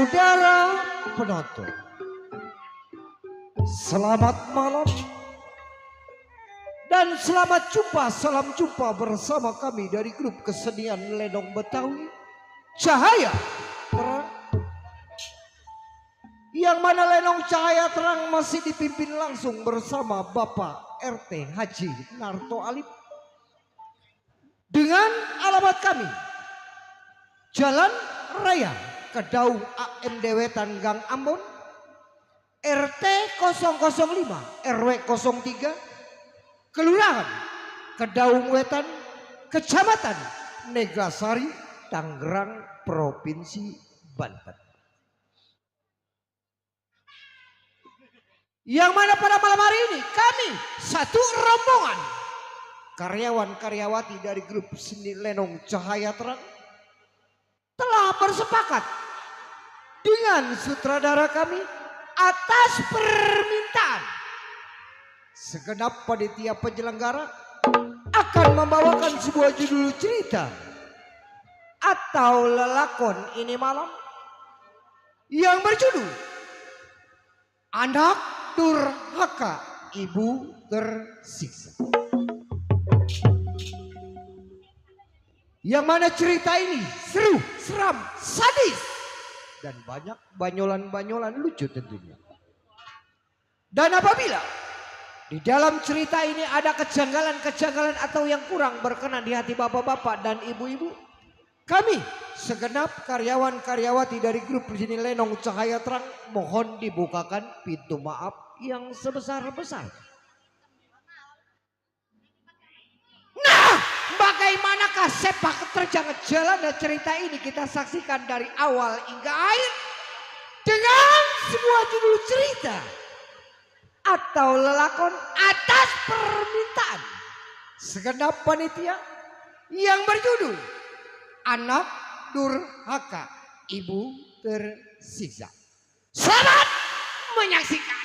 Saudara penonton, selamat malam dan selamat jumpa, salam jumpa bersama kami dari grup kesenian Lenong Betawi Cahaya Terang, yang mana Lenong Cahaya Terang masih dipimpin langsung bersama Bapak RT Haji Narto Alip, dengan alamat kami Jalan Raya Kedau AMDW Tanggang Ambon, RT 005 RW 03, Kelurahan Kedau Wetan, Kecamatan Neglasari, Tangerang, Provinsi Banten. Yang mana pada malam hari ini kami satu rombongan karyawan-karyawati dari grup seni Lenong Cahaya Terang telah bersepakat dengan sutradara kami atas permintaan segenap panitia penyelenggara akan membawakan sebuah judul cerita atau lelakon ini malam yang berjudul Anak Durhaka Ibu Tersiksa. Yang mana cerita ini seru, seram, sadis, dan banyak banyolan-banyolan lucu tentunya. Dan apabila di dalam cerita ini ada kejanggalan-kejanggalan atau yang kurang berkenan di hati bapak-bapak dan ibu-ibu, kami segenap karyawan-karyawati dari grup seni Lenong Cahaya Terang mohon dibukakan pintu maaf yang sebesar-besarnya. Nah, bagaimanakah sepak terjang jalan dan cerita ini kita saksikan dari awal hingga akhir dengan sebuah judul cerita atau lelakon atas permintaan segenap panitia yang berjudul Anak Durhaka Ibu Tersiksa. Selamat menyaksikan.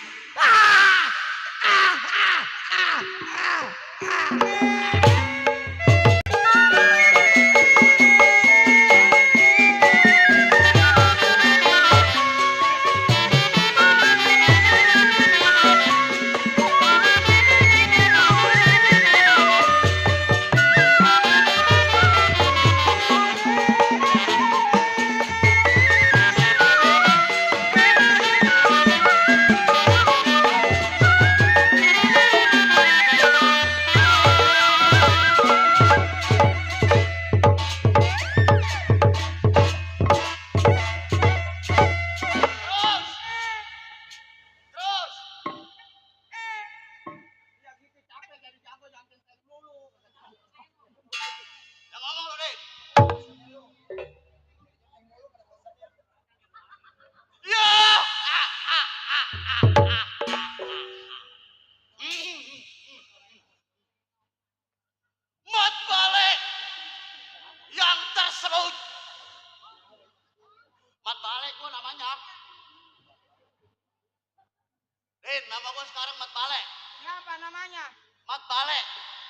Nama gue sekarang Mat Bale. Siapa namanya? Mat Bale.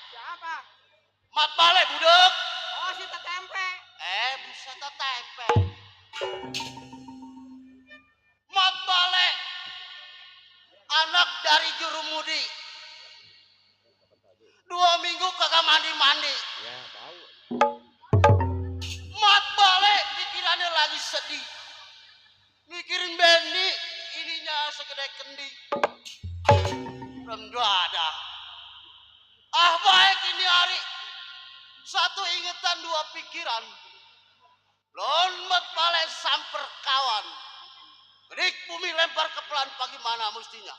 Siapa? Mat Bale budek. Oh, si tetempe. Bisa tetempe. Mat Bale, anak dari Jurumudi. 2 minggu kagak mandi-mandi. Ya, bau. Mat Bale pikirannya lagi sedih. Mikirin Bendi, ininya segede kendi. Belum ada. Baik ini hari. Satu ingetan, 2 pikiran. Lonmat Bale samper kawan. Gedik bumi lempar ke pelan bagaimana mestinya.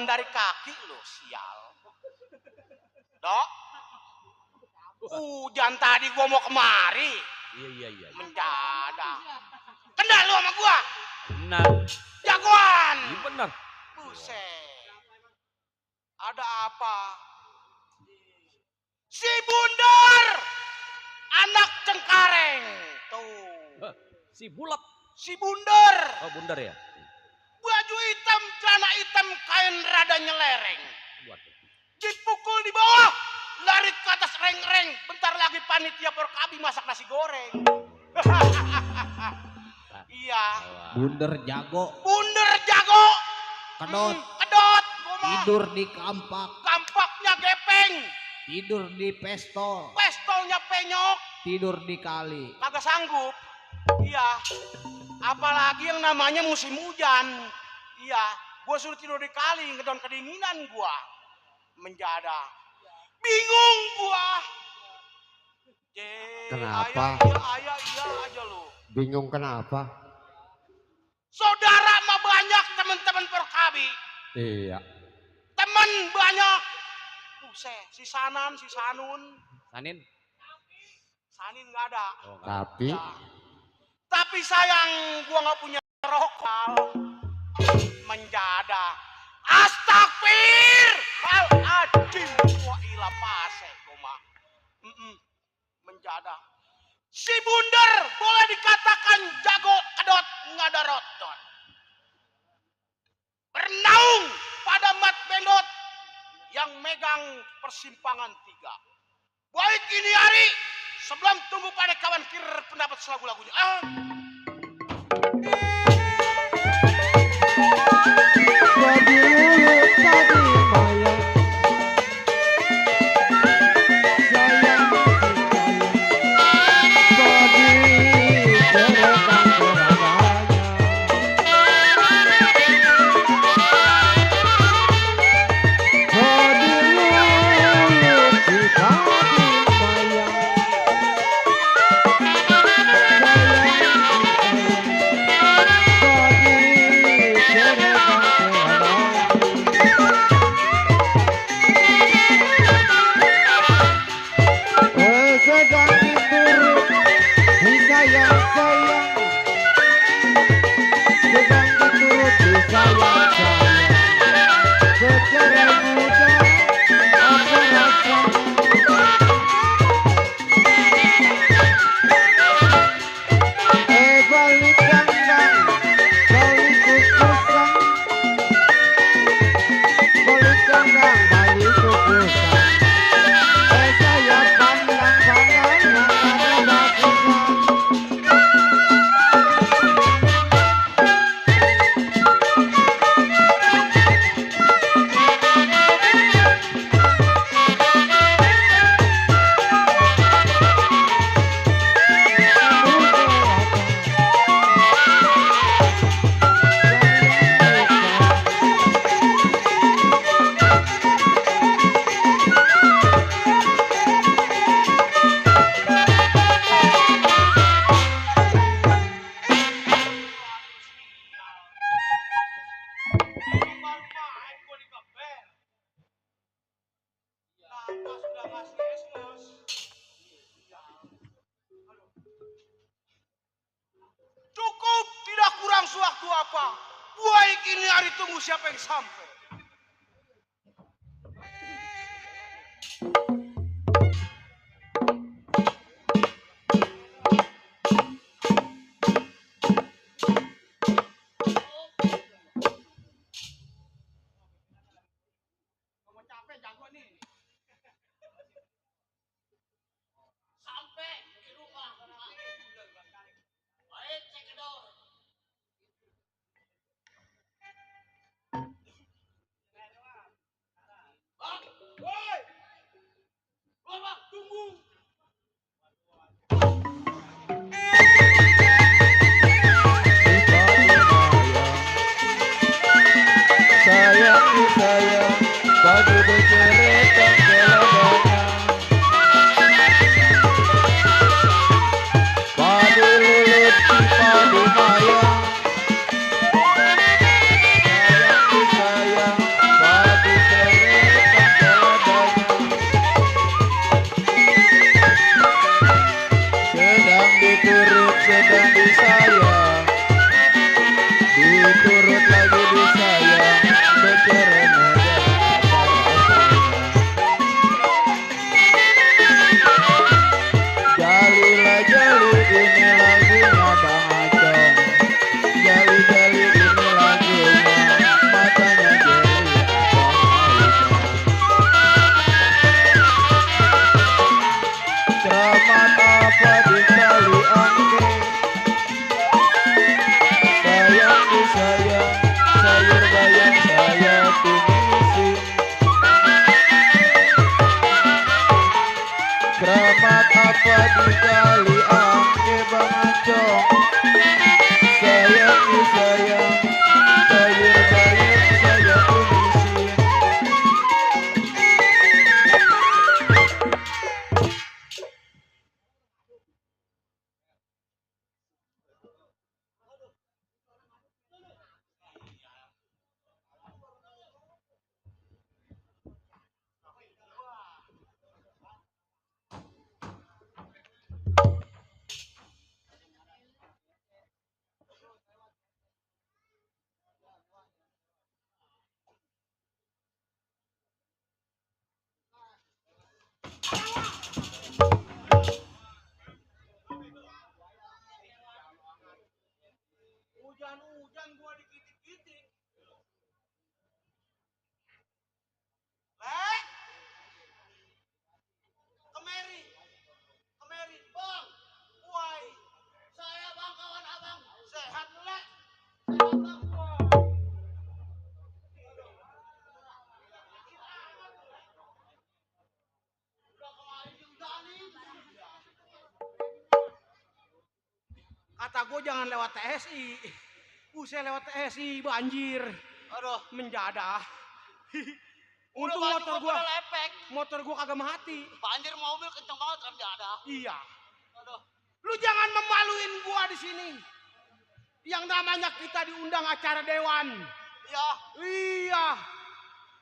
jagoan dari kaki lo, sial. Dok. Hujan tadi gua mau kemari. Iya. Mendadak. Kendal lu sama gua. Benar. Jagoan. Iya benar. Buset. Ada apa? Si Bundar. Anak Cengkareng. Tuh. Si Bulak. Si Bundar. Oh Bundar ya. Baju hitam, celana hitam, kain rada nyelereng. Waduh. Dipukul di bawah. Lari ke atas reng-reng. Bentar lagi panitia Porkabi masak nasi goreng. Iya. Bundar jago, Bundar jago. kedot, Kedot. Gua mah. tidur di kampak, Kampaknya gepeng. tidur di pestol, Pestolnya penyok. tidur di kali. Kagak sanggup. Iya. Apalagi yang namanya musim hujan. Iya. Gua suruh tidur di kali. Ngedon kedinginan gua. Menjada. Bingung gua. Kenapa? Iya aja lu. Bingung kenapa? Saudara mah banyak teman-teman Porkabi. Iya. Teman banyak. Buset, si Sanan, si Sanun. Sanin. Sanin nggak ada. Oh, enggak. Tapi Ya. Tapi sayang gua nggak punya rokal. Menjada. Astagfir. Hal ajim gua ila pase gua. Menjada. Si Bundar boleh dikatakan jago kedot ngada rotot. Bernaung pada mat bendot yang megang persimpangan 3. Baik ini hari sebelum tunggu pada kawan kir pendapat lagu-lagunya. jadi lulut tadi maya. Sayang bagi jerekan keradanya. Jadi lulut si tadi maya. Sedang diturut disayang-sayang, sedang diturut disayang-sayang, secara muda apa rasanya? Balik kandang, balik kukusan, balik kandang, balik kukusan. Saya pandang-pandang yang ada bagusan. Ini baru main gua di keber. Napa sudah ngasih eslos. Cukup, tidak kurang sewaktu apa. Baik ini hari tunggu siapa yang sampai. Kamu capek jago nih. Sampai di rumah. Baik, cekidot. Bang, woi. Bapak, tunggu. Sayang, sayang, bagi bercerita. apa di kali angke Bang Acong. Sayang disayang, bayar-bayar saya tulisin. Hujan-hujan gua dikitik-kitik. Le? Kemeri. Kemeri. Bang. Woi. Saya bang kawan abang. Sehat lu, Le? Sehat bang. Woi. Udah kemarin dihujanin. Kata gue jangan lewat TSI. Saya lewat TSI banjir. Aduh, menjadah. Untung motor gua kagak mati. Banjir mobil kenceng banget kan ada. Iya. Aduh. Lu jangan memaluin gua di sini. Yang namanya kita diundang acara dewan. Iya. Iya.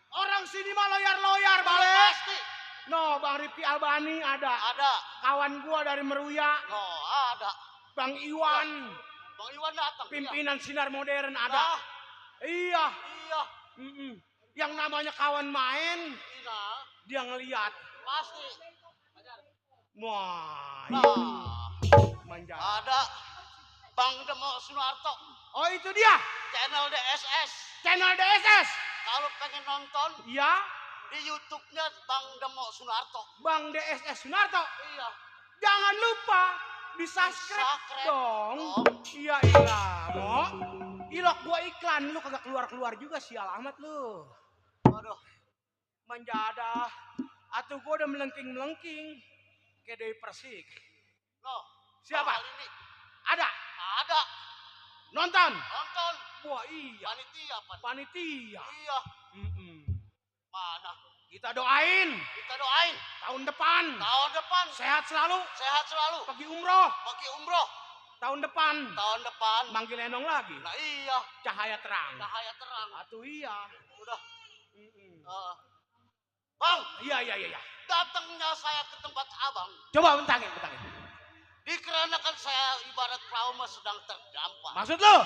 Orang sini mah loyar-loyar, Bale. Pasti. No, Bang Rifki Albani ada. Ada. Kawan gua dari Meruya. No, ada. Bang Iwan. Bang Iwan datang. Pimpinan Sinar Modern ada. Nah. Iya. Iya. Yang namanya kawan main, Iya. dia ngeliat. Pasti. Wah, Nah. manja. Ada. Bang Demo Sunarto. Oh itu dia, Channel DSS. channel DSS. Kalau pengen nonton Ya, di YouTube-nya Bang Demo Sunarto. Bang DSS Sunarto. Iya. Jangan lupa di-subscribe Di-subscribe dong. dong. Iya, iya. Mo, ilok gua iklan, lu kagak keluar-keluar juga sial amat lu. Aduh. Menjadah. Atuh gua udah melengking-melengking. Kayak Dewi Persik. No. Siapa? Kali ini Ada. ada. Nonton. Nonton. Wah iya. Panitia apa? Panitia. Iya. Mana? Kita doain. Kita doain. Tahun depan. Tahun depan. Sehat selalu. Sehat selalu. Pergi umroh. Pergi umroh. Tahun depan. Tahun depan. Manggil Enong lagi. Nah iya. Cahaya terang. Cahaya terang. Atuh iya. Udah. Bang. Iya. Datangnya saya ke tempat abang. Coba bentangin. Dikarenakan saya ibarat perahu mah sedang terdampar. Maksud lu?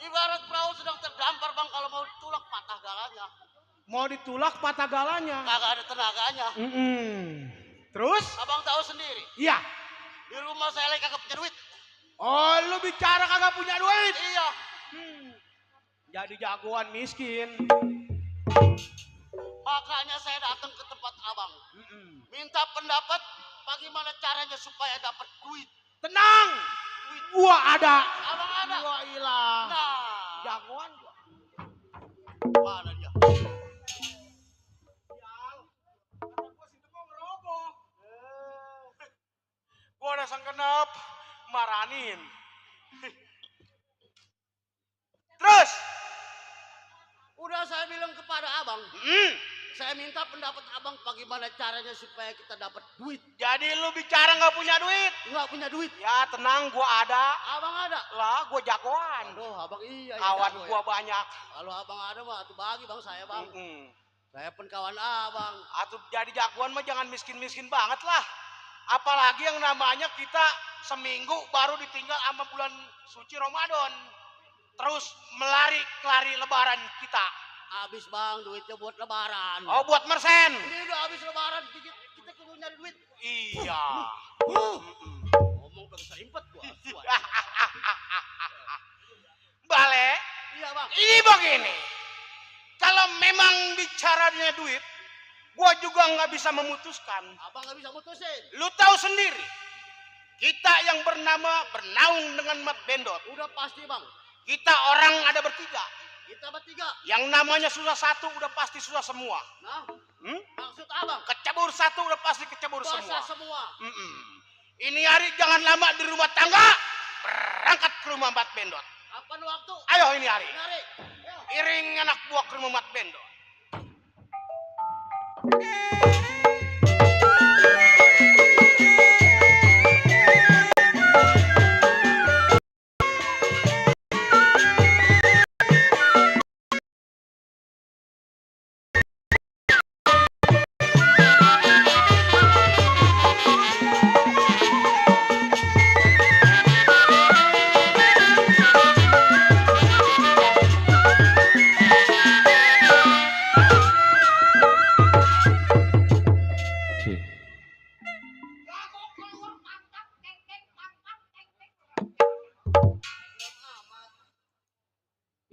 Ibarat perahu sedang terdampar bang, kalau mau tulak patah galanya. Mau ditulak patah galanya. Kagak ada tenaganya. Terus? Abang tahu sendiri. Iya. Di rumah saya lagi kagak punya duit. Oh lu bicara kagak punya duit. Iya. Jadi jagoan miskin. Makanya saya datang ke tempat abang. Minta pendapat bagaimana caranya supaya dapat duit. Tenang. Duit. Gua ada. Abang ada. Gua hilang. Nah. Jagoan gua. Mana dia? Gua ada sengkenep maranin. Terus Udah saya bilang kepada abang. Saya minta pendapat abang bagaimana caranya supaya kita dapat duit. jadi lu bicara nggak punya duit? Nggak punya duit. Ya tenang, gua ada. Abang ada. Lah, gua jagoan. Aduh, abang iya. Kawan jago gua ya. banyak. Kalau abang ada mah tuh bagi bang saya bang. Saya pun kawan abang. Atuh jadi jagoan mah jangan miskin-miskin banget lah. Apalagi yang namanya kita seminggu baru ditinggal sama bulan suci Ramadan. Terus kelari lebaran kita. Habis bang duitnya buat lebaran. Oh buat mersen. Ini udah habis lebaran kita kudu nyari duit. Iya. Ngomong udah keserimpet gua. Bale. Iya bang. Ini begini. Kalau memang bicaranya duit, gua juga nggak bisa memutuskan. Abang nggak bisa mutusin. Lu tahu sendiri. Kita yang bernama bernaung dengan Mat Bendot. Udah pasti bang. Kita orang ada bertiga. Kita bertiga. Yang namanya susah satu udah pasti susah semua. Nah, Hmm? maksud abang. Kecebur satu udah pasti kecebur Basah semua. semua. Mm-mm. Ini hari jangan lama di rumah tangga. Berangkat ke rumah Mat Bendot. Kapan waktu? Ayo ini hari. Nyari. Iring anak buah ke rumah Mat Bendot.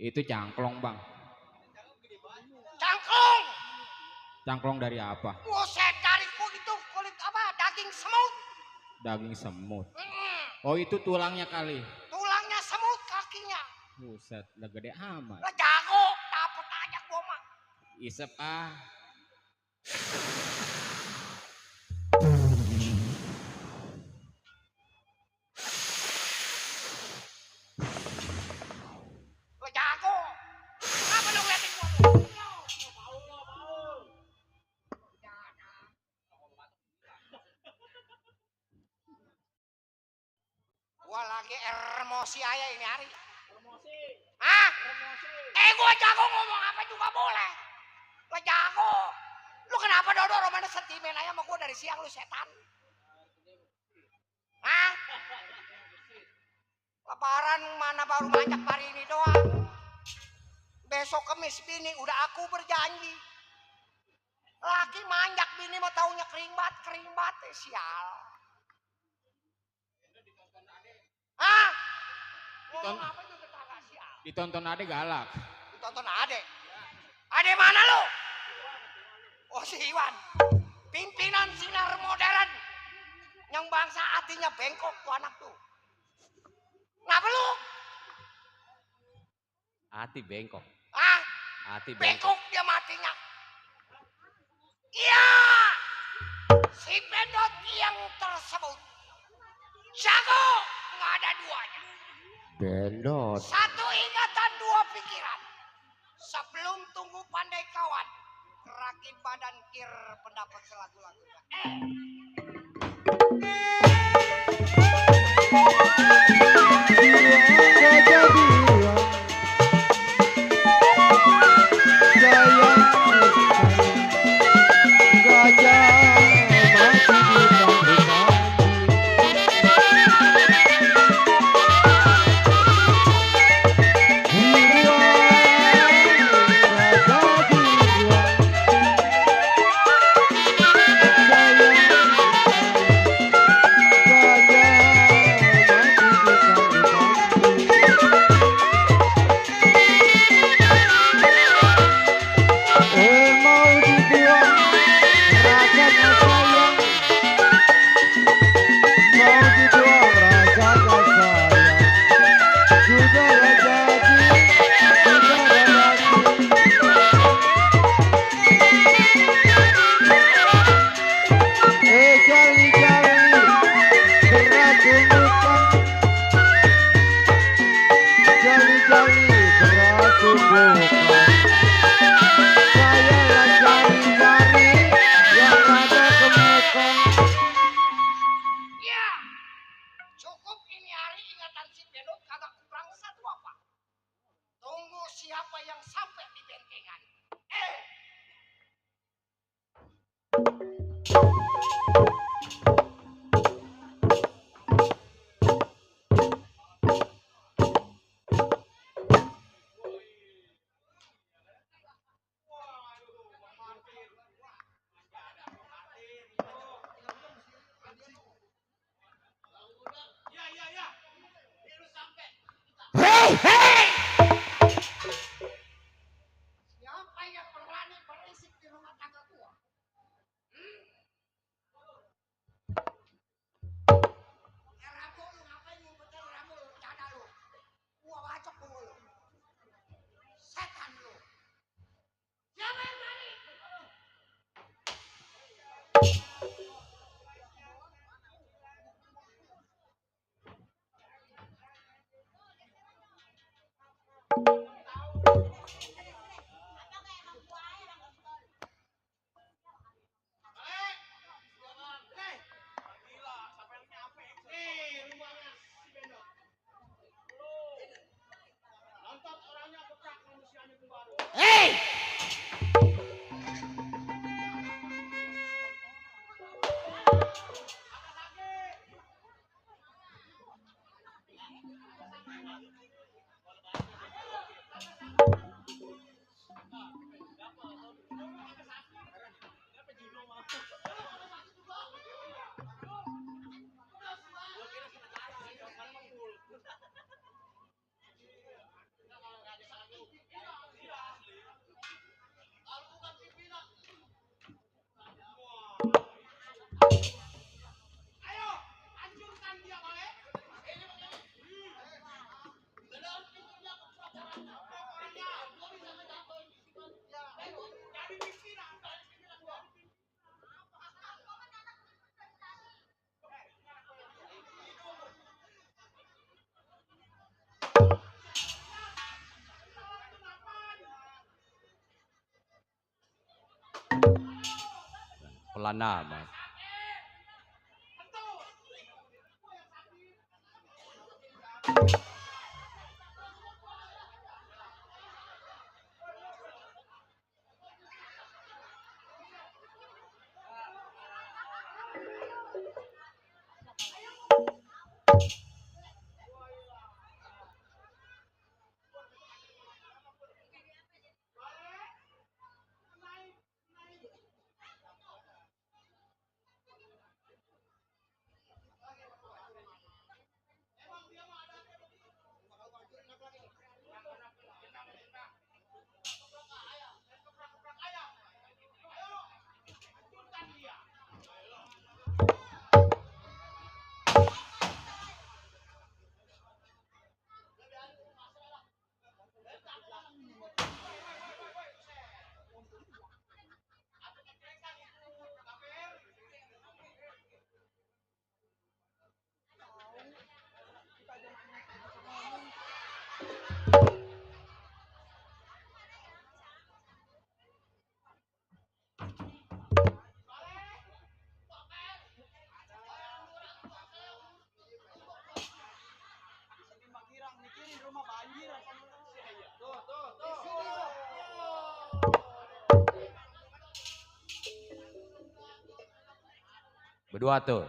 Itu cangklong bang. Cangkung. Cangklong dari apa? Buset dari itu kulit apa? Daging semut. Daging semut. Mm-mm. Oh itu tulangnya kali. Tulangnya semut kakinya. Buset, udah gede amat. Lah jago, dapet aja gua mah. Isep ah. Lo jago. Apa lo ngeliatin gua? Gua lagi emosi aja ini hari. Emosi. Hah? Gua jago ngomong apa juga boleh. Lo jago. Lu kenapa Dodo romana sentimen aja sama gua dari siang lu setan? Hah? Lebaran mana baru manjak hari ini doang. Besok kemis bini udah aku berjanji. Laki manjak bini mau taunya keringbat sial. Hah? Ngomong apa itu tetangga sial? Ditonton adek galak. Ditonton Ade. Ade mana lu? Oh si Iwan. Pimpinan sinar modern. Yang bangsa hatinya bengkok tuh anak tuh. Ngapa lu? Hati bengkok. Ah, Hati bengkok. bengkok dia matinya. Iya. Si Bendot yang tersebut. Jago. Nggak ada duanya. Bendot. Satu ingatan dua pikiran. Sebelum tunggu pandai kawan. Rakit badan kir pendapat selagu-lagunya. Pelan amat. Berdua tuh.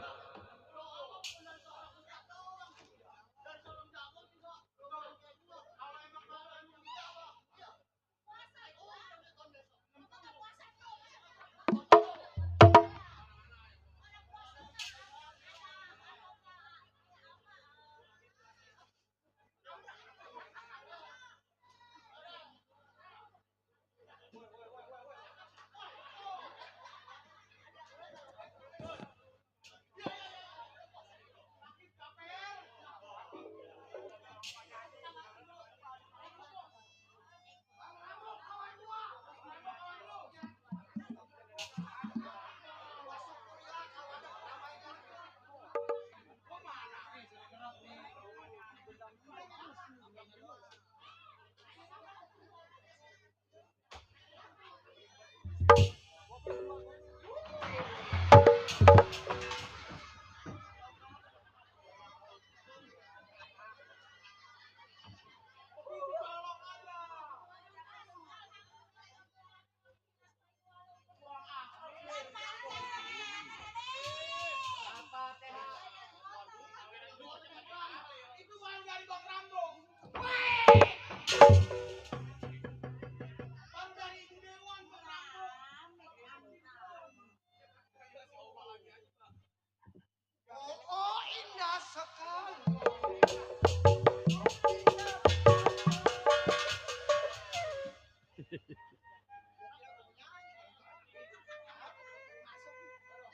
Oh, indah sekali.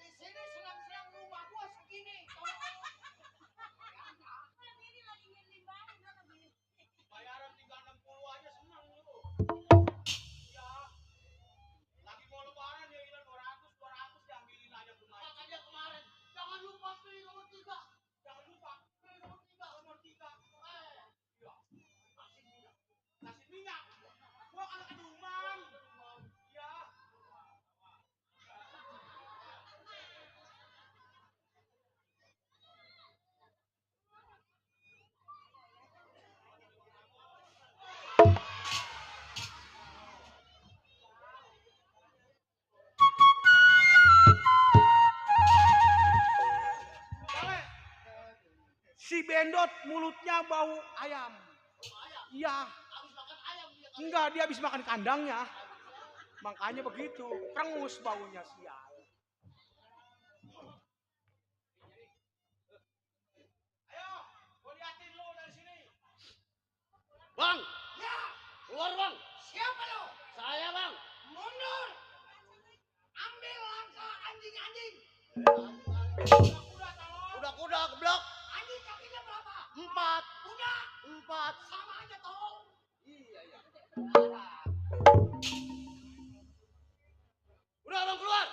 Di sini senang-senang rumah gua segini. Bayaran 360 aja senang lu. Ya, lagi mau lebaran ya hilang 200 diambilin aja tunai. Makanya kemarin jangan lupa pilih nomor 3. Jangan lupa Pilih nomor 3. nomor 3. Iya. Kasih minyak. Gua kan keduman. Ya. Si Bendot mulutnya bau ayam. Iya. Habis makan ayam dia. Enggak, dia habis makan kandangnya. Makanya begitu, prengus baunya sial. Ayo, gua liatin lu dari sini. Bang, Ya, keluar bang. siapa lu? Saya bang. Mundur. Ambil langkah anjing-anjing. Kuda-kuda geblok. Anjing kakinya berapa? 4. Kuda 4. sama aja toh. Iya iya. Udah bang keluar.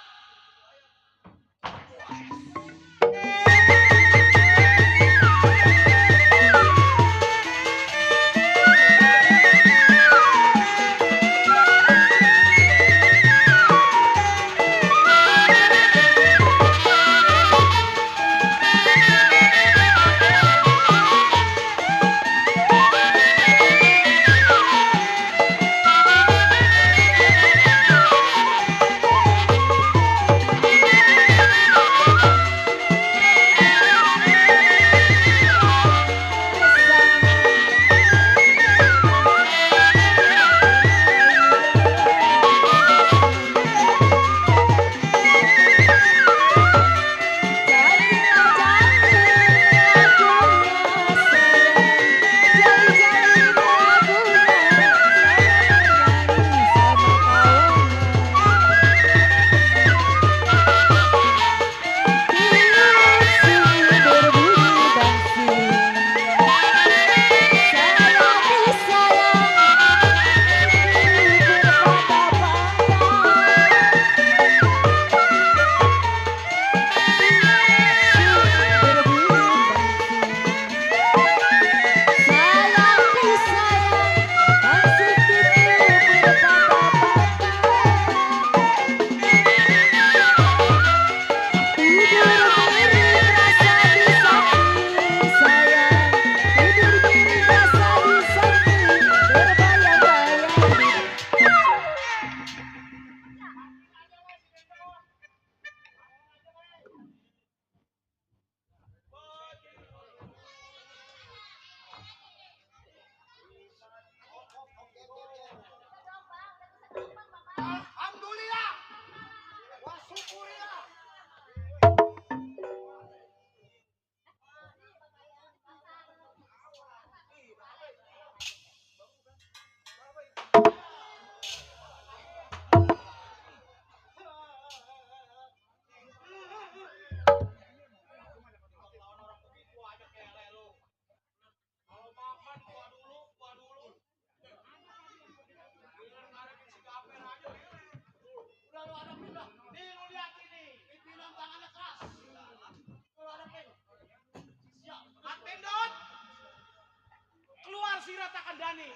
mana nih?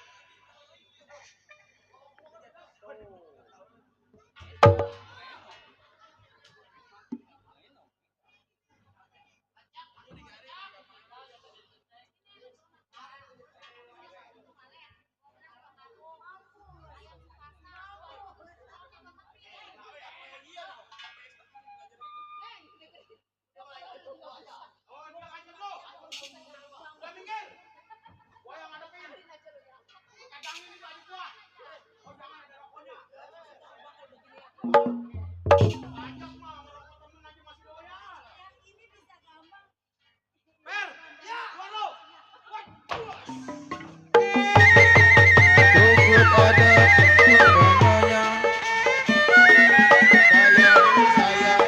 Oh, dia aja lo. Udah minggir. Gua yang ngadepin. Kadangin ini baju gua. Oh, jangan ada rokoknya. Banyak mah, ngerokok temen aja masih doyan. Per, ya, keluar lo. Woi, Rumput ada semuanya. Sayang, sayang.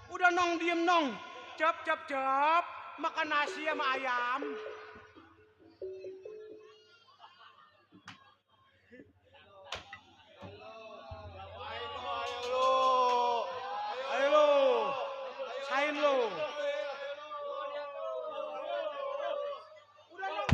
Udah nong diem nong. Cep. Makan nasi sama ayam. Ayo lo. Sain lo. Udah nong.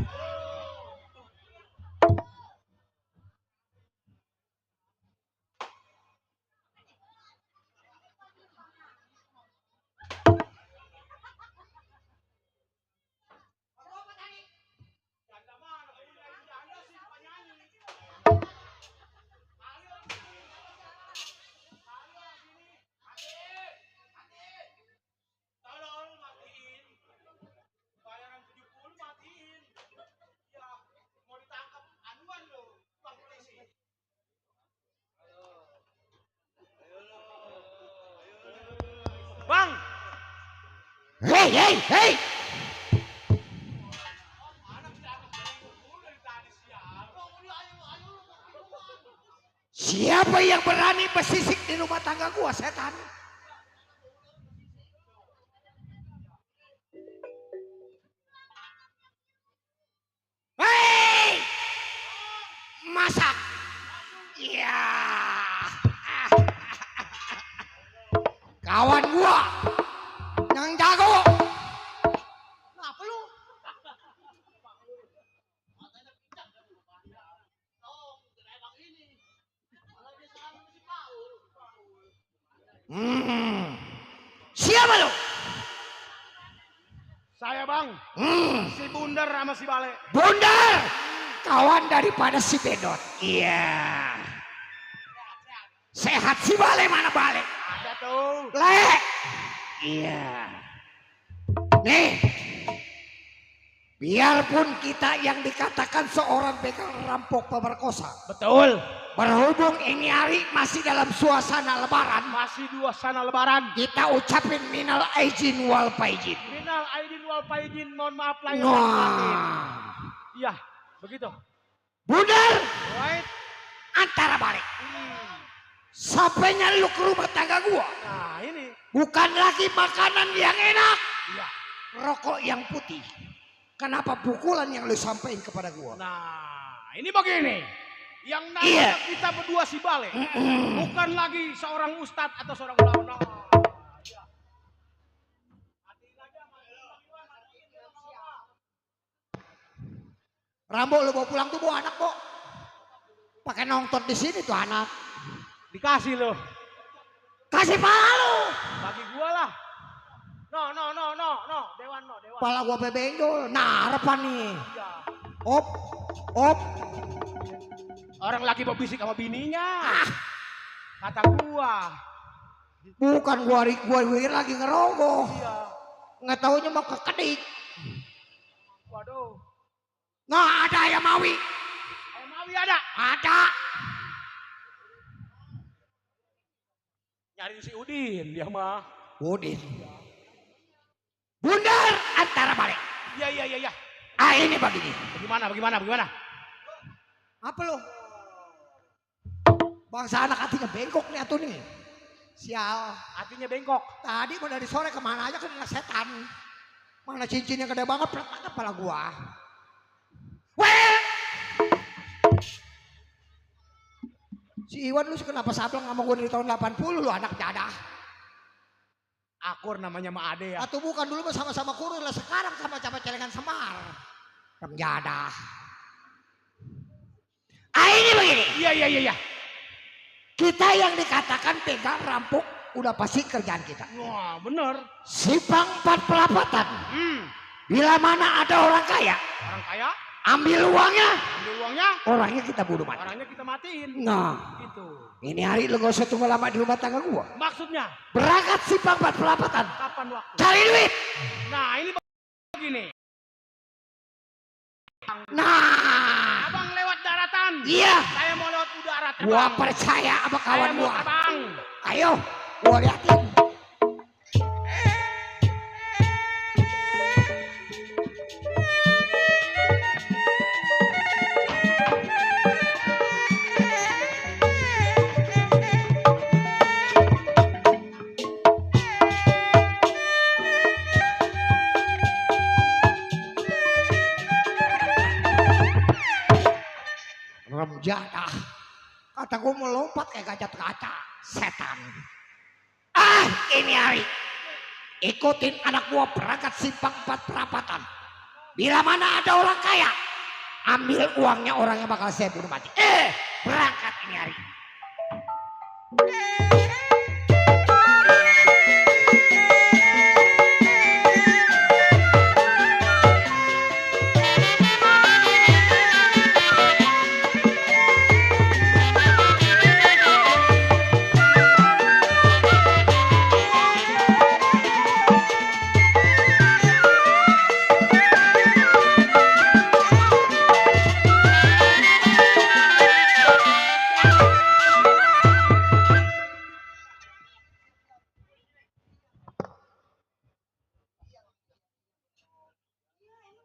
Tolong matiin. Bayaran 70 matiin. Ya, mau ditangkap anuan lo, Bang polisi. Bang, Hei. Siapa yang berani bersisik di rumah tangga gua, setan? Hei! Masak. Ya. Kawan gua yang jago. Kenapa lu? Siapa lu? saya bang, si Bundar sama si Bale. Bundar, kawan daripada si Bedot. Iya. Sehat si Bale, mana Bale? Ada tuh. Le. Iya. Nih. Biarpun kita yang dikatakan seorang begal rampok pemerkosa. Betul. Berhubung ini hari masih dalam suasana lebaran. Masih dua sana lebaran. Kita ucapin minal aidin wal faizin. Minal aidin wal faizin, mohon maaf lahir dan batin. Iya, begitu. Bundar, Right. antara balik. Sampainya lu ke rumah tangga gua. Nah ini. Bukan lagi makanan yang enak. Iya. Rokok yang putih. Kenapa pukulan yang lu sampaikan kepada gua? Nah ini begini. Yang namanya Iya. kita berdua si Bale. Bukan lagi seorang ustadz atau seorang ulama. Rambo lu bawa pulang tuh bawa anak, Bo. Pakai nonton di sini tuh anak. Dikasih loh. Kasih pala lu. Bagi gua lah. No. Dewan. Pala gua bebendol. Nah, harapan nih. Iya. Op. Orang lagi berbisik sama bininya. Kata gua. Bukan gua lagi ngerogoh. Iya. Nggak taunya mau kekedik. Waduh. Nah, ada ayam mawi. Ayam mawi ada. Ada. Nyari si Udin dia mah. Udin. Bundar antara balik. Iya. Ah, ini begini. Bagaimana? Apa lo? Bangsa anak hatinya bengkok nih atuh nih. Sial. Hatinya bengkok. Tadi mau dari sore kemana aja kena setan. Mana cincinnya gede banget peletak kepala gua. Weh! Si Iwan lu kenapa sableng sama gua dari tahun 80 lu anak jadah. Akur namanya Ma Ade ya. Atau bukan dulu mah sama-sama kurus lah sekarang sama-sama celengan Semar. Yang jadah. Ah ini begini. Iya. Kita yang dikatakan begal rampok udah pasti kerjaan kita. Wah bener. Simpang 4 pelapatan. Bila mana ada orang kaya, Orang kaya ambil uangnya, ambil uangnya, orangnya kita bunuh mati. orangnya kita matiin. Nah, Gitu. ini hari lu gak usah tunggu lama di rumah tangga gua. Maksudnya Berangkat simpang 4 pelapatan, kapan waktu? cari duit. Nah ini begini. Nah, Abang lewat daratan. iya, Saya mau lewat udara terbang. gua percaya sama Saya kawan mau gua. terbang. Ayo, gua liatin. serem jadah. Kata gue mau lompat kayak gajah kaca. Setan. Ah ini hari. Ikutin anak buah perangkat simpang 4 perapatan. Bila mana ada orang kaya, ambil uangnya, orangnya bakal saya bunuh mati. Berangkat ini hari.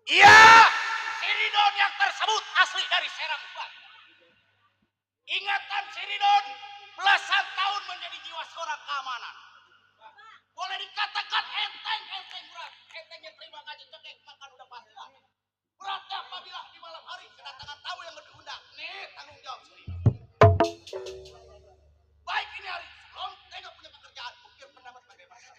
Iya, Siridon yang tersebut asli dari Serang Bali. Ingatan Siridon belasan tahun menjadi jiwa seorang keamanan. Boleh dikatakan enteng berat. Entengnya terima gaji cekek makan udah pasti. Beratnya apabila di malam hari kedatangan tamu yang lebih undang. Nih tanggung jawab Siridon. Baik ini hari, sebelum tengok punya pekerjaan, ukir pendapat bagaimana.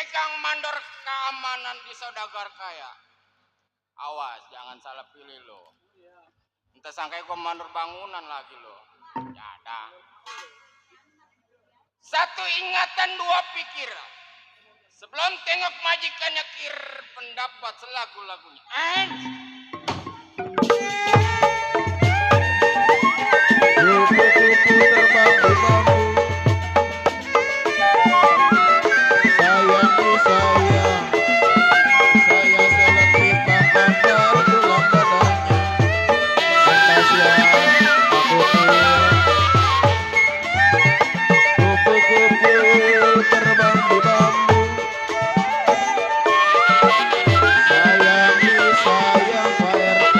megang mandor keamanan di saudagar kaya. Awas, jangan salah pilih lo. Entah sangka gue mandor bangunan lagi lo. Ada. Satu ingatan, dua pikiran. Sebelum tengok majikannya kir pendapat selagu-lagunya. Kupu-kupu terbang di bambu. Sayangku sayang, saya selektif bakar tulang badannya. Fantasia aku kupu-kupu terbang di bambu. Sayangku sayang Pak RT,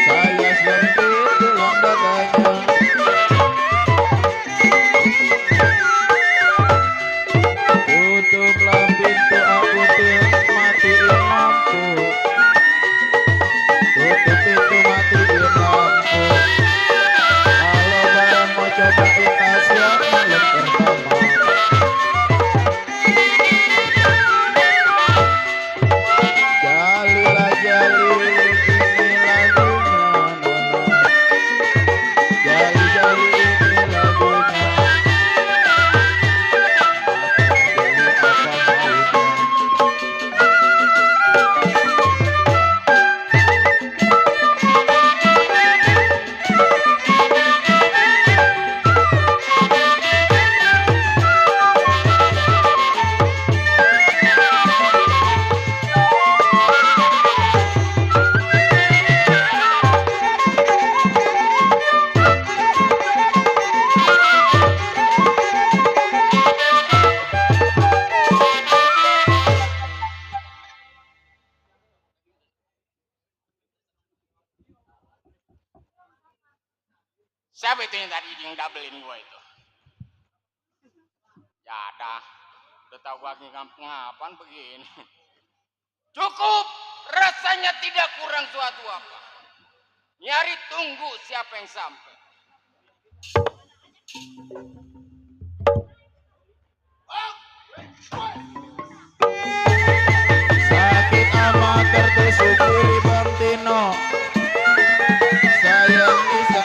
saya selektif tulang badannya. Siapa itu yang tadi yang double-in gua itu? Ya dah, udah tahu gua ngap-ngapan begini. Cukup, rasanya tidak kurang suatu apa. Nyari tunggu siapa yang sampai. Sakit amat tertusuk kiri Bang Tino. Sayang bisa.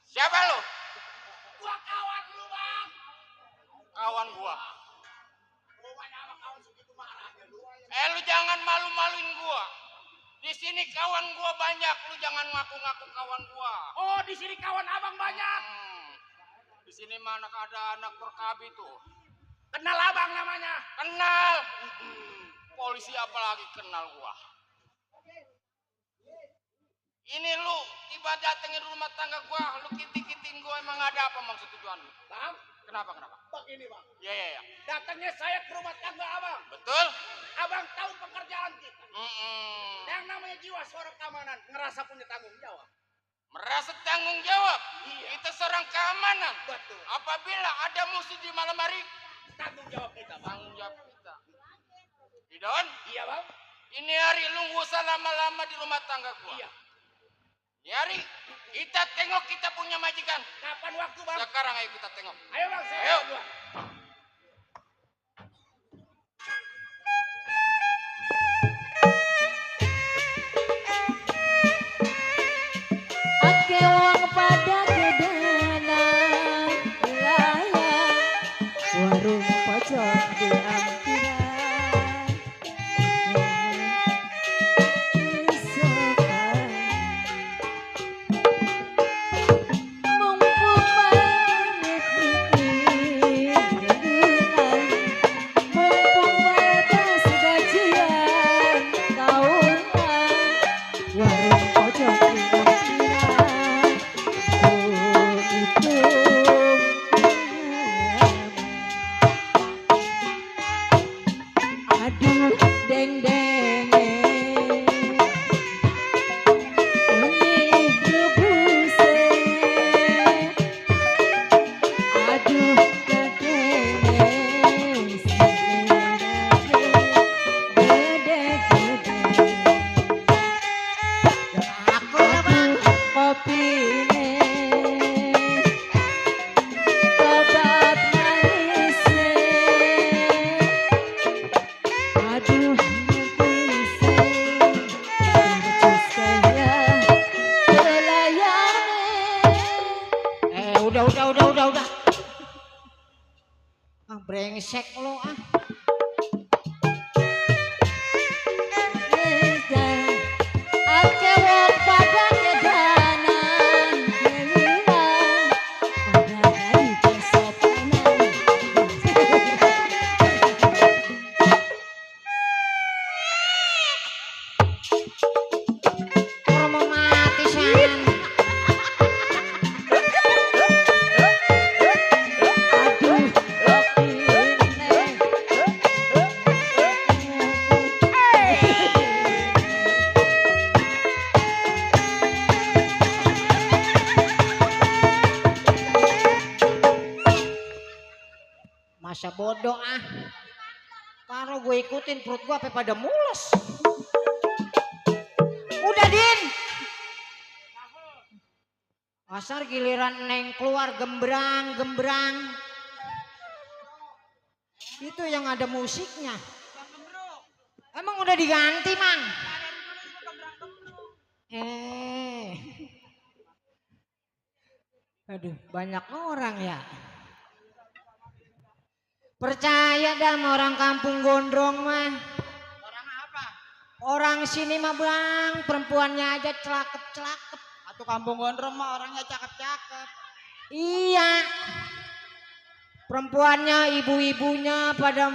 Siapa lu? Gua kawan lu, Bang. Kawan gua. Lu jangan malu-maluin gua. Di sini kawan gua banyak, lu jangan ngaku-ngaku kawan gua. Oh, di sini kawan abang banyak. Di sini mana ada anak perkabi tuh. Kenal abang namanya. Kenal. Polisi apalagi kenal gua. Ini lu tiba datengin rumah tangga gua, lu kitin-kitin gua, emang ada apa maksud tujuan lu? Bang, Kenapa? begini bang. Iya. Datangnya saya ke rumah tangga abang. Betul? Abang tahu pekerjaan kita. Mm-mm. Yang namanya jiwa seorang keamanan, ngerasa punya tanggung jawab. Merasa tanggung jawab. Iya. Kita seorang keamanan. Betul. Apabila ada musuh di malam hari, Tanggung jawab kita, bang. tanggung jawab kita. Idon, Iya, bang. ini hari lu nggak usah lama-lama di rumah tangga gua. Iya. Ini hari kita tengok kita punya majikan. Kapan waktu, bang? Sekarang ayo kita tengok. Ayo, bang. Saya Ayo. duluan. Ake wong pada gedana layang warung pojok di ampiran isokan mumpung manit Ah brengsek lo ah. Ake wong pada kedanan kehilang pada hari kesopanan. Orang mau mati san. Aduh, masa bodoh ah. Kalau gue ikutin perut gue apa pada mules. Udah Din. Asar giliran Neng keluar gembrang. Itu yang ada musiknya. Emang udah diganti Mang? Aduh banyak orang ya. Percaya dah sama orang kampung gondrong mah. Orang apa? Orang sini mah Bang, perempuannya aja celakep-celakep. Atau kampung gondrong mah orangnya cakep-cakep. Iya. Perempuannya, ibu-ibunya pada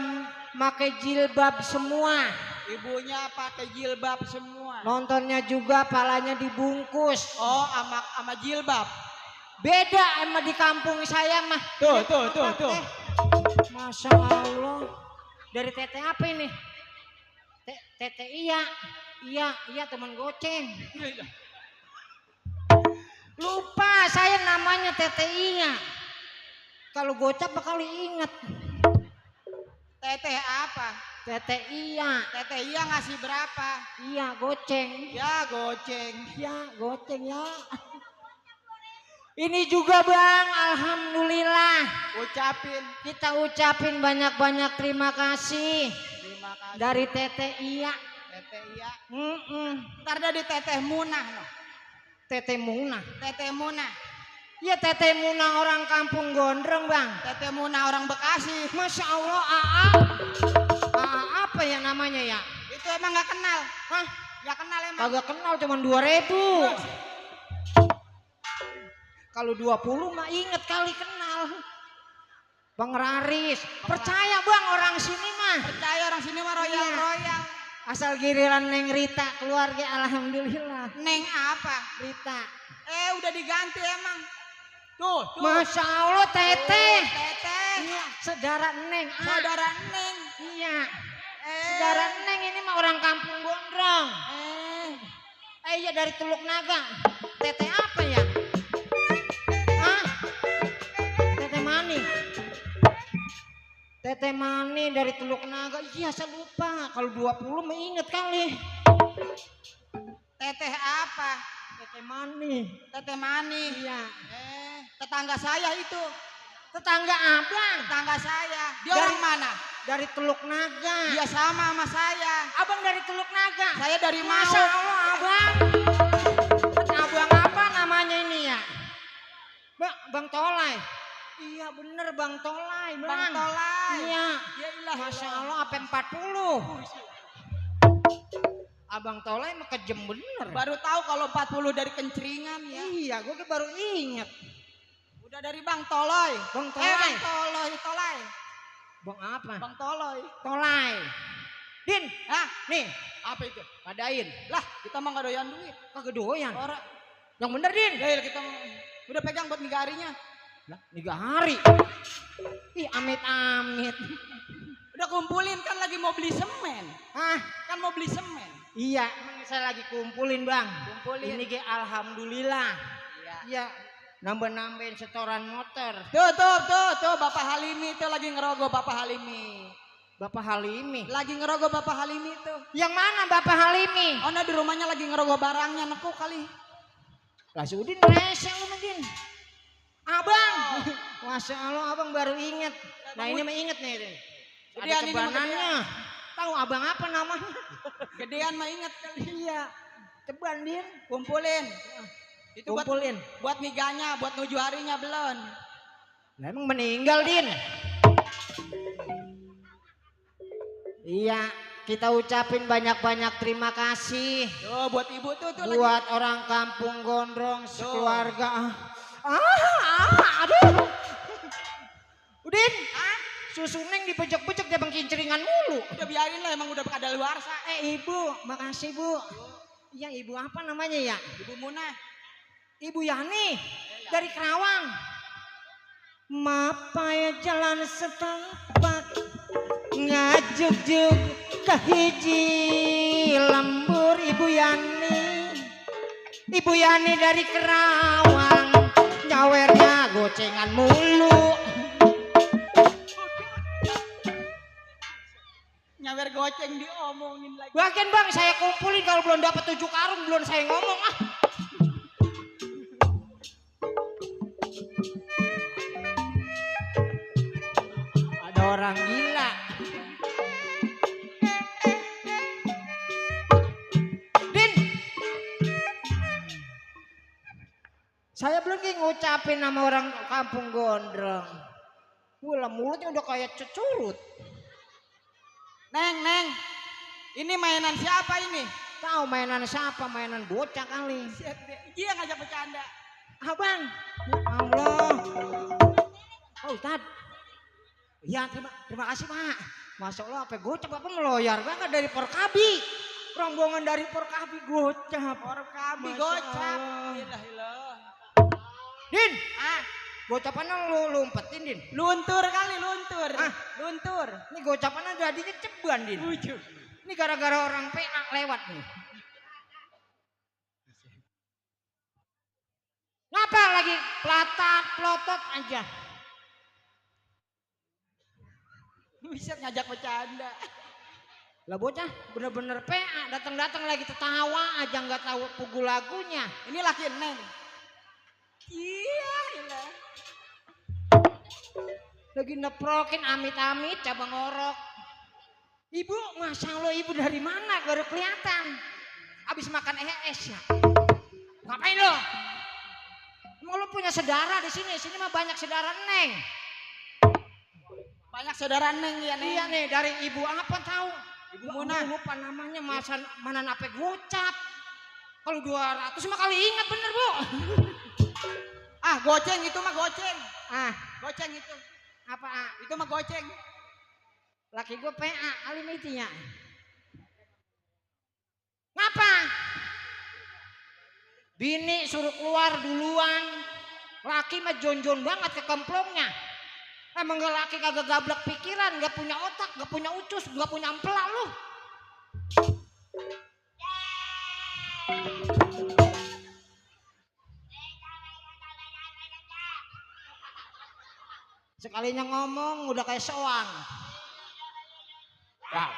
make jilbab semua. Ibunya pakai jilbab semua. Nontonnya juga palanya dibungkus. Oh, ama jilbab. Beda sama di kampung saya mah. Tuh. Masya Allah. Dari tete apa ini? Tete iya teman goceng. Lupa saya namanya tete iya. Kalau gocap bakal inget. Teteh apa? Tete iya. Teteh iya ngasih berapa? Iya goceng. Ya goceng. Ya goceng ya. Ini juga Bang, alhamdulillah. Kita ucapin banyak-banyak terima kasih. Terima kasih. Dari Tete Iya. Teteh iya. Ntar dari Teteh Munah. No. Teteh Munah. Teteh Munah. Ya Teteh Munah orang kampung gondrong Bang. Teteh Munah orang Bekasi. Masya Allah AA. AA apa ya namanya ya? Itu emang nggak kenal. Hah? Nggak kenal emang. Kagak kenal cuman 2.000. Kalau 20 mah inget kali kenal. Bang Raris. Percaya Bang orang sini mah. Percaya orang sini mah royal. Asal giliran Neng Rita keluarga alhamdulillah. Neng apa? Rita. Udah diganti emang. Tuh. Masya Allah Teteh. Teteh. Iya, saudara Neng. Saudara Neng. Iya. Saudara Neng ini mah orang kampung gondrong. Iya dari Teluk Naga. Teteh apa ya? Hah? Teteh Mani. Teteh Mani dari Teluk Naga. Iya saya lupa. Kalau 20 mah inget kali. Teteh apa? Teteh Mani. Teteh Mani. Iya. Tetangga saya itu. Tetangga abang. Tetangga saya. Dia orang mana? Dari Teluk Naga. Dia sama saya. Abang dari Teluk Naga. Saya dari Masya Mau. Allah abang. Abang apa namanya ini ya? Bang Tolai. Iya bener Bang Tolai. Bang Tolai. Iya. Ya ilah. Masya Allah apa 40. Abang Tolai mah kejem bener. Baru tahu kalau 40 dari kencringan ya. Iya gue baru inget. Udah dari Bang Toloy. Bang Tolai. Bang Toloi. Bang apa? Bang Toloy. Tolai. Din. Hah? Nih. Apa itu? Padain. Lah, kita mah nggak doyan duit. Kagak doyan. Orang. Yang bener Din. Gail kita udah pegang buat negarinya. Lah 3 hari. Ih amit-amit. Udah kumpulin kan lagi mau beli semen. Hah? Kan mau beli semen. Iya, emang saya lagi kumpulin Bang. Kumpulin. Ini alhamdulillah. Iya. Iya, nambah-nambahin setoran motor. Tuh, Bapak Halimi tuh lagi ngerogoh Bapak Halimi. Bapak Halimi. Lagi ngerogoh Bapak Halimi tuh. Yang mana Bapak Halimi? Oh, nah di rumahnya lagi ngerogoh barangnya nekuk kali. Lah Sudin rese lu mungkin. Abang. Masya Allah abang baru inget. Nah ini mah inget nih. Ada Gedean ini mah cebanannya. Tahu abang apa namanya? Gedean mah inget kali. Iya. Ceban Din. Kumpulin. Itu Kumpulin. buat niganya, buat nuju harinya belum. Lah emang meninggal Din. Iya, kita ucapin banyak-banyak terima kasih Tuh buat ibu tuh buat orang kampung Gondrong sekeluarga. Aduh. Udin, susu Neng dibejek-bejek dia bengkinceringan mulu. Udah biarin lah emang udah ada luar sa. Ibu, makasih Bu. Iya, ibu apa namanya ya? Ibu Munah. Ibu Yani dari Kerawang. Mapaya jalan setapak ngajuk-juk ke hiji lembur Ibu Yani. Ibu Yani dari Kerawang, nyawernya gocengan mulu. Nyawer goceng diomongin lagi. Bagian Bang, saya kumpulin kalau belum dapat 7 karung belum saya ngomong ah. Ada orang gila. Din, saya belum ngucapin nama orang kampung Gondrong. Wah, mulutnya udah kayak cecurut. Neng. Ini mainan siapa ini? Tahu mainan siapa? Mainan bocah kali. Dia ngajak bercanda. Abang, ya Allah. Oh, Ustad. Ya, terima kasih, Pak. Masya Allah, apa gocap apa meloyar banget dari Porkabi. Rombongan dari Porkabi gocap. Porkabi Masya gocap. Allah. Ilah. Din, gocapannya lu lumpetin, Din. Luntur kali luntur. Ah. Luntur. Ini gocapannya jadinya ceban, Din. Ini gara-gara orang PA lewat nih. Ngapa lagi pelotot aja? Bisa ngajak bercanda. Lah bocah bener-bener PA, datang-datang lagi tertawa aja nggak tahu pugu lagunya. Ini laki Neng. Iya, ilah. Lagi neprokin amit-amit cabang orok. Ibu, Masya Allah, ibu dari mana? Baru kelihatan. Abis makan es ya. Ngapain lo? Emang lo punya saudara di sini? Sini mah banyak saudara Neng. Banyak saudara Neng ya Neng. Iya nih, dari ibu apa tahu? Ibu Munah. Lupa namanya, mana nape gocap. Kalau 200 mah kali ingat bener Bu. Ah, goceng itu mah goceng. Goceng itu. Apa? Itu mah goceng. Laki gue PA, alimitinya. Ngapa? Bini suruh keluar duluan. Laki mah jonjon banget ke kemplongnya. Emang gak laki kagak gablek pikiran, gak punya otak, gak punya ucus, gak punya ampela lu. Sekalinya ngomong udah kayak soang. Wow.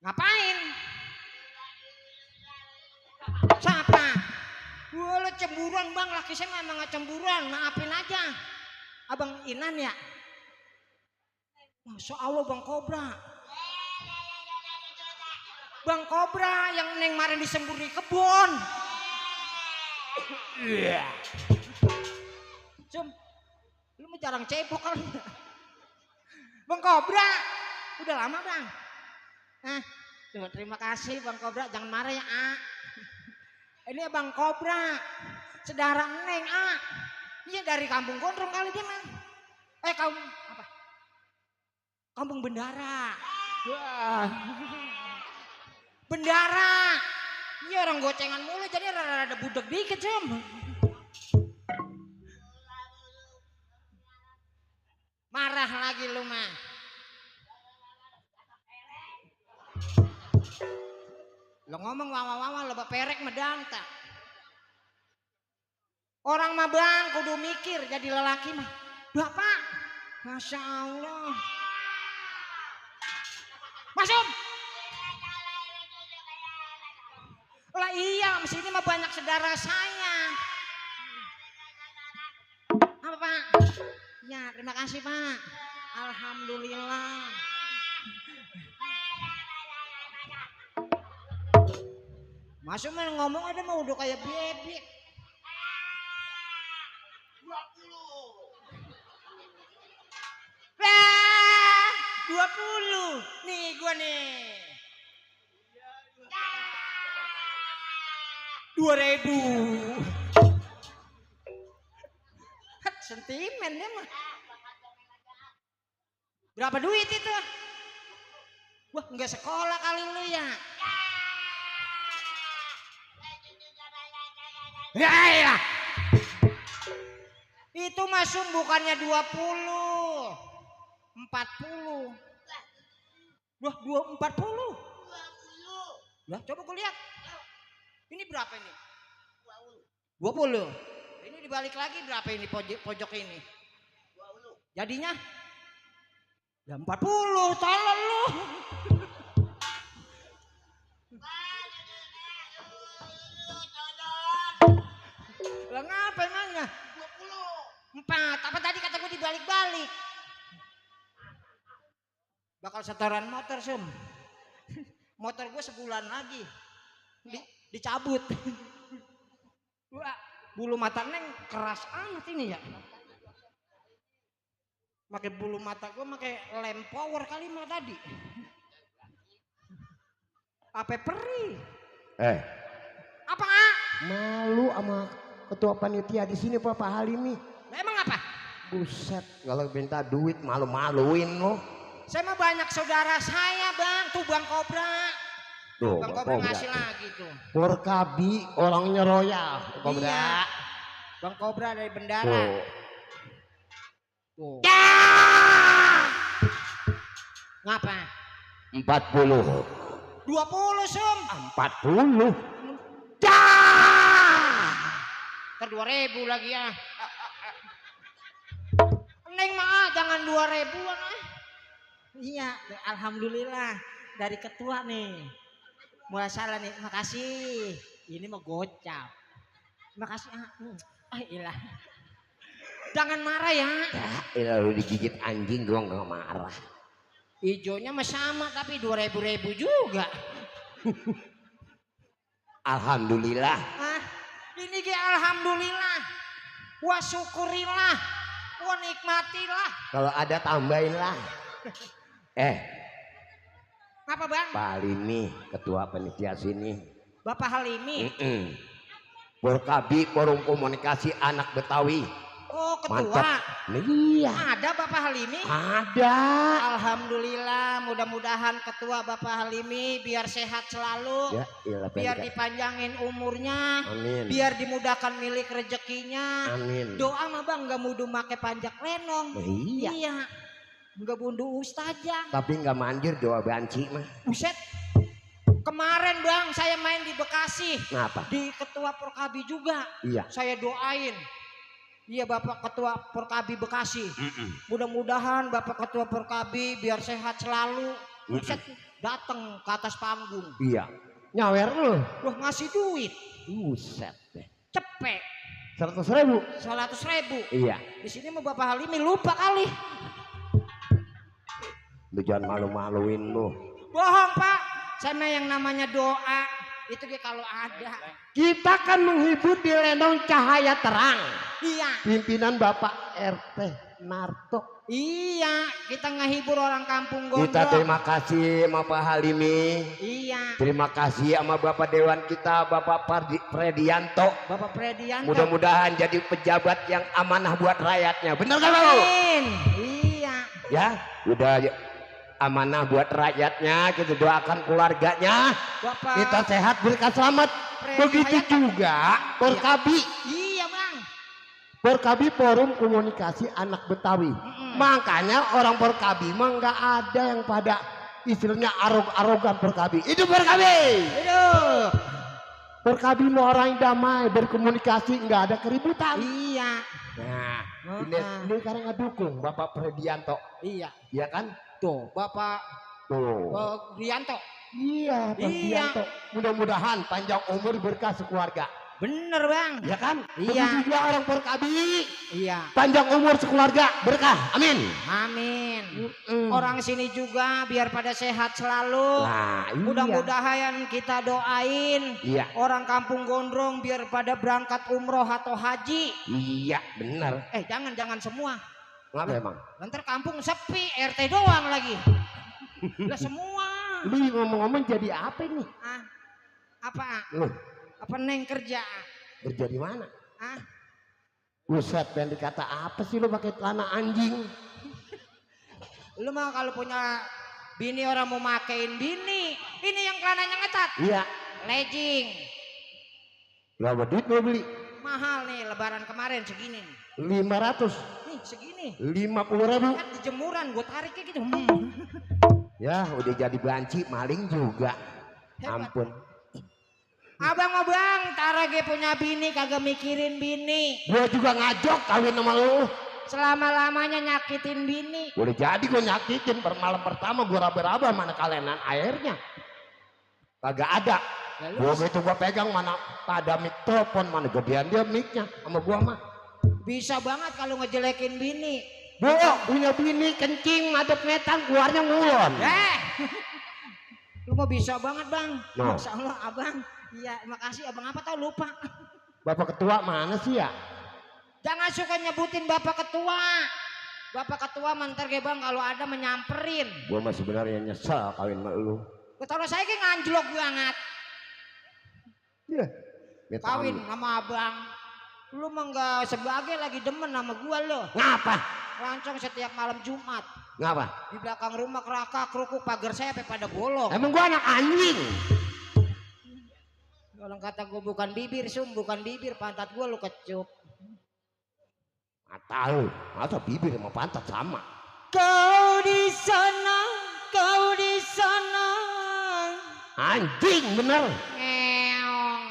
Ngapain? Siapa? Wah, lo cemburuan Bang, laki saya memang gak cemburuan, maafin aja. Abang Inan ya? Masya Allah Bang Kobra. Bang Kobra yang Neng kemarin disembur di kebun. Cum, lu mah jarang cebok kali. Bang Kobra, udah lama Bang. Terima kasih Bang Kobra, jangan marah ya Ini Bang Kobra, saudara Neng Iya dari kampung Gondrong kali dia mah. Apa? Kampung Bendara. Wah. Bendara. Iya orang gocengan mulu jadi rada-rada budek dikit Cum. Marah lagi lu mah. Lo ngomong wawa-wawa lo perek medang tak. Orang mah Bang kudu mikir jadi lelaki mah. Bapak, Masya Allah. Masuk. Lah iya, sini mah banyak saudara saya. Apa Pak? Ya, terima kasih Pak. Alhamdulillah. Masuk mah ngomong ada mah udah kayak bebek. 20. Nih gua nih. 2000. Sentimen dia mah. Berapa duit itu? Wah, enggak sekolah kali lu ya. Ya, ya. Itu masuk bukannya 20. 40. Wah, 40. Lah, coba gue lihat. Ini berapa ini? 20. Ini dibalik lagi berapa ini pojok ini? 20. Jadinya? Ya 40, tolong lu. Lah ngapa emangnya? 20. 4. Apa tadi kata gue dibalik-balik? Bakal setoran motor, Sum. Motor gue sebulan lagi. Dicabut. Wah, bulu mata Neng keras amat ini ya. Pakai bulu mata gue pakai lem power kali mah tadi. Apa perih? Apa? Malu sama ketua panitia di sini Pak Halimi. Nah, emang apa? Buset, kalau minta duit malu-maluin lo. Saya mah banyak saudara saya, Bang. Tuh Bang Kobra. Tuh, Bang Kobra ngasih lagi tuh. Porkabi orangnya royal, Kobra. Iya. Bang Kobra dari Bendara. Tuh. Ya! Ngapa? 40. 20, Sum. 40. Ntar 2000 lagi ya. Neng mah jangan 2000-an ah. Iya, alhamdulillah dari ketua nih. Mulai salah nih, makasih. Ini mau gocap. Makasih ilah. Jangan marah ya. Ya, lu digigit anjing gua nggak marah. Ijonya mah sama tapi 2000 juga. Alhamdulillah. Ini ge alhamdulillah. Wa syukurillah. Wa nikmatilah. Kalau ada tambahin lah. Apa Bang? Pak Halimi, ketua panitia sini. Bapak Halimi. Porkabi, Forum Komunikasi Anak Betawi. Oh, ketua. Mantap. Iya. Ada Bapak Halimi? Ada. Alhamdulillah, mudah-mudahan ketua Bapak Halimi biar sehat selalu. Ya, iyalah, biar dipanjangin umurnya. Amin. Biar dimudahkan milik rezekinya. Amin. Doa mah Bang nggak mudu make panjak lenong. Iya. Nggak bundu ustazah. Tapi nggak manjur doa banci mah. Buset. Kemarin Bang saya main di Bekasi. Kenapa? Di ketua Porkabi juga. Iya. Saya doain. Iya Bapak Ketua Porkabi Bekasi. Mudah-mudahan Bapak Ketua Porkabi biar sehat selalu. Buset, datang ke atas panggung. Iya. Nyawer lu. Wah ngasih duit. Buset deh. Cepet. 100.000. 100.000. Iya. Di sini mau Bapak Halimi lupa kali. Lu jangan malu-maluin lu. Bohong Pak. Saya mah yang namanya doa. Itu dia kalau ada. Kita kan menghibur di Lenong Cahaya Terang. Iya. Pimpinan Bapak RT Narto. Iya. Kita ngehibur orang kampung Gondrong. Kita terima kasih sama Pak Halimi. Iya. Terima kasih sama Bapak Dewan kita, Bapak Predianto. Bapak Predianto. Mudah-mudahan jadi pejabat yang amanah buat rakyatnya. Bener gak lo? Amin. Iya. Ya, udah amanah buat rakyatnya. Kita doakan keluarganya. Bapak. Kita sehat, berkah selamat. Begitu juga Porkabi. Iya Bang. Porkabi Forum Komunikasi Anak Betawi. Makanya orang Porkabi mah nggak ada yang pada istilahnya arogan Porkabi. Itu Porkabi. Aduh. Porkabi mah orang yang damai, berkomunikasi, nggak ada keributan. Iya. Nah, ini sekarang ngedukung Bapak Predianto. Iya. Iya kan? Tuh, Bapak Tuh. Rianto. Iya, Predianto. Mudah-mudahan panjang umur berkah sekeluarga. Bener Bang. Ya kan? Iya. Begitu juga orang Porkabi. Iya. Panjang umur sekeluarga berkah. Amin. Amin. Orang sini juga biar pada sehat selalu. Nah, iya. Mudah-mudahan kita doain. Iya. Orang kampung Gondrong biar pada berangkat umroh atau haji. Iya, benar. Jangan semua. Kenapa emang? Nanti kampung sepi, RT doang lagi. Lah semua. Lu ngomong-ngomong jadi apa nih? Ah, apa? Lu Apa neng kerja? kerja di mana? Ah, Buset, pengen dikata apa sih lu pakai celana anjing? lu mah kalau punya bini orang mau makein bini. Ini yang celananya ngetat. Iya. Legging. Berapa duit lu beli? Mahal nih lebaran kemarin segini nih. 500. Nih segini. 50.000. Kan di jemuran gue tariknya gitu. Ya udah jadi banci maling juga. Hebat. Ampun. Abang, tarage punya bini kagak mikirin bini. Gua juga ngajok kawin sama lu. Selama-lamanya nyakitin bini. Boleh jadi gua nyakitin. Malam pertama gua raba-raba mana kalenan airnya. Kagak ada. Lalu Gua gitu gua pegang mana ada mic telepon, mana gedean dia micnya sama gua mah. bisa banget kalau ngejelekin bini. Bu, punya bini kencing ada metan keluarnya ngulon. Lu mau bisa banget bang. No. Masya Allah abang. Iya makasih abang apa tau lupa. Bapak ketua mana sih ya? Jangan suka nyebutin bapak ketua. Bapak ketua mantar ge bang kalau ada menyamperin. Gua mah sebenarnya nyesel kawin sama lu. Kalau saya ki nganjlok banget. Iya. Kawin sama abang. Lu mah nggak sebagai lagi demen sama gua lo. Ngapa? Lancong setiap malam Jumat. Ngapa? Di belakang rumah kerakak kerukuk pagar saya sampai pada bolong. Emang gua anak anjing. Kalau kata gua bukan bibir bukan bibir pantat gua lu kecup. Mata lu, masa bibir sama pantat sama. Kau di sana, kau di sana. Anjing bener. Ngeong,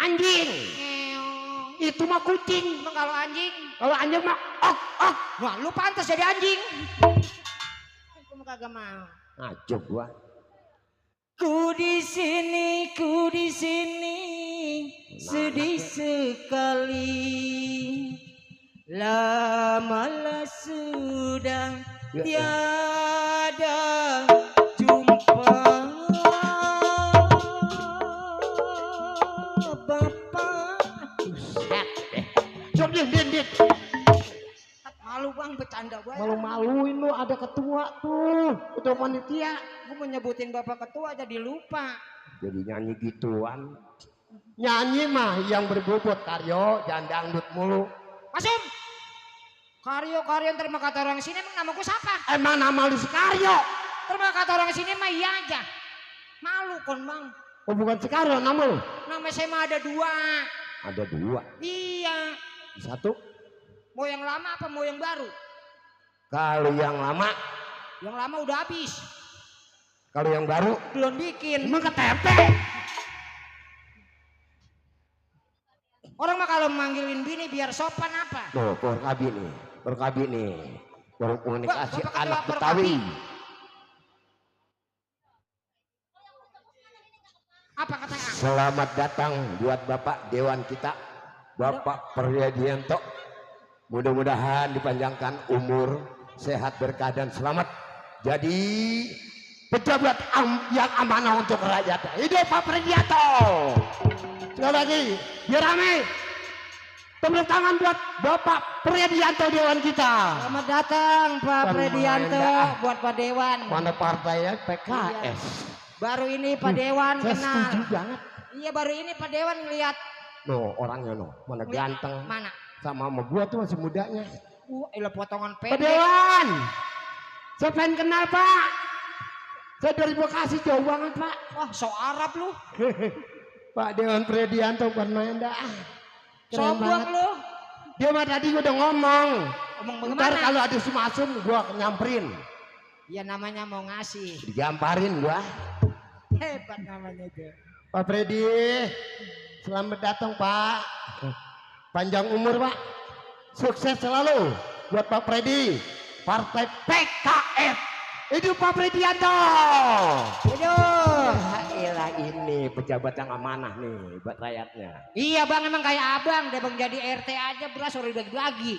Anjing. ngeong. Itu mah kucing. Emang kalau anjing, Kalau anjing mah ok. wah lu pantas jadi anjing. Aku mah kagak mau. Ngajok gua. Ku di sini, sedih sekali. Lamalah sudah tiada jumpa Bapak. Coba din. Malu bang bercanda banget. Malu-maluin lu ada ketua tuh. Ketua panitia. Gue mau nyebutin bapak ketua jadi lupa. Jadi nyanyi gituan. Nyanyi mah yang berbobot karyo, jangan dangdut mulu. Masum, Karyo terima kata orang sini emang nama gue siapa? Emang nama lu si Karyo? Terima kata orang sini mah iya aja. Malu kon bang. Oh bukan si Karyo nama lu? Nama saya mah ada 2. Ada 2. Iya. Satu. Mau yang lama apa mau yang baru? Kalau yang lama. Yang lama udah habis. Kalau yang baru. Belum bikin. Emang ketepe. Orang mah kalau manggilin bini biar sopan apa? Tuh Porkabi nih. Forum komunikasi Bapak anak ketua Betawi. Apa katanya? Selamat datang buat Bapak Dewan kita, Bapak Priadianto. Mudah-mudahan dipanjangkan umur, sehat, berkah dan selamat. Jadi pejabat yang amanah untuk rakyat. Hidup Pak Priadianto. Sekali lagi, biar rame. Tepuk tangan buat Bapak Priadianto Dewan kita. Selamat datang Pak Priadianto buat Pak Dewan. Mana partainya? PKS. Iya. Baru ini Pak Dewan Saya kenal. setuju banget. Iya baru ini Pak Dewan ngeliat. Orangnya mana ganteng. Mana? Sama gua tuh masih mudanya. Ilah potongan Pak pendek. Dewan. Saya pengen kenal Pak. Saya dari Bekasi jauh banget Pak. Wah so Arab lu. Pak Dewan Priadianto bukan main dah. Keren Sombong banget. lu. Dia mah tadi udah ngomong. Ngomong Ntar bagaimana? kalau ada sumasum gua nyamperin. Ya namanya mau ngasih. Digamparin gua. Hebat namanya itu. Pak Freddy, selamat datang Pak. Panjang umur Pak. Sukses selalu buat Pak Freddy. Partai PKS. Hidup Pak Priadianto. Aduh. Ilah ini pejabat yang amanah nih buat rakyatnya. Iya bang emang kayak abang. Dia bang jadi RT aja beras udah dibagi-bagi.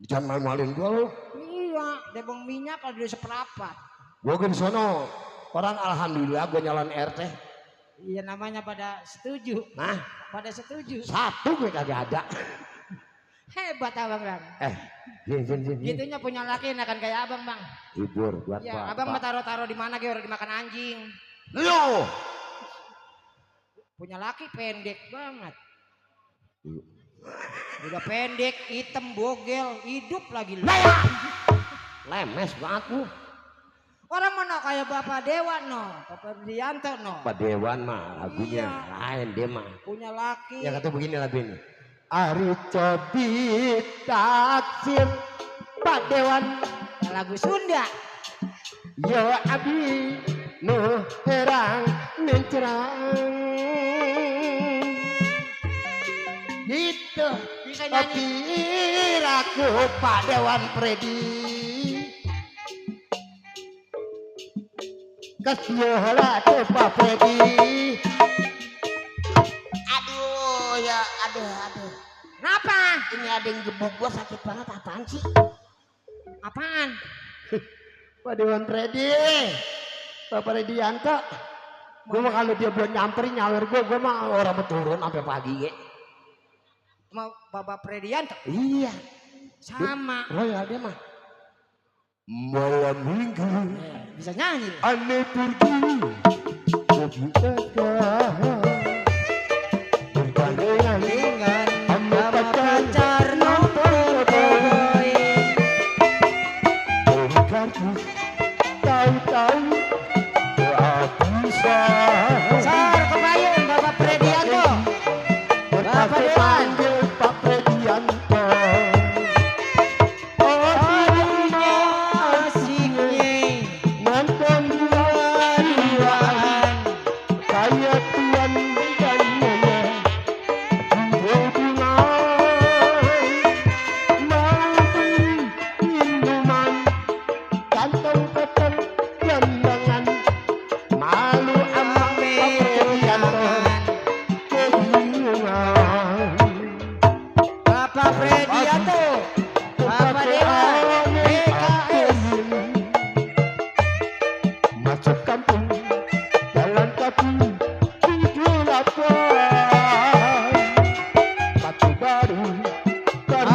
Jangan malu-maluin gua lu. Iya. Dia bang minyak kalau dia seperapat. Gua di sono. Orang alhamdulillah gua nyalon RT. Iya namanya pada setuju. Nah, Pada setuju. satu gue kagak ada. Hebat abang bang. Zin. Gitunya punya laki akan kayak abang bang. Hibur buat Ya bapak. abang mau taruh di mana orang dimakan anjing. Lo. Punya laki pendek banget. Udah pendek, hitam, bogel, hidup lagi lu. Lemes banget lu. Orang mana kayak Bapak Dewan no, Bapak Rianto no. Pak Dewan mah lagunya Iya. lain dia mah. Punya laki. Ya kata begini lagu ini. Ari cobi taksir Pak Dewan. Lagu Sunda. Yo abi nu terang mencerang. Gitu. Bisa nyanyi. Tapi aku Pak Dewan Freddy. Kesiola tuh Pak Freddy. Aduh ya aduh. Kenapa? Ini ada yang gebuk gua sakit banget apaan sih? Apaan? Pak Dewan Freddy. Pak Fredianto. Gua mah kalau dia belum nyamperin nyawer gua mah orang berturun sampai pagi ya. Mau Bapak Fredianto? Iya. Sama. Royal dia mah. Malam minggu. Bisa nyanyi. Aneh pergi. Dengan sama pacar nomor boy. Tahu-tahu bisa. Sar kebayang Bapak Fredianto. Bapak Dewan. Pak Fredianto. Aduhnya asiknya Nonton dua-duaan. kayak tuan dan nyonya hubungan mampu minuman kantong kotor jangan malu amat kebingungan Bapak Fredianto. Bapak Dewan. PKS. masuk kampung jalan kaki tujuh lapar batu baru Pak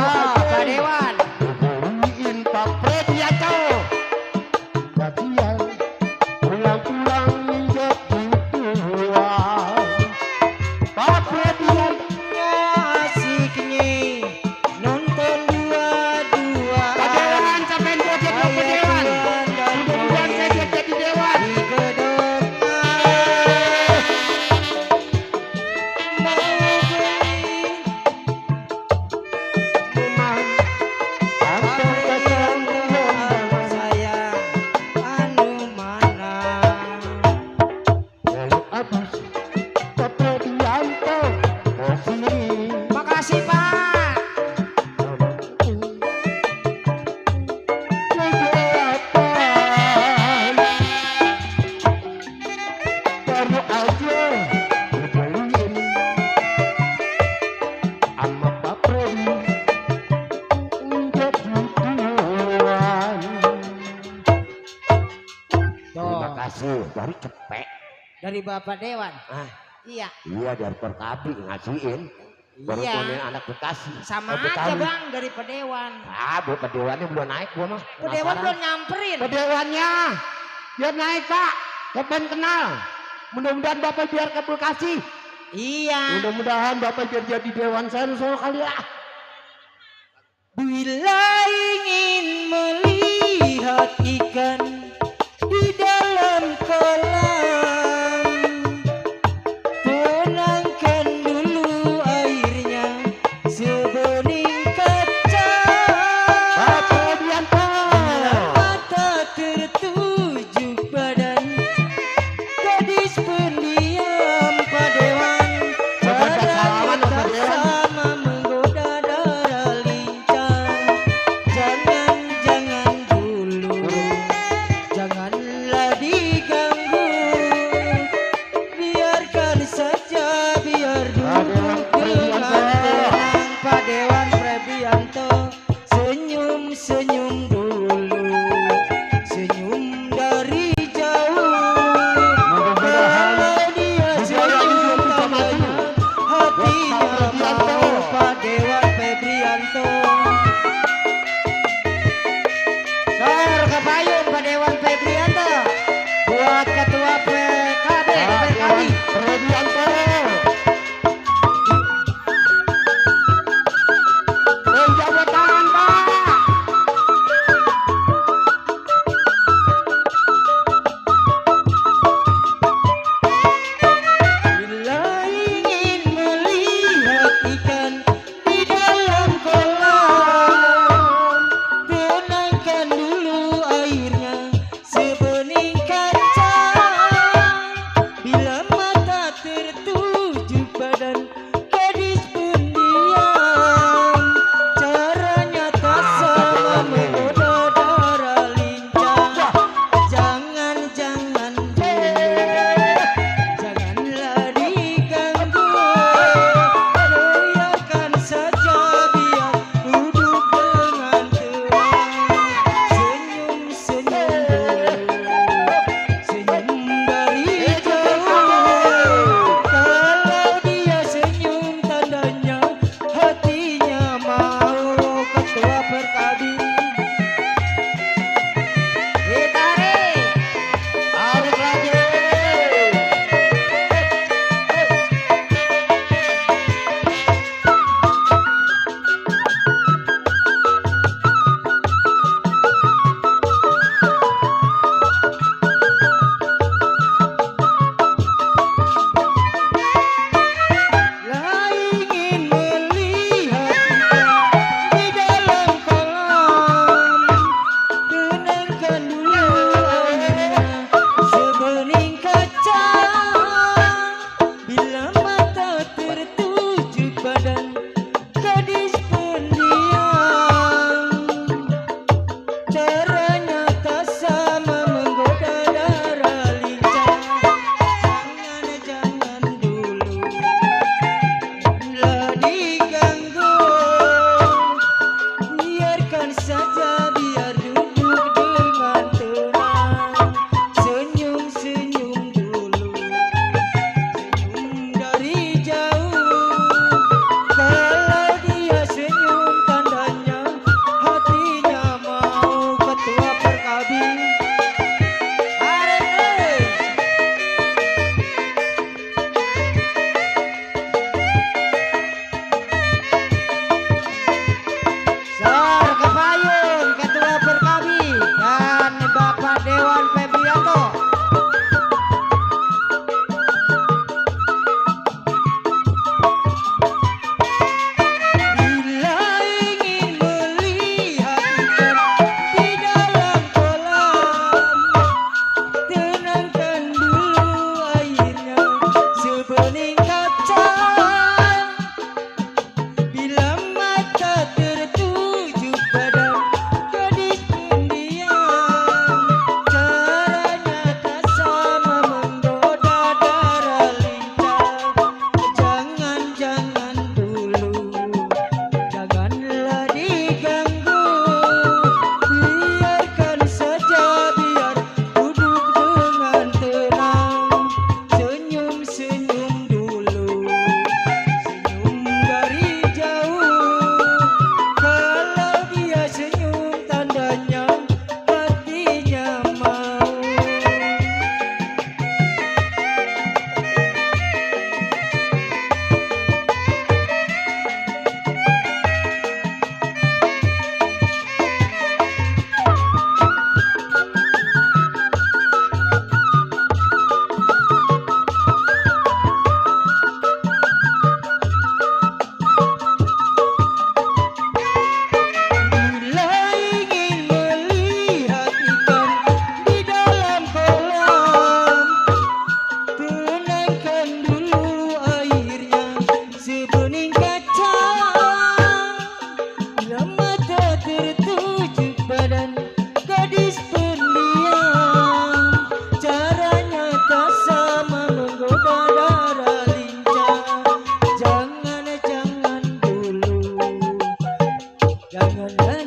Dewan. hubungin Pak Fredianto kasihan pulang-pulang jadi tua Pak Fredianto Asiknya nonton dua-duaan. Pak Dewan sampai joget Pak Dewan mudah-mudahan saya jadi dewan Di gedung mau beli memang Pak sampai Fredianto ketemu sayang anu mana. lalu habis Pak Fredianto kesini Makasih Pak. baru aja dibeliin sama Pak Freddy jadi tuan. Terima kasih dari cepek. Dari Bapak Dewan. Ah, Iya. iya dari Perkabi ngasihin. Baru Iya. punya anak Bekasi. Sama Eh, aja Betawi. Bang dari Pak Dewan. Ah, Pak Dewannya belum naik gua mah. Pak Dewan belum nyamperin. Pak Dewannya biar naik Pak. Kapan kenal? Mudah-mudahan Bapak biar ke Bekasi. Iya. Mudah-mudahan Bapak biar jadi Dewan Sensor kali ya. Bila ingin melihat ikan di dalam kolam, tenangkan dulu airnya sebening kaca. Pak Fredianto. Mata tertuju badan gadis pendiam Pak Dewan. Coba salaman, Pak Caranya tak Dewan. sama menggoda darah lincah.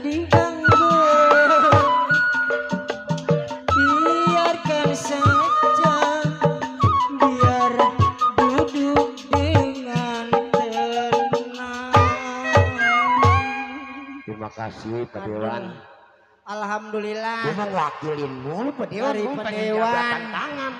diganggu. Biarkan saja, biar duduk dengan tenang. Terima kasih Pak Dewan. Alhamdulillah. Gue mewakilin mulu Pak Dewan. Dari Gue Pak pengen Dewan. jabatan tangan.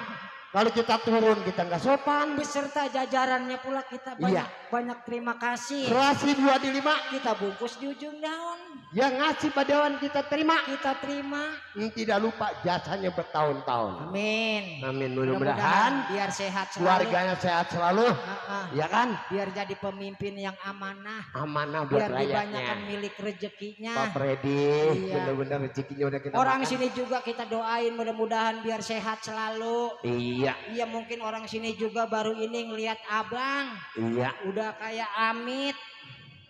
Kalau kita turun kita nggak sopan. Beserta jajarannya pula kita banyak Iya. banyak terima kasih. Serasi 2 di 5. Kita bungkus di ujung daun. Yang ngasih Pak Dewan kita terima. Kita terima. Tidak lupa jasanya bertahun-tahun. Amin. Amin. Mudah-mudahan biar sehat selalu. keluarganya sehat selalu. Ya kan? Biar jadi pemimpin yang amanah. Amanah buat Biar dibanyakan rakyatnya. milik rezekinya. Pak Freddy, Iya. benar-benar rezekinya udah kita Orang makan. sini juga kita doain mudah-mudahan biar sehat selalu. Iya, Iya mungkin orang sini juga baru ini ngelihat abang. iya. Udah kayak Amit.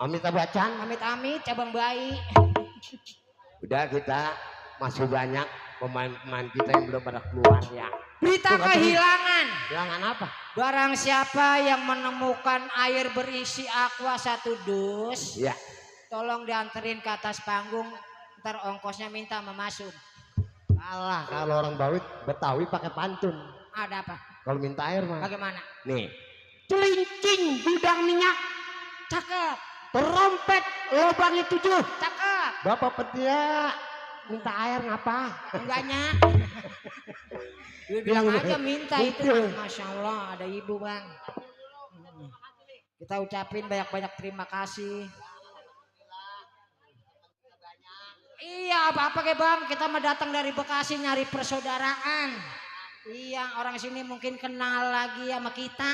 Amitabh Bachchan. Amit-amit cabang bayi. Udah kita masih banyak pemain-pemain kita yang belum pada keluar ya. Berita Tuh, kan, kehilangan. Kehilangan apa? Barang siapa yang menemukan air berisi aqua 1 dus, Ya. tolong dianterin ke atas panggung. Ntar ongkosnya minta sama Masum. Kalah kalau orang Betawi pakai pantun. Ada apa? Kalau minta air mah. Bagaimana? Nih. Celincing gudang minyak. Cakep, Terompet lubangnya 7. cakep. Bapak petia minta air ngapa? Enggaknya. Dia bilang aja minta itu. Betul. Masya Allah ada ibu bang. Kita ucapin banyak-banyak terima kasih. Iya apa-apa ke bang. Kita mau datang dari Bekasi nyari persaudaraan. Iya orang sini mungkin kenal lagi sama kita.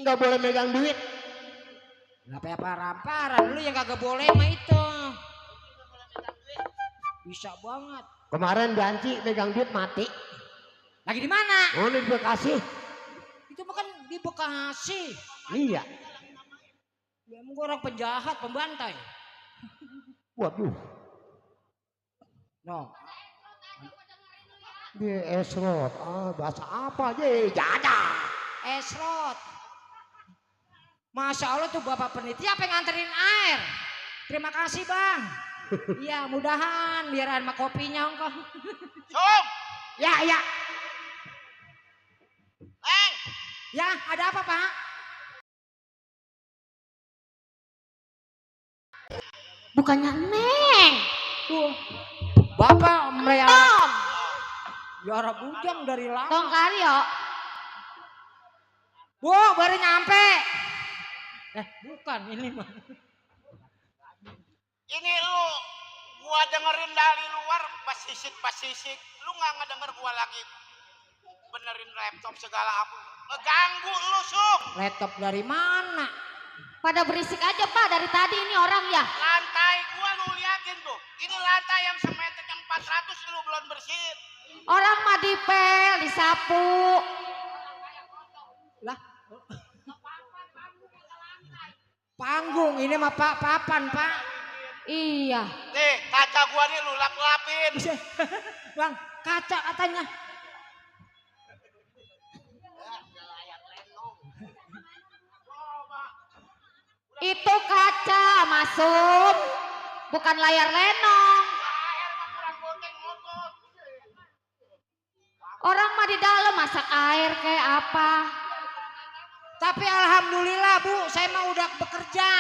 Nggak boleh megang duit. Apa paramparan lu yang kagak boleh mah itu. Bisa banget. Kemarin Janji megang duit mati. Lagi di mana? Oh, di Bekasi. Itu bukan di Bekasi. Iya. Ya emang gua orang penjahat, pembantai. Waduh. No. Di esrot. Bahasa apa aja? Jada. Esrot. Masya Allah tuh Bapak Penitia pengen nganterin air. Terima kasih Bang. Iya mudahan biar sama kopinya engkau. Sum, Ya ya. Eng, Ya ada apa Pak? Bukannya Neng. Tuh. Bapak melihara. Biara bujang dari lama. Tong Karyo. Bu baru nyampe. Bukan ini mah. ini lu gua dengerin dari luar pasisik. Lu nggak ngedenger gua lagi benerin laptop segala apa. Ngeganggu lu, Sum. Laptop dari mana? Pada berisik aja Pak dari tadi ini orang ya. Lantai gua lu liatin tuh. Ini lantai yang semeternya 400 lu belum bersihin. Orang mah dipel, disapu. Lah. Panggung ini mah Pak papan Pak. Iya. Nih, kaca gua nih lu lap-lapin. Bang kaca katanya. Itu kaca masuk. Bukan layar lenong. Orang mah di dalam masak air kayak apa. Tapi alhamdulillah Bu, saya mah udah bekerja.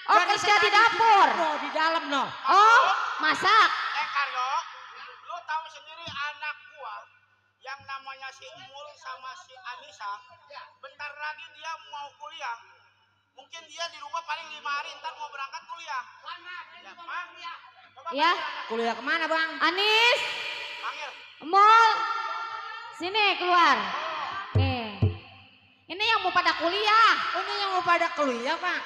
Oh Jadi kerja saya di tadi dapur. di dalam no. Oh masak. Karyo, lu tahu sendiri anak gua yang namanya si Mul sama si Anissa, bentar lagi dia mau kuliah. Mungkin dia di rumah paling 5 hari, ntar mau berangkat kuliah. Ya, Pak. Coba Ya. Kuliah kemana Bang? Anis. panggil. Mall. Sini keluar. Nih. Ini yang mau pada kuliah. Oh, ini yang mau pada kuliah Pak.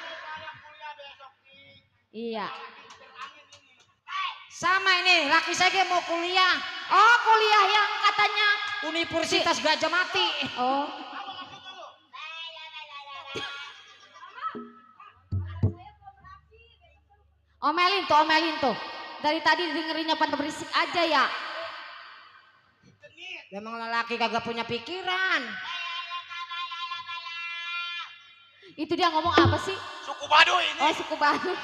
Iya. Sama ini laki saya mau kuliah. Oh kuliah yang katanya. Universitas Gajah Mati. Oh. Omelin tuh. Dari tadi dengerinnya pada berisik aja ya. Memang lelaki kagak punya pikiran. Itu dia ngomong apa sih? Suku Baduy ini. Oh, suku Baduy.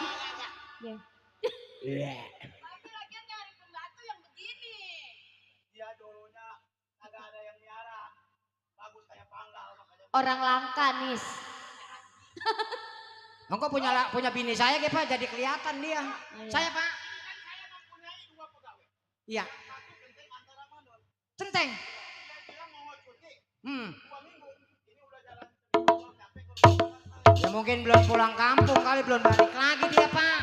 Ya. Dia dulunya agak ada yang miara. Bagus kayak panggal makanya. Orang langka, Nis. Monggo punya bini saya ge Pak, jadi kelihatan dia. Iya. Saya Pak. Saya mempunyai 2 pegawai. Iya. Satu genteng antara mandor. Centeng. Dia bilang mau cuti 2 minggu. Ini udah jalan capek kalau Ya mungkin belum pulang kampung kali, belum balik lagi dia Pak.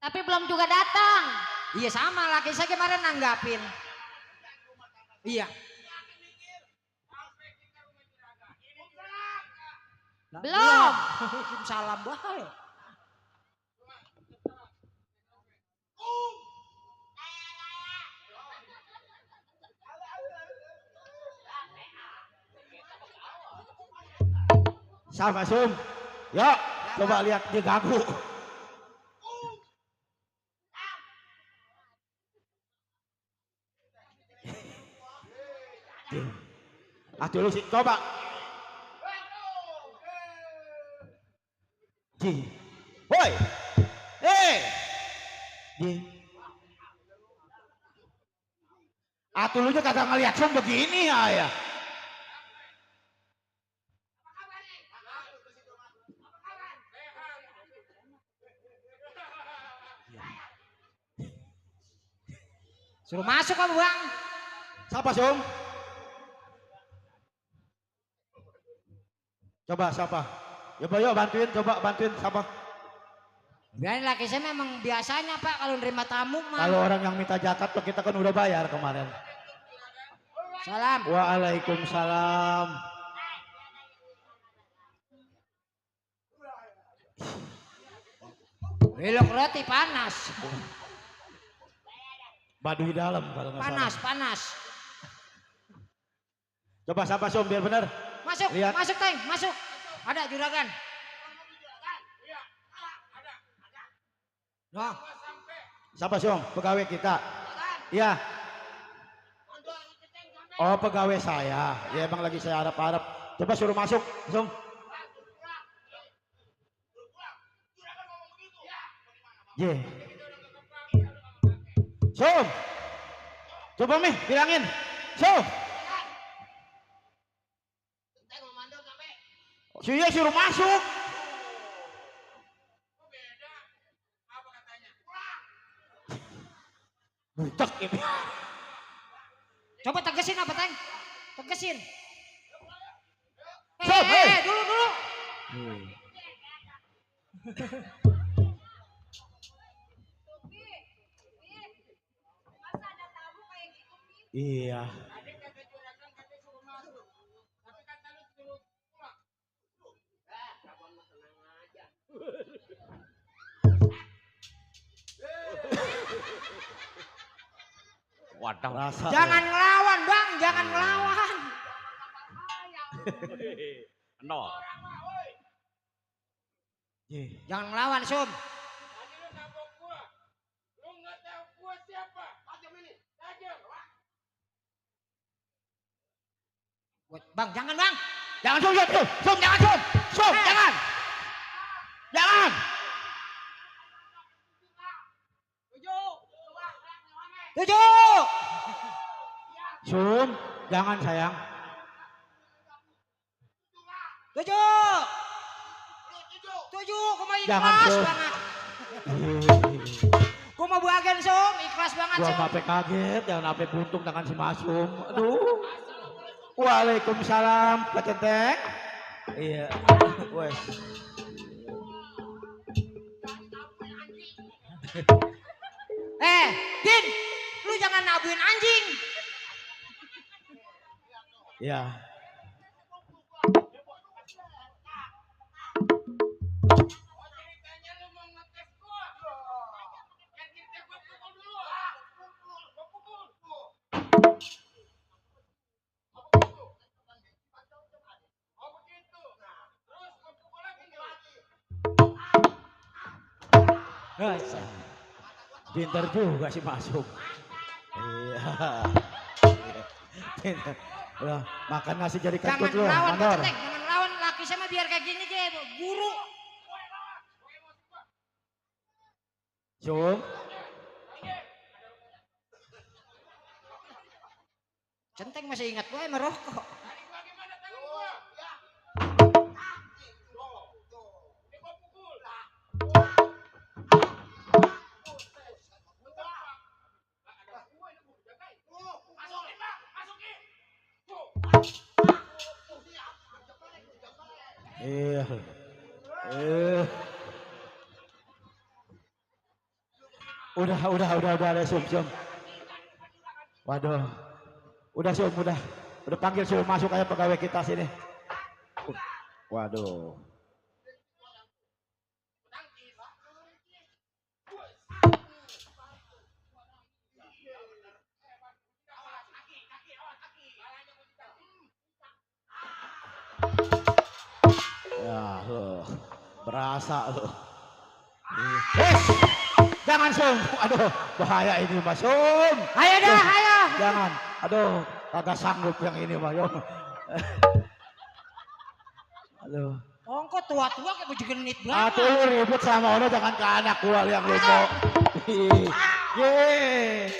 Tapi belum juga datang. Iya sama, laki saya kemarin nanggapin. Iya. Belum. Salam bae. Sama Sum. Yuk, coba lihat dia gagu. Dulu sih, coba. Woi. Dulunya kagak ngeliat Sum begini ya. Suruh masuk kamu Bang. Siapa Sum? Coba siapa? Yuk bantuin, coba bantuin siapa? Biarin laki saya memang biasanya Pak kalau nerima tamu mah. Kalau orang yang minta zakat tuh kita kan udah bayar kemarin. Salam. Waalaikumsalam. Belok roti panas. Baduy dalam kalau nggak Panas, salah. panas. Coba siapa Sum biar benar. Masuk, Lihat. masuk Teng, masuk. Ada juragan. Noh, Siapa Sum? Pegawai kita. Iya. Oh pegawai saya. Ya emang lagi saya harap-harap. Coba suruh masuk Sum. Ye. Sum. Coba Mi bilangin. Sum. Suya suruh masuk. Budak ini. coba tegesin apa Teng? Tegesin. Sob, hey. Dulu. Iya. Wadah. Rasa. Jangan ngelawan Bang, jangan ngelawan. Nol. Jangan ngelawan Sum. Bang, jangan Bang. Jangan Sum, Sum, jangan Sum. Sum, jangan. Jangan. Tujuh. Sum, jangan sayang. Tujuh. Koma Jangan, ikhlas Sum. banget. Koma bagian Sum, ikhlas banget Gua Sum. sampai kaget, jangan sampai buntung tangan si Masum. Aduh. Waalaikumsalam, Pak Centeng. Iya, wes. Din, lu jangan nabuin anjing. Iya. Pinter juga sih masuk. Iya. Pinter. Udah, makan nasi jadi Jangan kentut lu, lawan mandor. Pak Centeng, jangan lawan laki sama biar kayak gini deh, guru. Sum, Centeng masih ingat gue merokok. iya. Udah, Sum. Waduh, udah Sum, udah panggil Sum masuk aja pegawai kita sini. Waduh. Ya, berasa lu. Jangan Sum, aduh bahaya ini Mas Sum. Ayo dah, ayo. Jangan, aduh kagak sanggup yang ini Mas Sum. Aduh. Ongko tua-tua kayak baju genit banget. Atuh lu ribut sama ono jangan ke anak gua yang lu mau. Ye.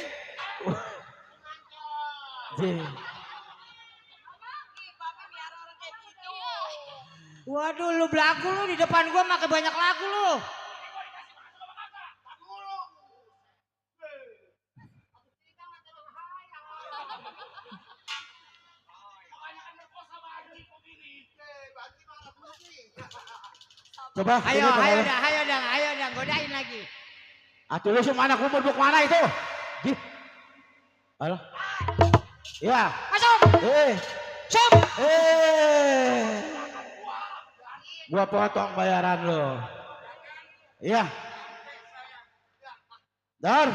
Waduh, lu belagu lu di depan gua makai banyak lagu lu. Coba Ayo sini, dah, godain lagi. Atuh lu mana kumur buk mana itu? Halo. Ya. Masuk. Sum. Gua potong bayaran lo. Iya. Dar.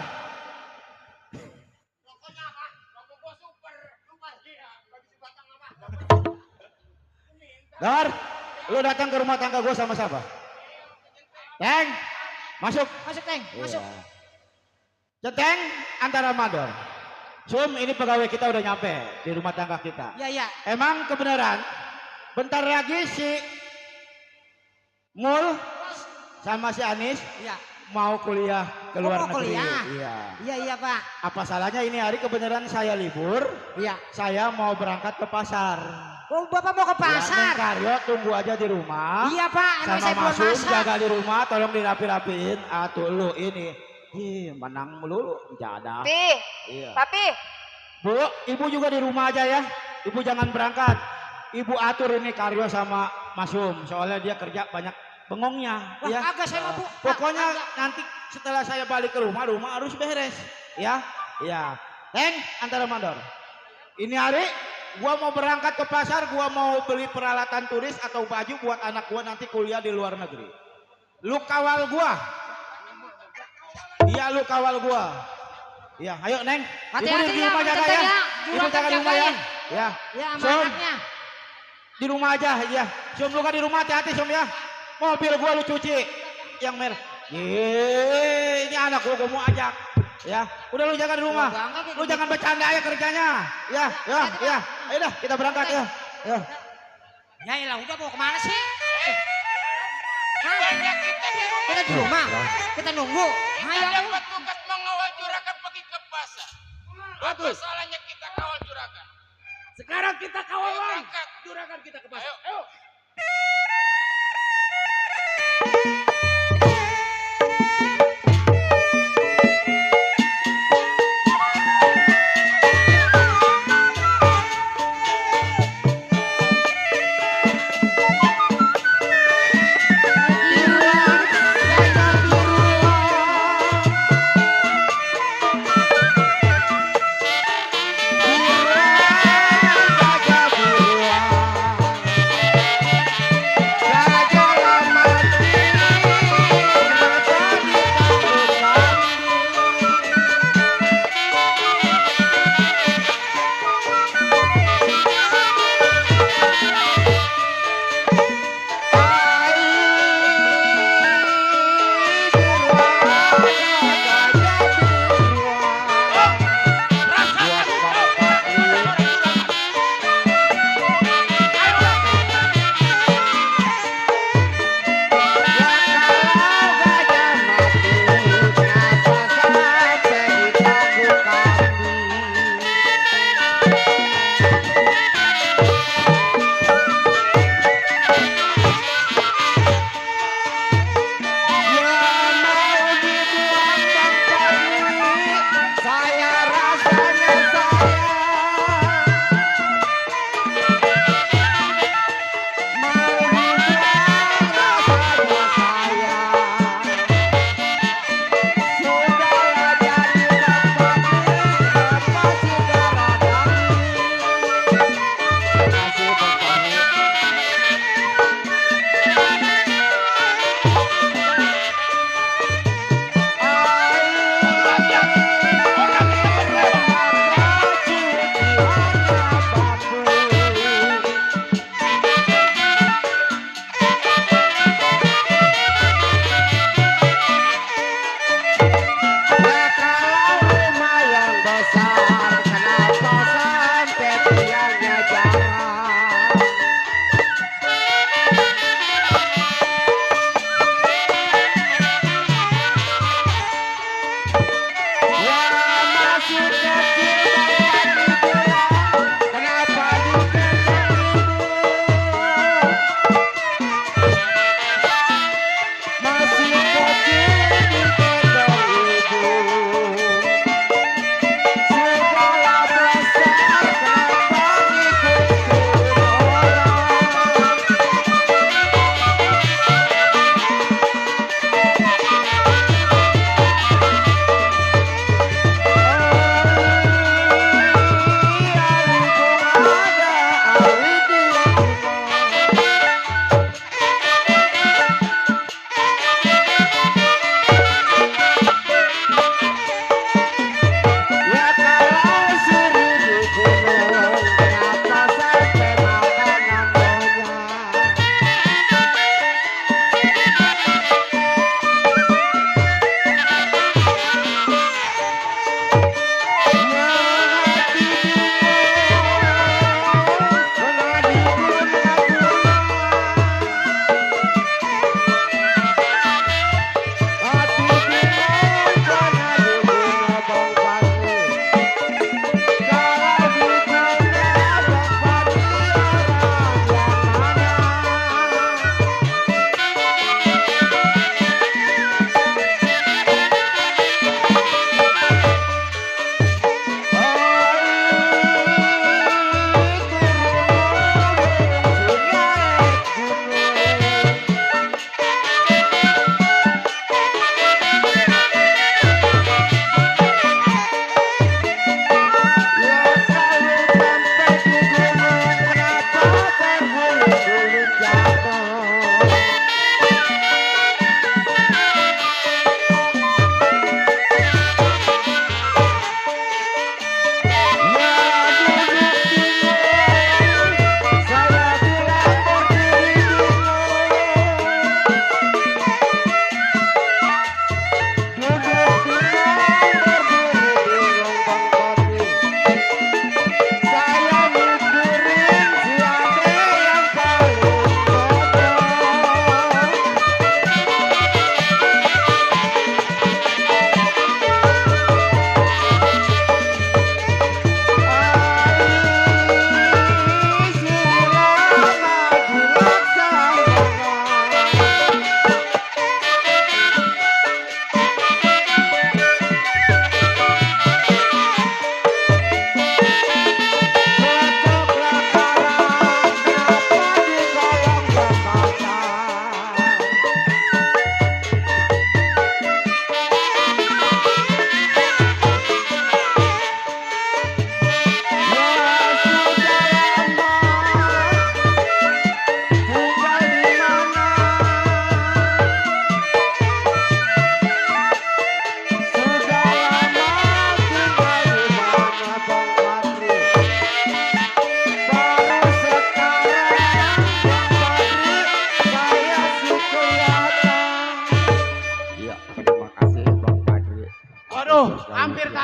Dar, lu datang ke rumah tangga gua sama siapa? Teng, masuk. Masuk, Teng. Masuk. Centeng antara Mador. Sum, ini pegawai kita udah nyampe di rumah tangga kita. Iya. Emang kebenaran bentar lagi si Mul sama si Anis Iya. mau kuliah ke luar mau negeri. kuliah? Iya, Pak. Apa salahnya ini hari kebenaran saya libur? Iya. Saya mau berangkat ke pasar. Oh, Bapak mau ke pasar? Ya, Karyo tunggu aja di rumah. Iya, Pak. Emang Sama saya belum Masum masak. jaga di rumah, tolong dirapi-rapiin. Atuh lu ini. Menang melulu, jadah. Iya. Papi. Bu, ibu juga di rumah aja ya. Ibu jangan berangkat. Ibu atur ini Karyo sama Masum. Soalnya dia kerja banyak bengongnya. Wah, Ya. kagak saya mah, Bu. Pokoknya nanti setelah saya balik ke rumah harus beres. Ya. Iya. Teng, antara mandor. Ini hari gua mau berangkat ke pasar, gua mau beli peralatan turis atau baju buat anak gua nanti kuliah di luar negeri. Lu kawal gua. Iya, lu kawal gua. Iya, ayo Neng. Hati-hati Ibu di ya, rumah Pak jaga Centeng ya. ya. Ibu jaga di rumah ya. jagain. Ya. Ya, sama Som, anaknya. di rumah aja ya. Som, lu kan di rumah hati-hati Som ya. Mobil gua lu cuci yang merah. Ini anak gua mau ajak. Ya, udah lu jaga di rumah. Lu jangan bercanda ya kerjanya. Ya. Ayo dah kita berangkat ya. Ya. Ya elah, udah mau kemana sih? Hah? Kita di rumah. Kita nunggu. Ayo. Ada petugas mengawal juragan pergi ke pasar. Apa salahnya kita kawal juragan? Sekarang kita kawal Ayo Bang. berangkat. Juragan kita ke pasar. Ayo.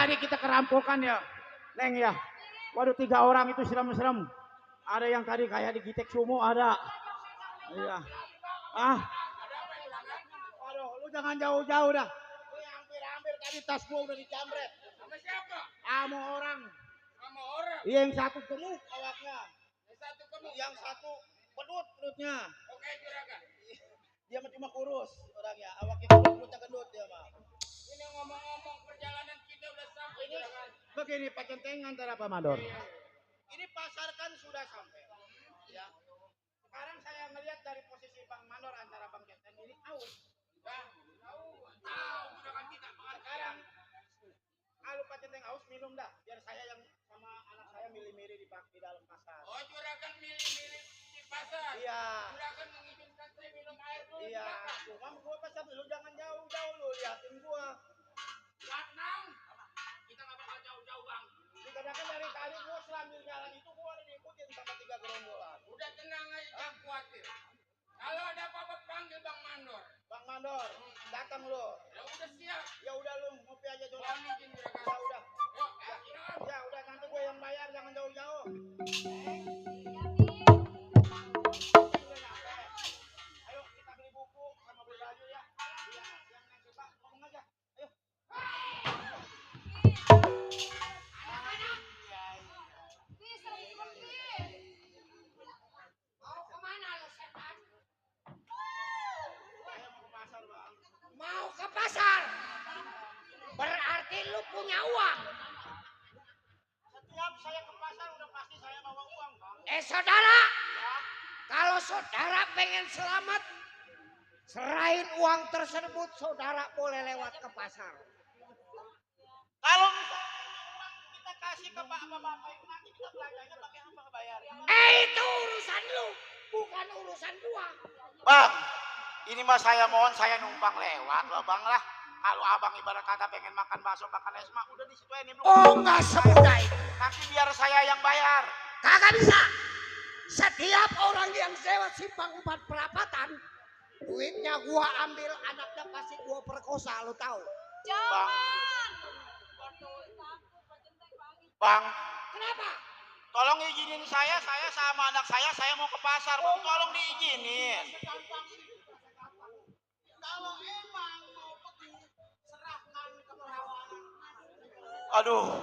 tadi kita kerampokan ya, Neng ya. Waduh 3 orang itu serem-serem. Ada yang tadi kayak digitek sumo ada. Iya. Waduh, lu jangan jauh-jauh dah. Ini hampir-hampir tadi tas gua udah dicamret. Sama siapa? Sama orang. Sama orang. Iya, yang satu gemuk awaknya. Yang satu kamu. Yang satu pedut perutnya. Oke, juragan. Dia mah cuma kurus orangnya. Awaknya kurus, perutnya gendut dia mah. Ini ngomong-ngomong perjalanan kita udah sampai, juragan. Begini Pak Centeng antara Pak Mandor. Ini pasar kan sudah sampai. Ya. Sekarang saya ngelihat dari posisi Bang Mandor antara Bang Centeng ini aus. Tahu, juragan kita makan. Sekarang kalau Pak Centeng aus minum dah. Biar saya yang sama anak saya milih-milih di dalam pasar. Oh, juragan milih-milih di pasar. Iya. Juragan mengizinkan saya minum air dulu. Iya. Cuma gua pasar lu jangan jauh-jauh lu liatin gua. Tenang. Kita nggak bakal jauh-jauh, Bang. Dikatakan dari tadi gua selambil jalan itu gua udah diikutin sama 3 gerombolan. Udah tenang aja, jangan khawatir. Kalau ada apa-apa panggil Bang Mandor. Bang Mandor, datang lu. Ya udah siap. Ya udah lu ngopi aja dulu. Mohon izin, juragan. Ya udah. Yuk, jalan. Ya udah nanti gue yang bayar jangan jauh-jauh. Ayo kita beli buku sama beli baju ya. Iya, yang suka ngomong aja. Ayo. Mau kemana lu setan? Saya mau ke pasar, Bang. Mau ke pasar? Berarti lu punya uang. Setiap saya ke pasar udah pasti saya bawa uang, Bang. Saudara, kalau saudara pengen selamat, serahin uang tersebut, saudara boleh lewat ke pasar. Kalau misalnya uang kita kasih ke bapak-bapak itu nanti kita belanjanya pakai apa bayar? Itu urusan lu, bukan urusan gua. Bang, ini mah saya mohon saya numpang lewat loh Bang lah. Kalau abang ibarat kata pengen makan bakso makan es mah udah di situ aja nih belum. Oh, nggak semudah itu. Nanti biar saya yang bayar. Kagak bisa. Setiap orang yang sewa simpang 4 perapatan, duitnya gua ambil, anaknya pasti gua perkosa, lu tahu. Bang. Bang, Kenapa? tolong izinin saya sama anak saya mau ke pasar. Bang, tolong diizinin. Kalau emang mau pergi, serahkan ke perawanan. Aduh.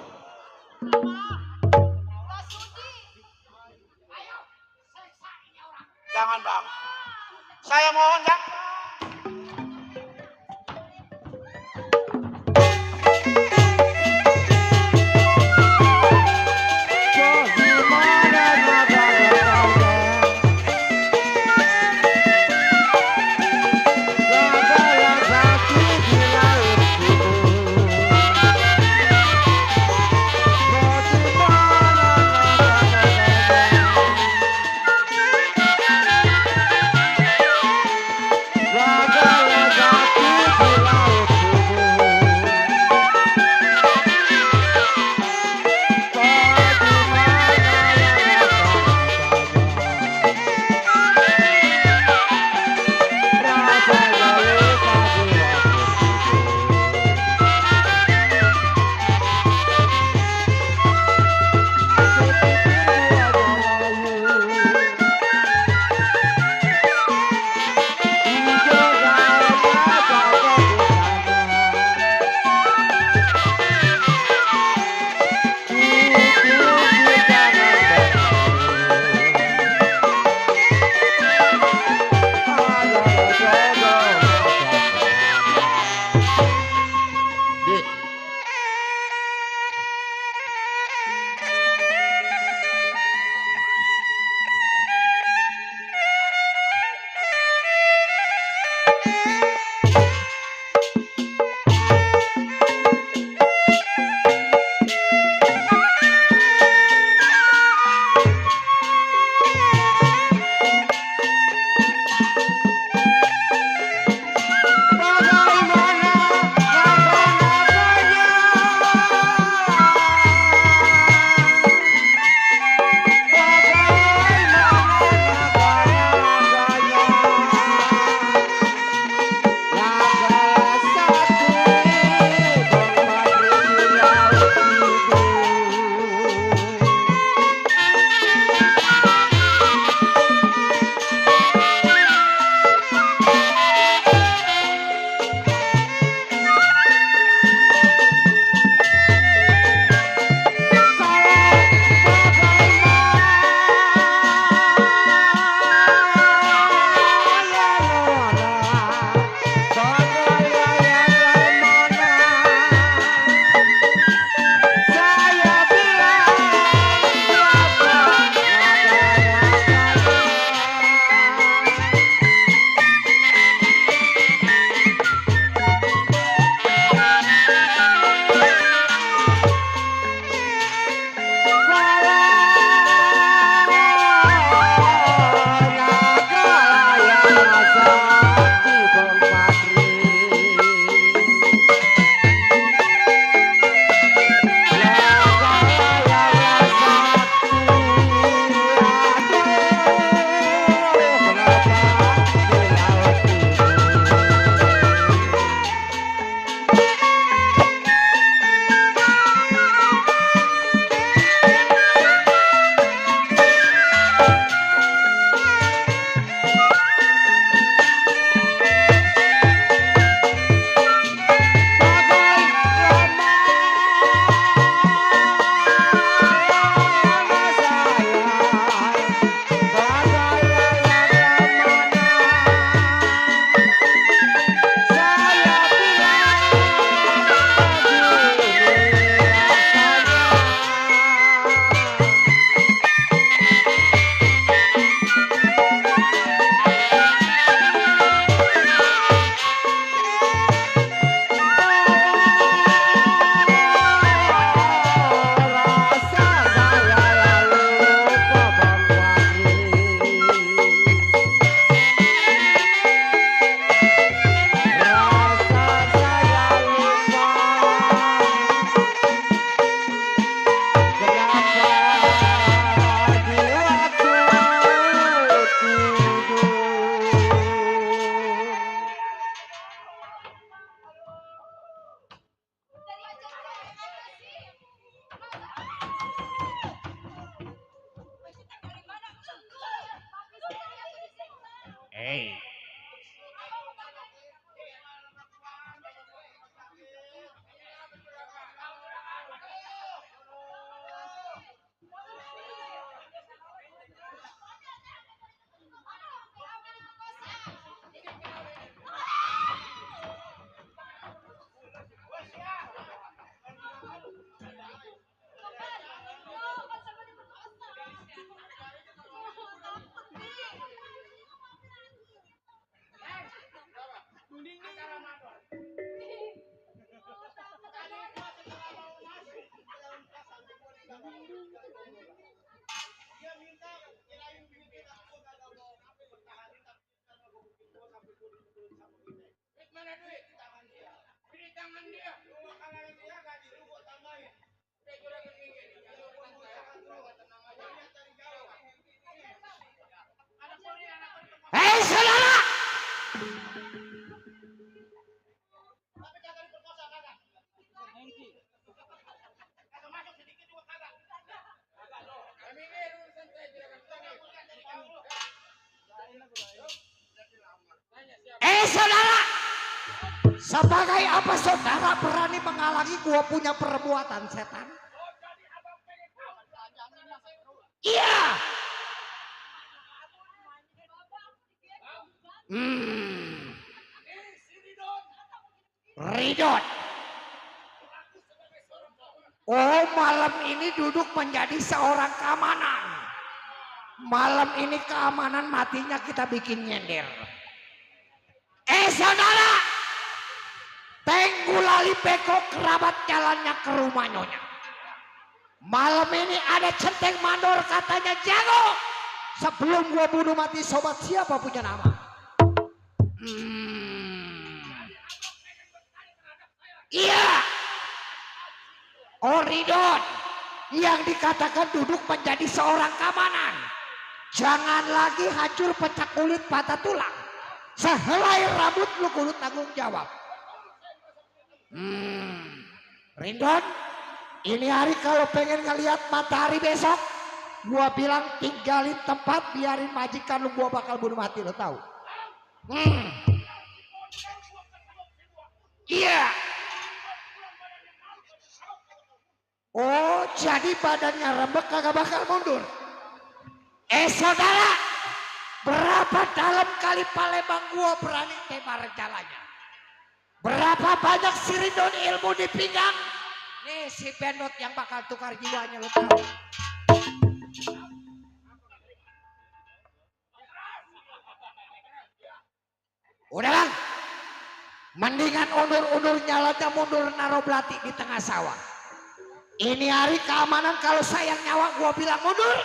Jangan Bang. Saya mohon ya. Hei. Hei saudara, saudara, sebagai apa saudara berani menghalangi gua punya perbuatan setan? Iya. Ridon. Oh, malam ini duduk menjadi seorang keamanan. Malam ini keamanan matinya kita bikin nyender. Saudara, Tenggulali Beko kerabat jalannya ke rumah Nyonya. Malam ini ada centeng mandor katanya jago. Sebelum gua bunuh mati sobat siapa punya nama? Iya. Oridon yang dikatakan duduk menjadi seorang keamanan. Jangan lagi hancur pecah kulit patah tulang. Sehelai rambut lu kudu tanggung jawab. Rindon, ini hari kalau pengen ngelihat matahari besok, gua bilang tinggalin tempat, biarin majikan lu, gua bakal bunuh mati, lo tahu? Iya. Oh, jadi badannya rembek kagak bakal mundur. Saudara, berapa dalam kali Palembang gua berani tembak rencananya? Berapa banyak si Ridon ilmu di pinggang? Nih si Bendot yang bakal tukar jiwanya, lo tahu? Udah Bang, mendingan undur-undur nyalanya mundur naruh belati di tengah sawah. Ini hari keamanan, kalau sayang nyawa gua bilang mundur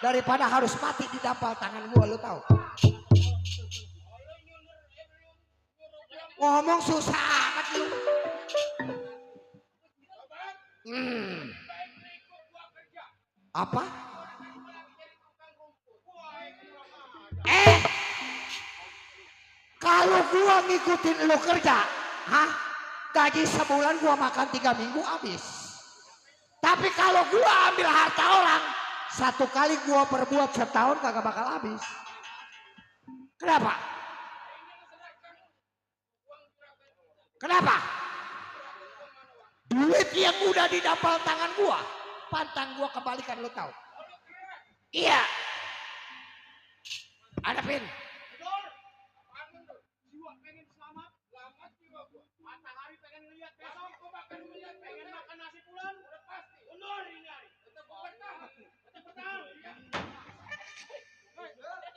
daripada harus mati di dampal tangan gua, lo tahu? Ngomong susah amat lu. Apa? Kalau gua ngikutin lu kerja, gaji sebulan gua makan 3 minggu habis. Tapi kalau gua ambil harta orang, 1 kali gua perbuat setahun kagak bakal habis. Kenapa? Kenapa? Duit yang udah di dampal tangan gua, pantang gua kembalikan, lo tahu? Iya. Ada pin. Jiwa pengen selamat jiwa gua. Matahari pengen lihat besok, gua bakal lihat, pengen makan nasi pulang, udah pasti. Undur ini hari. Tetap bertahan. Tetap bertahan. Sayang, lu di mata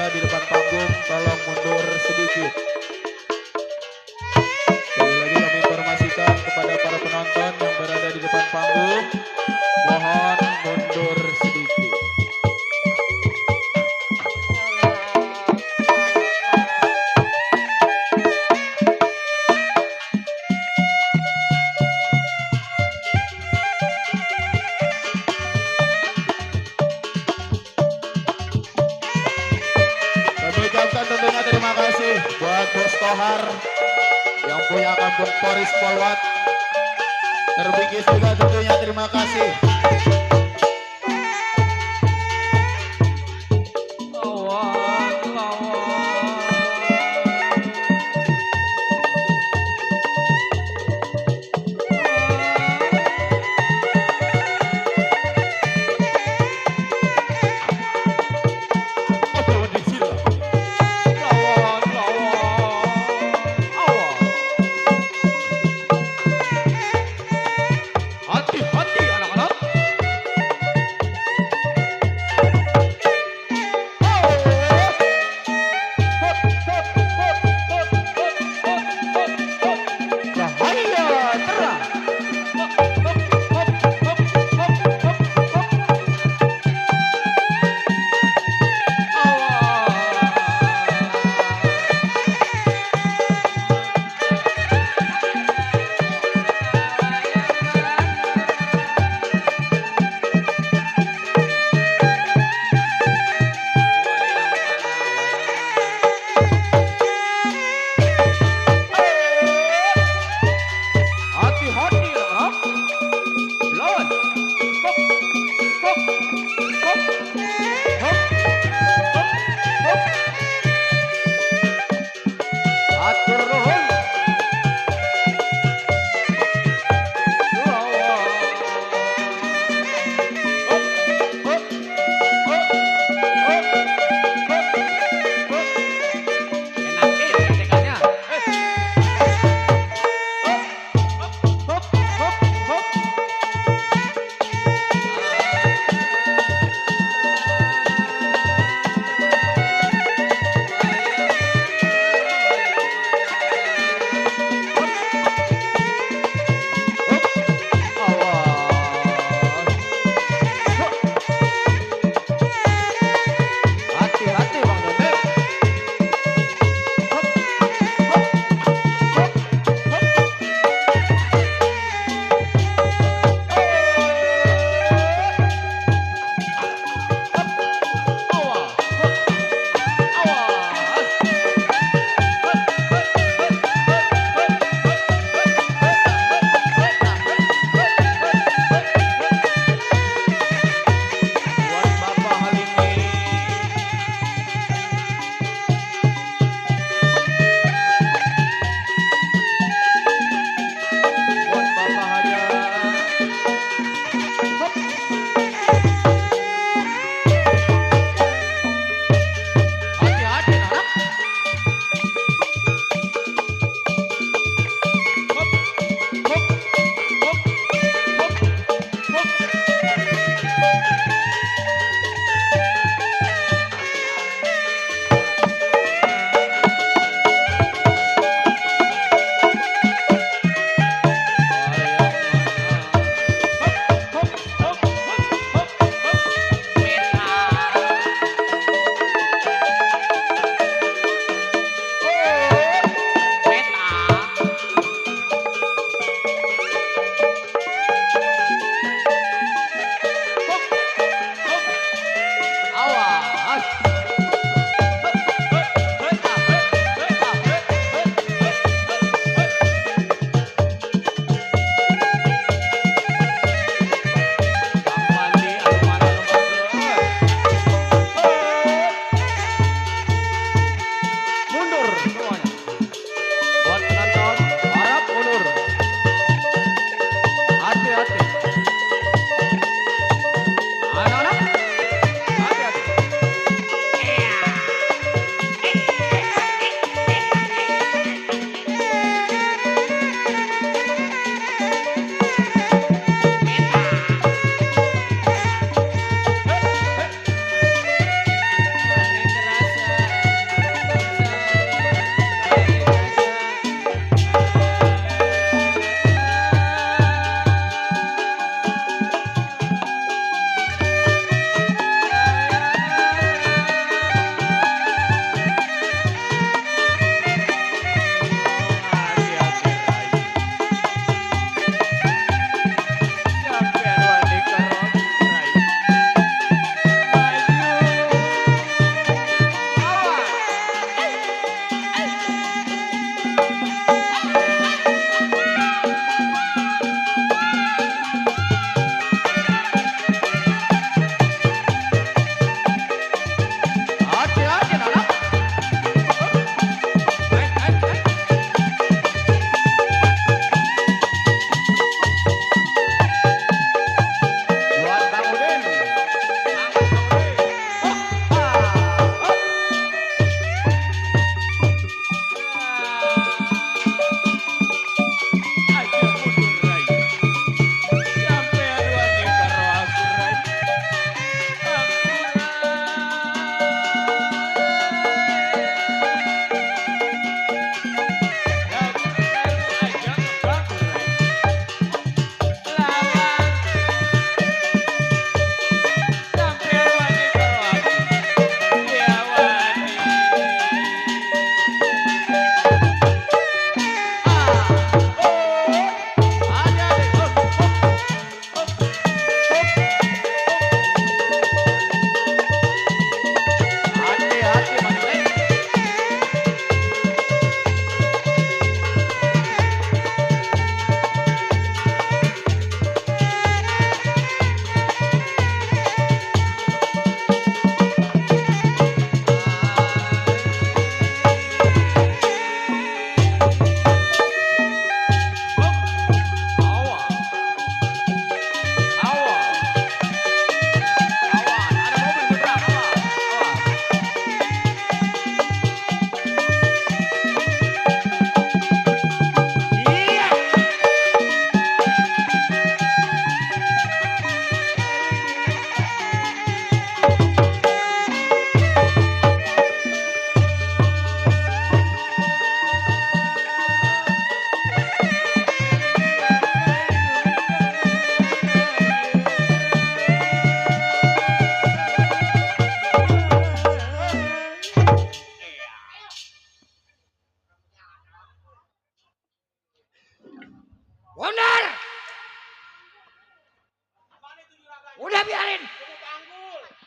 berada di depan panggung tolong mundur sedikit. Sekali lagi kami informasikan kepada para penonton yang berada di depan panggung, mohon mundur sedikit. Kami ucapkan tentunya terima kasih buat Bos Kohar yang punya kampung Poris Polwat. Terbingkis juga tentunya terima kasih. Hati-hati anak-anak.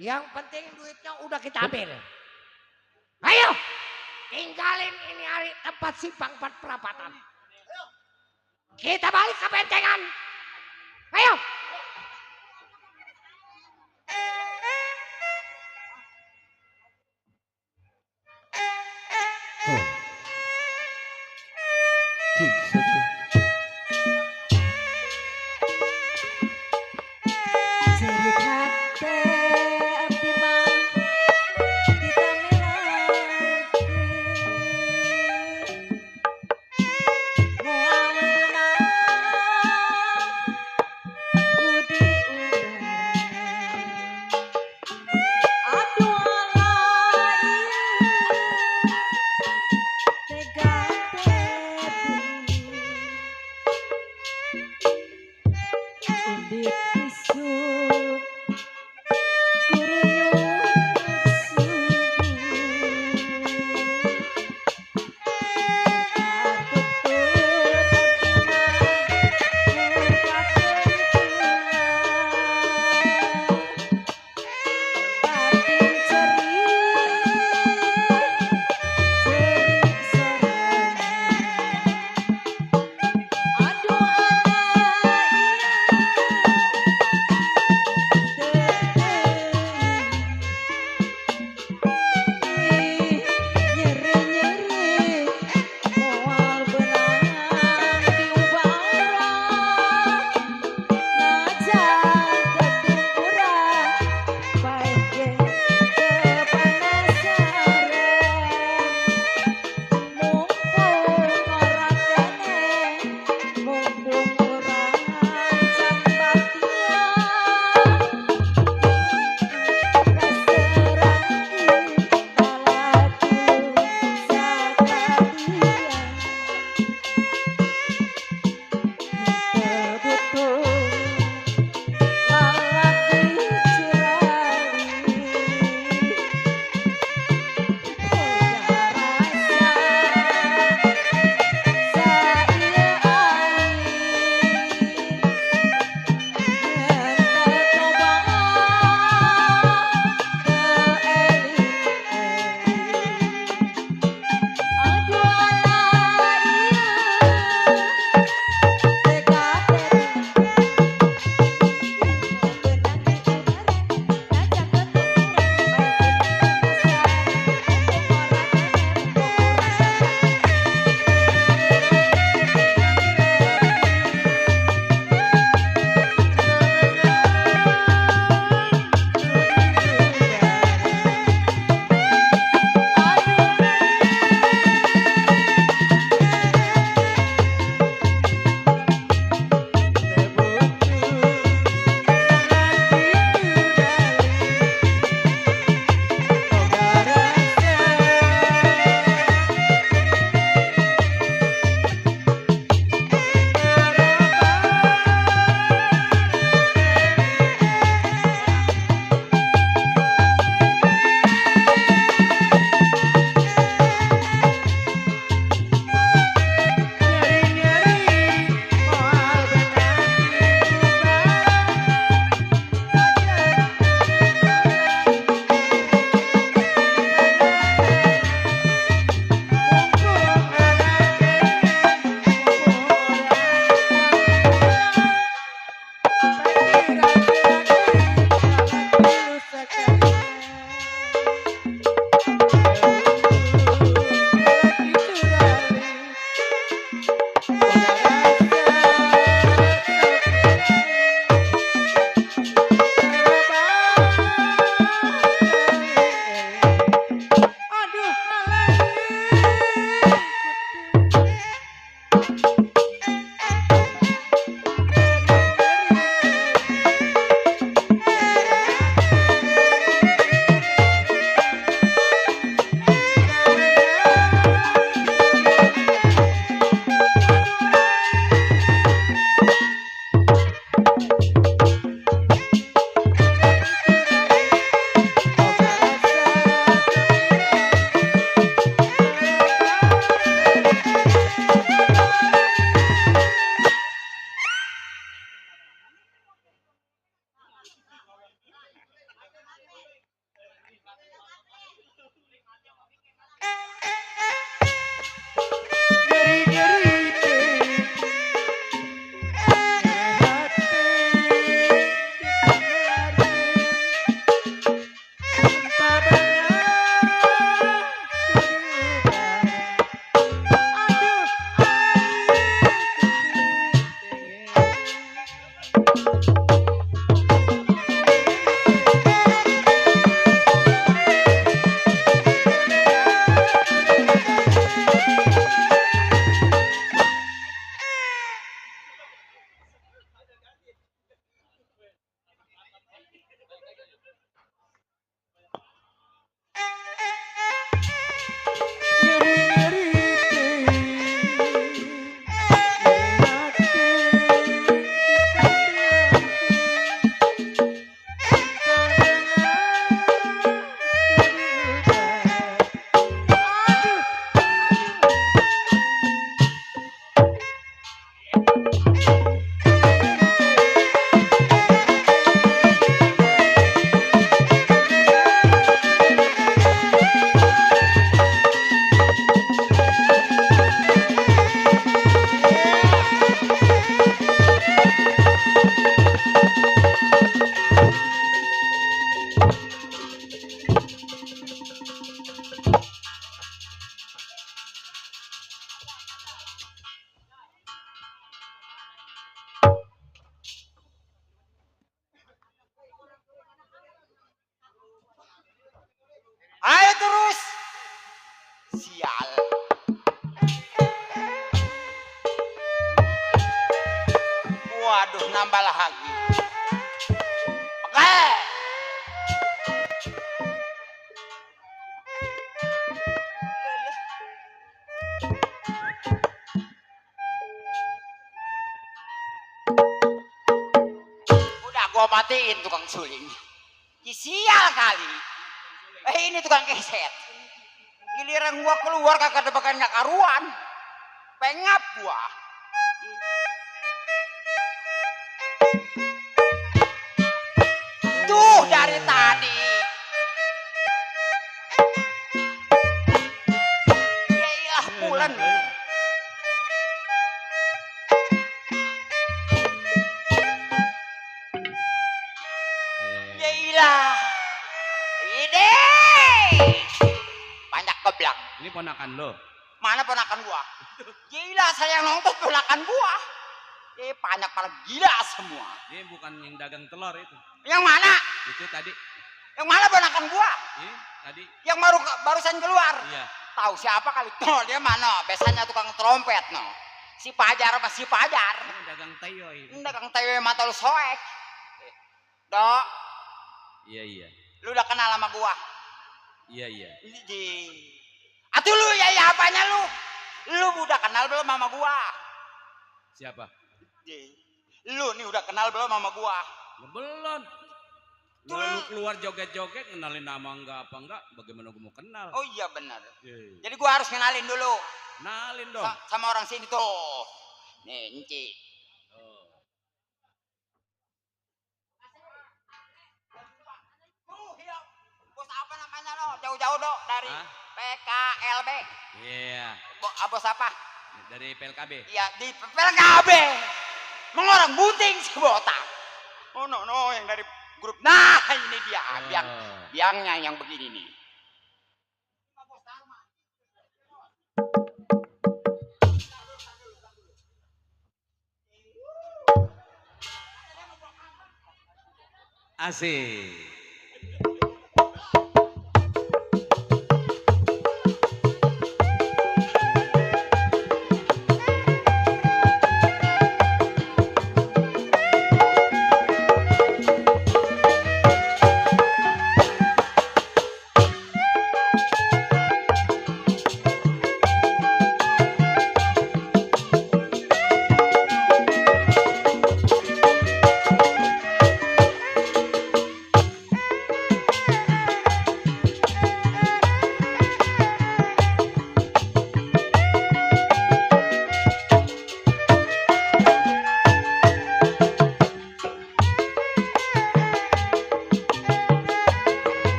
Yang penting duitnya udah kita ambil. Ayo, tinggalin ini hari tempat simpang perapatan. Kita balik ke bentengan. Ayo. nambah lagi. Oke. Udah gua matiin tukang suling. Sial kali. Ini tukang keset. Giliran gua keluar kagak debakan gak karuan. Pengap gua. Tuh dari tadi. Ya iyalah bulan. Ya iyalah. Ide. Banyak keblak. Ini ponakan lo. Mana ponakan gua? Gila saya yang nonton ponakan gua. Banyak para gila semua. Ini bukan yang dagang telur itu. Yang mana? Itu tadi. Yang mana ponakan gua? Ini tadi. Yang barusan keluar. Iya. Tahu siapa kali? Tuh dia mana? Biasanya tukang trompet no. Si Pajar apa si Pajar? Ini dagang tayoy. Dagang tayoy mata lu soek. Dok. Iya iya. Lu udah kenal sama gua? Iya iya. Atuh lu ya apanya lu? Lu udah kenal belum sama gua? Siapa? Lu nih udah kenal belum sama gua? Belum. Lu keluar joget-joget kenalin nama enggak apa enggak? Bagaimana gua mau kenal? Oh iya benar. Iya. Jadi gua harus kenalin dulu. Kenalin dong. Sama orang sini tuh. Nih, Enci. Bos apa namanya lo? Jauh-jauh dok dari PKLB. Iya. Bos apa? Dari PLKB. Iya di PLKB. Mengorang bunting si botak. Oh no yang dari grup. Nah ini dia biangnya yang begini nih. Asik.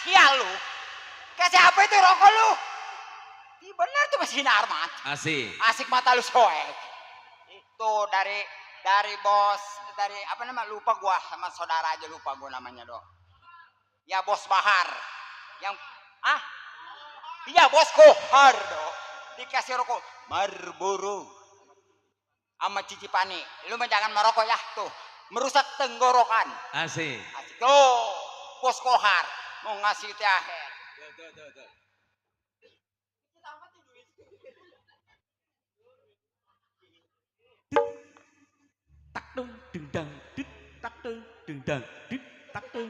Sial lu. Kasih apa itu rokok lu? Ini benar tuh mesin Armat. Asik. Asik mata lu soek. Itu dari bos, dari apa nama lupa gua sama saudara aja lupa gua namanya dok. Ya bos Bahar. Yang iya bos Kohar dok. Dikasih rokok Marlboro sama cicipani. Lu jangan merokok ya tuh. Merusak tenggorokan. Asik. Asik tuh. Bos Kohar mau ngasih THR. Tuh. Tak dong dendang dit tak dong dendang dit tak dong.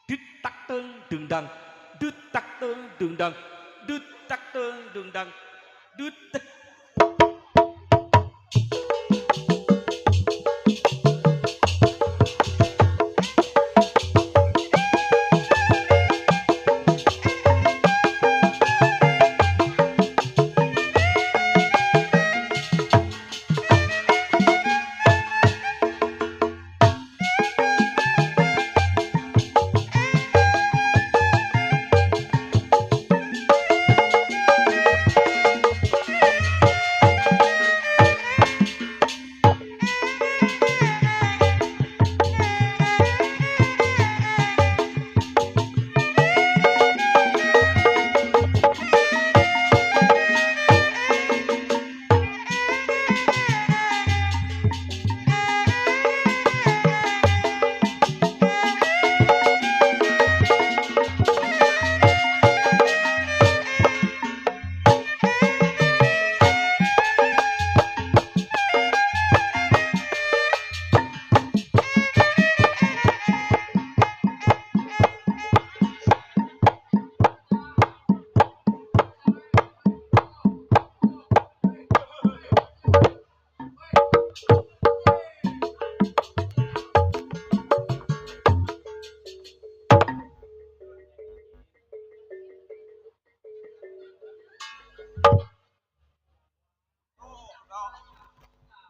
Dut tak teng dung dang. Dut tak teng dung dang. Dut tak teng dung dang. Dut tak.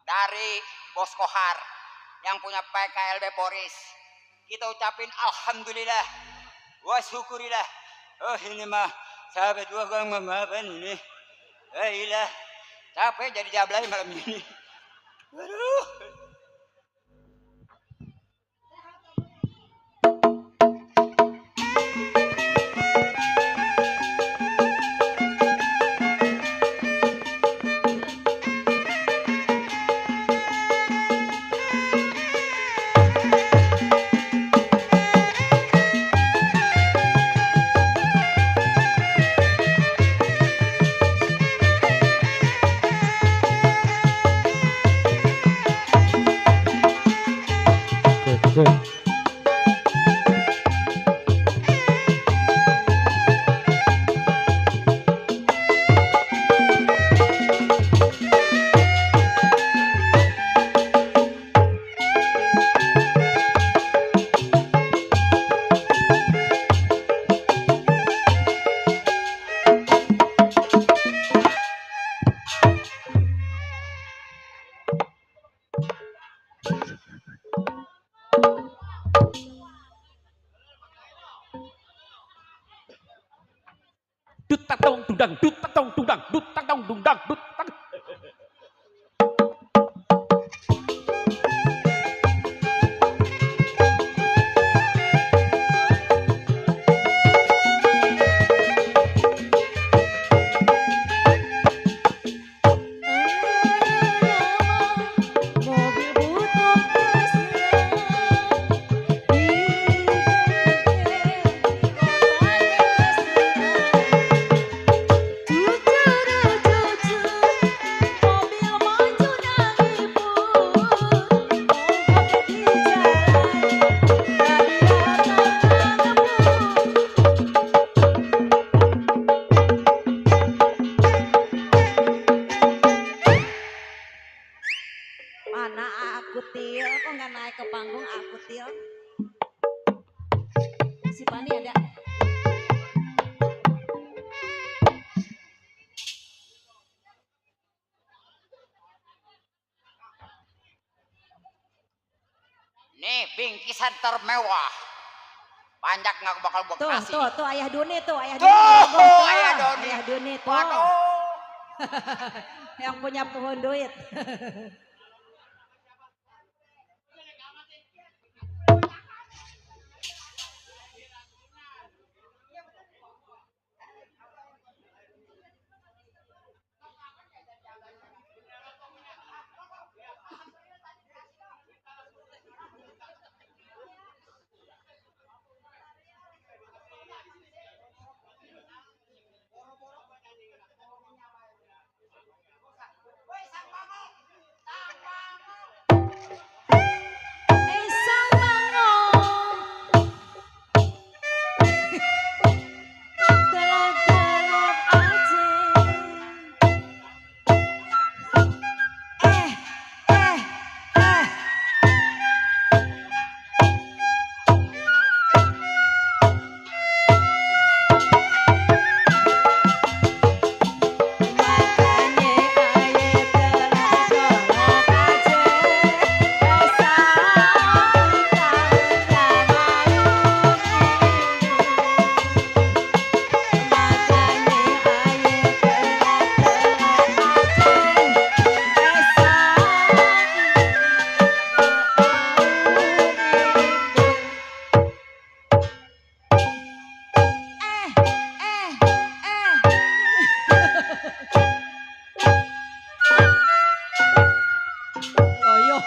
Dari Bos Kohar yang punya PKLB Poris, kita ucapin alhamdulillah wa syukurillah. Oh ini mah sahabat gua maafin ini. Ilah capek jadi jablay malam ini. Aduh. Dut tak tong dundang, dut tak tong dundang, dut tak tong dundang, dut tak. Mana aku Til, kok nggak naik ke panggung aku Til? Si Pani ada. Nih bingkisan termewah. Panjak nggak bakal gua kasih. Tuh ayah Doni tuh, ayah Tuh, Doni. ayah Doni. Ayah Doni tuh. Waduh. Yang punya pohon duit.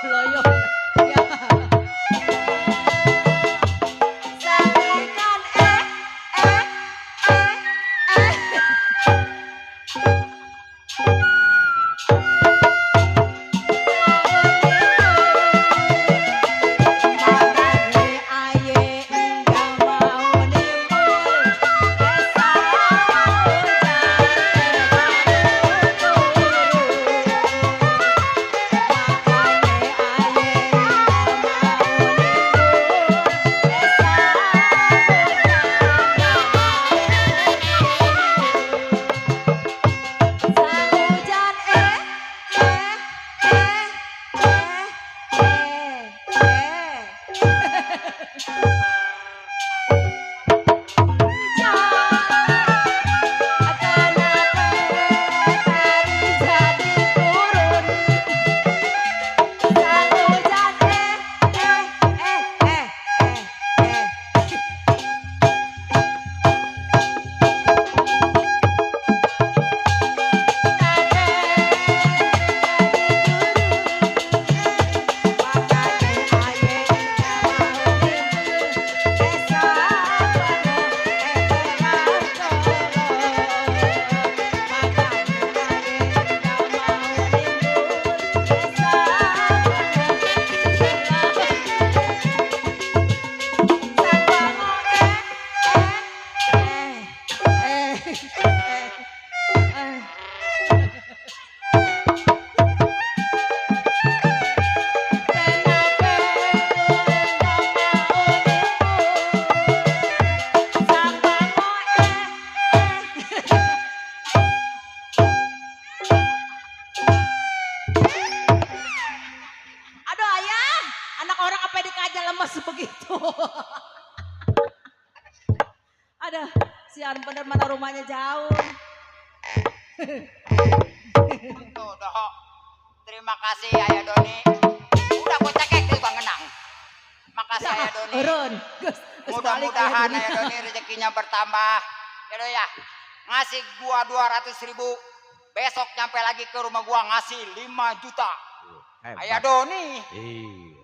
loyo. Ya. Sampaikan Aduh ayah, anak orang apa dikaja lemes begitu. Ada, sian bener mana rumahnya jauh. Tuh, doh. Terima kasih Ayah Doni. Udah gue cekek tuh Bang Genang. Makasih Ayah Doni. Urun. Mudah-mudahan Ayah Doni rezekinya bertambah. Ya doh ya. Ngasih gua 200.000. Besok nyampe lagi ke rumah gua ngasih 5 juta. Ayah Doni.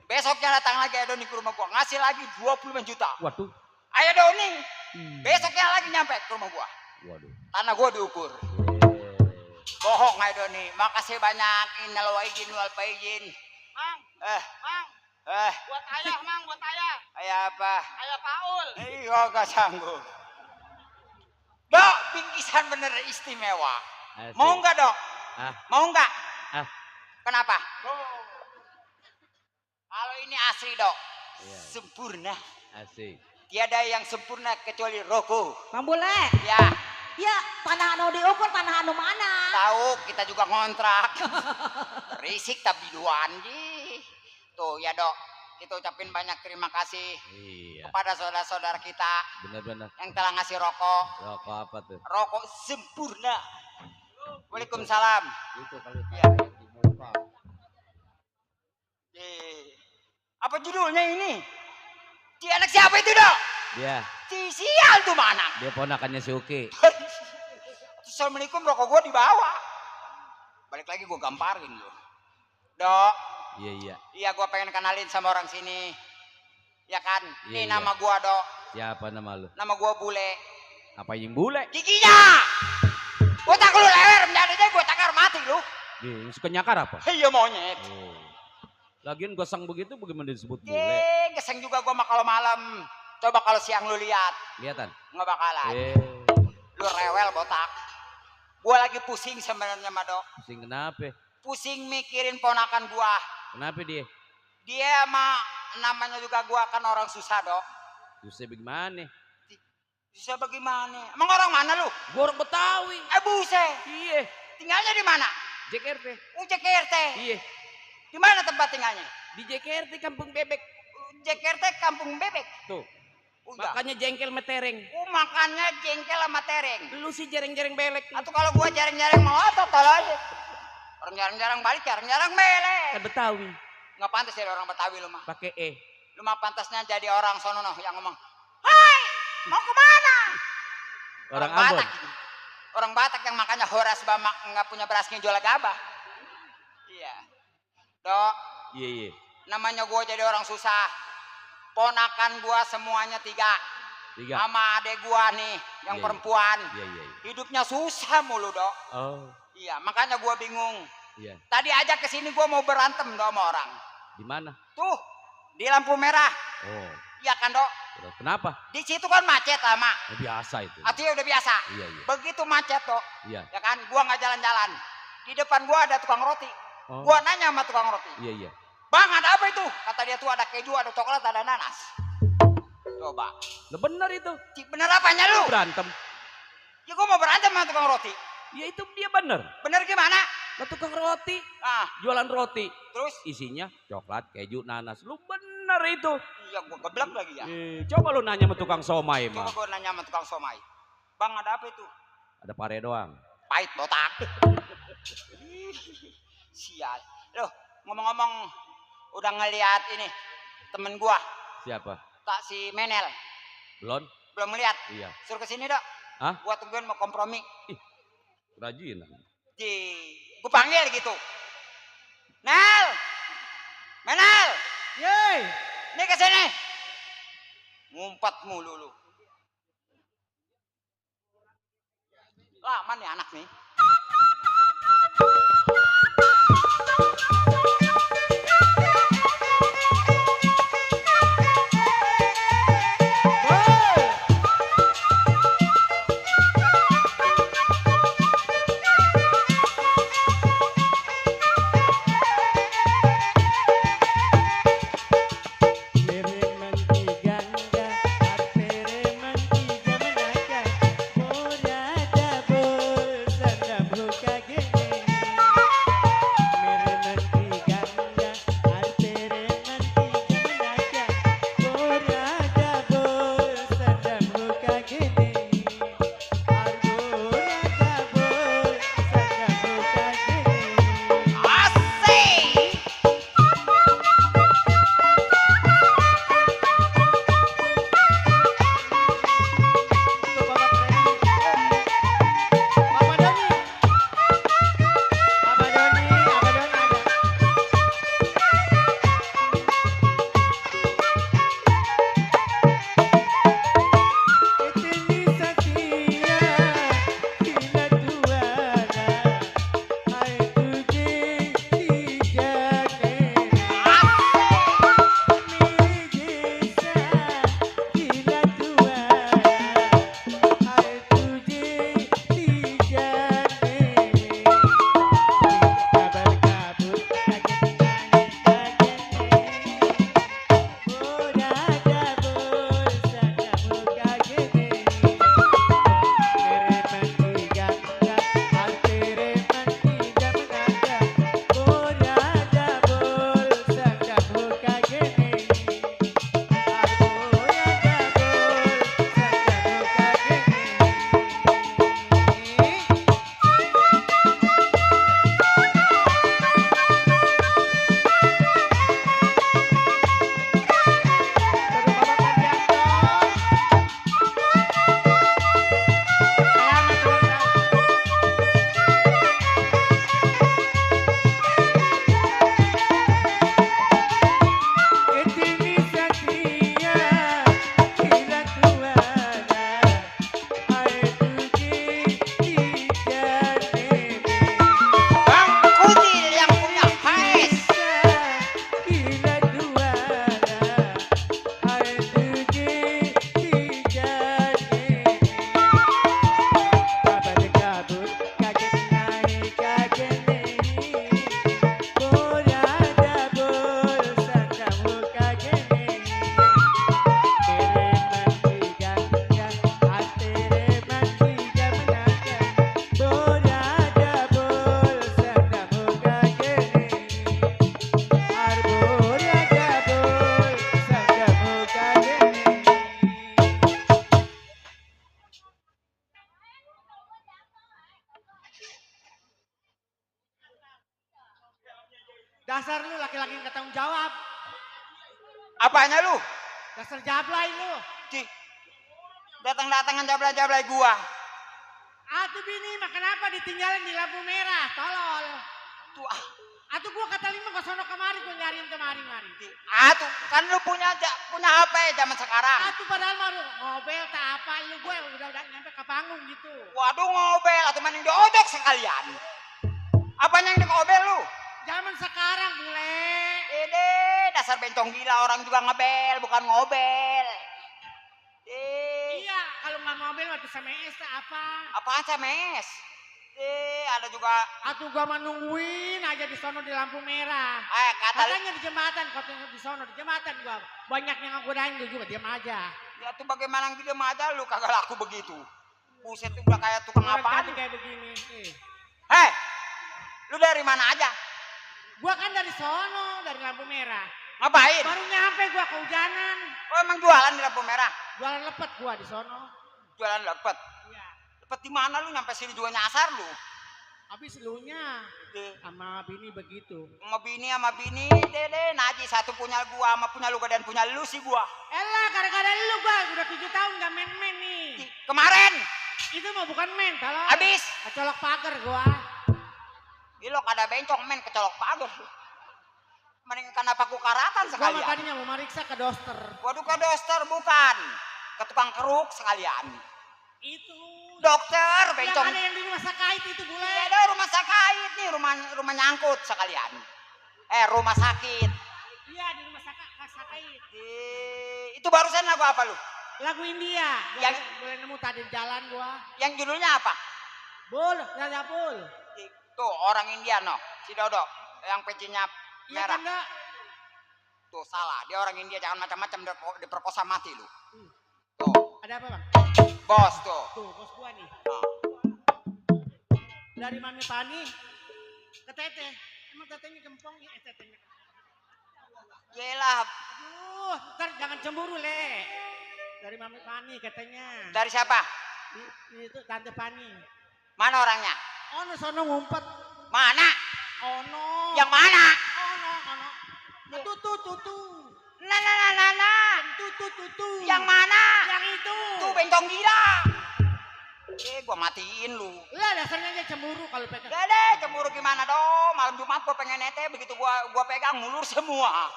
Besoknya datang lagi Ayah Doni ke rumah gua ngasih lagi 25 juta. Waduh. Ayah Doni. Besoknya lagi nyampe ke rumah gua. Waduh. Tanah gua diukur. Bohong Ayah Doni. Makasih banyak. Innal wa'idin wal faizin. Mang, Mang. Buat ayah, Mang, buat ayah. Ayah apa? Ayah Paul. Iya gak sanggup. Dok, bingkisan bener istimewa. Mau nggak dok? Mau nggak? Kenapa? Kalau ini asli dok, sempurna. Asik. Tiada yang sempurna kecuali rokok. Bang Bule. Ya. Ya, tanah anu diukur, tanah anu mana? Tahu, kita juga ngontrak. Risik tapi duaan di. Tuh ya dok, kita ucapin banyak terima kasih kepada saudara-saudara kita. Benar-benar. Yang telah ngasih rokok. Rokok apa tuh? Rokok sempurna. Waalaikumsalam. Itu kali. Ya. Apa judulnya ini? Di anak siapa itu dok? Dia. Si sial tuh mana? Dia ponakannya si Uki. Assalamualaikum, rokok gua dibawa. Balik lagi gua gamparin lu. Dok. Iya. Iya gua pengen kenalin sama orang sini. Ya kan? Iya, Ini nama gua dok. Siapa nama lu? Nama gua Bule. Apa yang bule? Giginya. Gua tak lu leher menjadi deh gua cakar mati lu. Dia suka nyakar apa? Iya monyet. Lagian gosang begitu bagaimana disebut bule? Geseng juga gua mah kalau malam. Coba kalau siang lu lihat. Lihatan? Nggak bakalan. Lu rewel botak. Gua lagi pusing sebenarnya mah dok. Pusing kenapa? Pusing mikirin ponakan gua. Kenapa dia? Dia mah namanya juga gua kan orang susah dok. Susah bagaimana? Susah bagaimana? Emang orang mana lu? Gua orang Betawi. Buset. Iya. Tinggalnya di mana? JKRT. JKRT. Iya. Di mana tempat tinggalnya? Di JKRT Kampung Bebek. JKRT Kampung Bebek. Tuh. Makanya jengkel metereng. Makannya jengkel sama tereng. Lu sih jarang-jarang belek. Atau kalau gua jarang-jarang mau total aja. Orang jarang-jarang balik, jarang-jarang belek. Kan Betawi. Nggak pantas jadi orang Betawi lu mah. Pakai E. Lu mah pantasnya jadi orang sono yang ngomong, "Hai, mau kemana?" Orang Ambon. Batak. Orang Batak yang makanya horas bamak nggak punya berasnya jual gabah. Iya. Dok, Iya, iya. Namanya gua jadi orang susah. Ponakan gua semuanya 3. Sama adek gua nih yang perempuan. Iya, iya. Hidupnya susah mulu, Dok. Oh. Iya, makanya gua bingung. Iya. Tadi aja kesini gua mau berantem Dok sama orang. Di mana? Tuh, di lampu merah. Oh. Iya kan, Dok? Kenapa? Di situ kan macet lama. Biasa itu. Artinya udah biasa. Iya, iya. Begitu macet, Dok. Iya. Ya kan, gua nggak jalan-jalan. Di depan gua ada tukang roti. Oh. Gua nanya sama tukang roti. Iya, iya. Bang, ada apa itu? Kata dia tuh ada keju, ada coklat, ada nanas. Coba. Lah bener itu. Bener apanya lu? Berantem. Ya gua mau berantem sama tukang roti. Ya itu dia bener. Bener gimana? Lah tukang roti. Jualan roti. Terus? Isinya coklat, keju, nanas. Lu bener itu. Iya, gua geblek lagi ya. Coba lu nanya sama tukang somai mah. Coba gua nanya sama tukang somai. Bang, ada apa itu? Ada pare doang. Pahit botak. Sial. Loh, ngomong-ngomong udah ngeliat ini temen gua. Siapa? Tak si Menel. Belum? Belum ngeliat? Iya. Suruh kesini, Dok. Hah? Gua tungguin mau kompromi. Rajin. Gua panggil gitu. Nel! Menel! Yeay! Nih kesini. Ngumpat mulu lu. Lama nih anak nih. Dasar lu laki-laki yang ketanggung jawab. Apanya lu? Dasar jablay lu. Datang-datangan jablay-jablay gua. Atuh bini mah kenapa ditinggalin di lampu merah? Tolol. Tuh Atuh gua kata lima ke sono kemari gua nyariin mari. Atuh, kan lu punya HP zaman sekarang. Atuh padahal baru ngobel tak apa lu gue udah nyampe ke panggung gitu. Waduh ngobel, atau mending diodok sekalian. Apanya yang diobel lu? Zaman sekarang bule. Ede, dasar bencong gila, orang juga ngebel, bukan ngobel. Iya, kalau nggak ngobel waktu SMS tak apa. Apaan SMS? Ada juga. Atuh gua nungguin aja di sono di lampu merah. Katanya di jembatan, katanya di sono di jembatan gua. Banyak yang godain lu juga, diam aja. Ya tuh bagaimana diam aja lu, kagak laku begitu. Buset tuh udah kayak tukang apa? Kayak begini. Hei, lu dari mana aja? Gua kan dari sono, dari lampu merah. Ngapain? Baru nyampe gua kehujanan. Oh emang jualan di lampu merah? Jualan lepet gua di sono. Jualan lepet? Iya. Lepet di mana lu, nyampe sini juga nyasar lu? Habis lunya sama bini begitu. Sama bini, dede, Naji satu punya gua, sama punya lu dan punya lu sih gua. Elah, gara-gara lu gua udah 7 tahun gak main-main nih. Kemarin? Itu mah bukan main, kalau. Habis? Kecolok pagar gua. Ilok ada bencong main kecolok pagar. Mending kenapa ku karatan sekalian? Gua tadinya mau meriksa ke dokter. Waduh ke dokter bukan. Ke tukang keruk sekalian. Itu. Dokter bencong. Yang ada yang di rumah sakit itu bule. Iya ada rumah sakit nih, rumah nyangkut sekalian. Rumah sakit. Iya di rumah sakit. Itu barusan lagu apa lu? Lagu India. Yang boleh nemu tadi di jalan gua. Yang judulnya apa? Bul, Raja Bul. Tuh orang India no, si Dodo yang pecinya merah. Iya kan, tuh salah, dia orang India, jangan macam-macam diperkosa mati lu. Tuh. Ada apa bang? Bos tuh. Tuh bos gua nih. Dari Mami Pani ke Teteh. Emang tetehnya gempong ya tetehnya. Yelah. Aduh, ntar jangan cemburu le. Dari Mami Pani katanya. Dari siapa? Itu Tante Pani. Mana orangnya? Ono sono ngumpet. Mana? Ono. Yang mana? Ono. Tutu. Nah. Tutu. Yang mana? Yang itu. Tuh bencong gila. Gua matiin lu. Lah dasarnya aja cemburu kalau pegang. Deh, cemburu gimana dong? Malam Jumat gua pengen nete, begitu gua pegang mulur semua.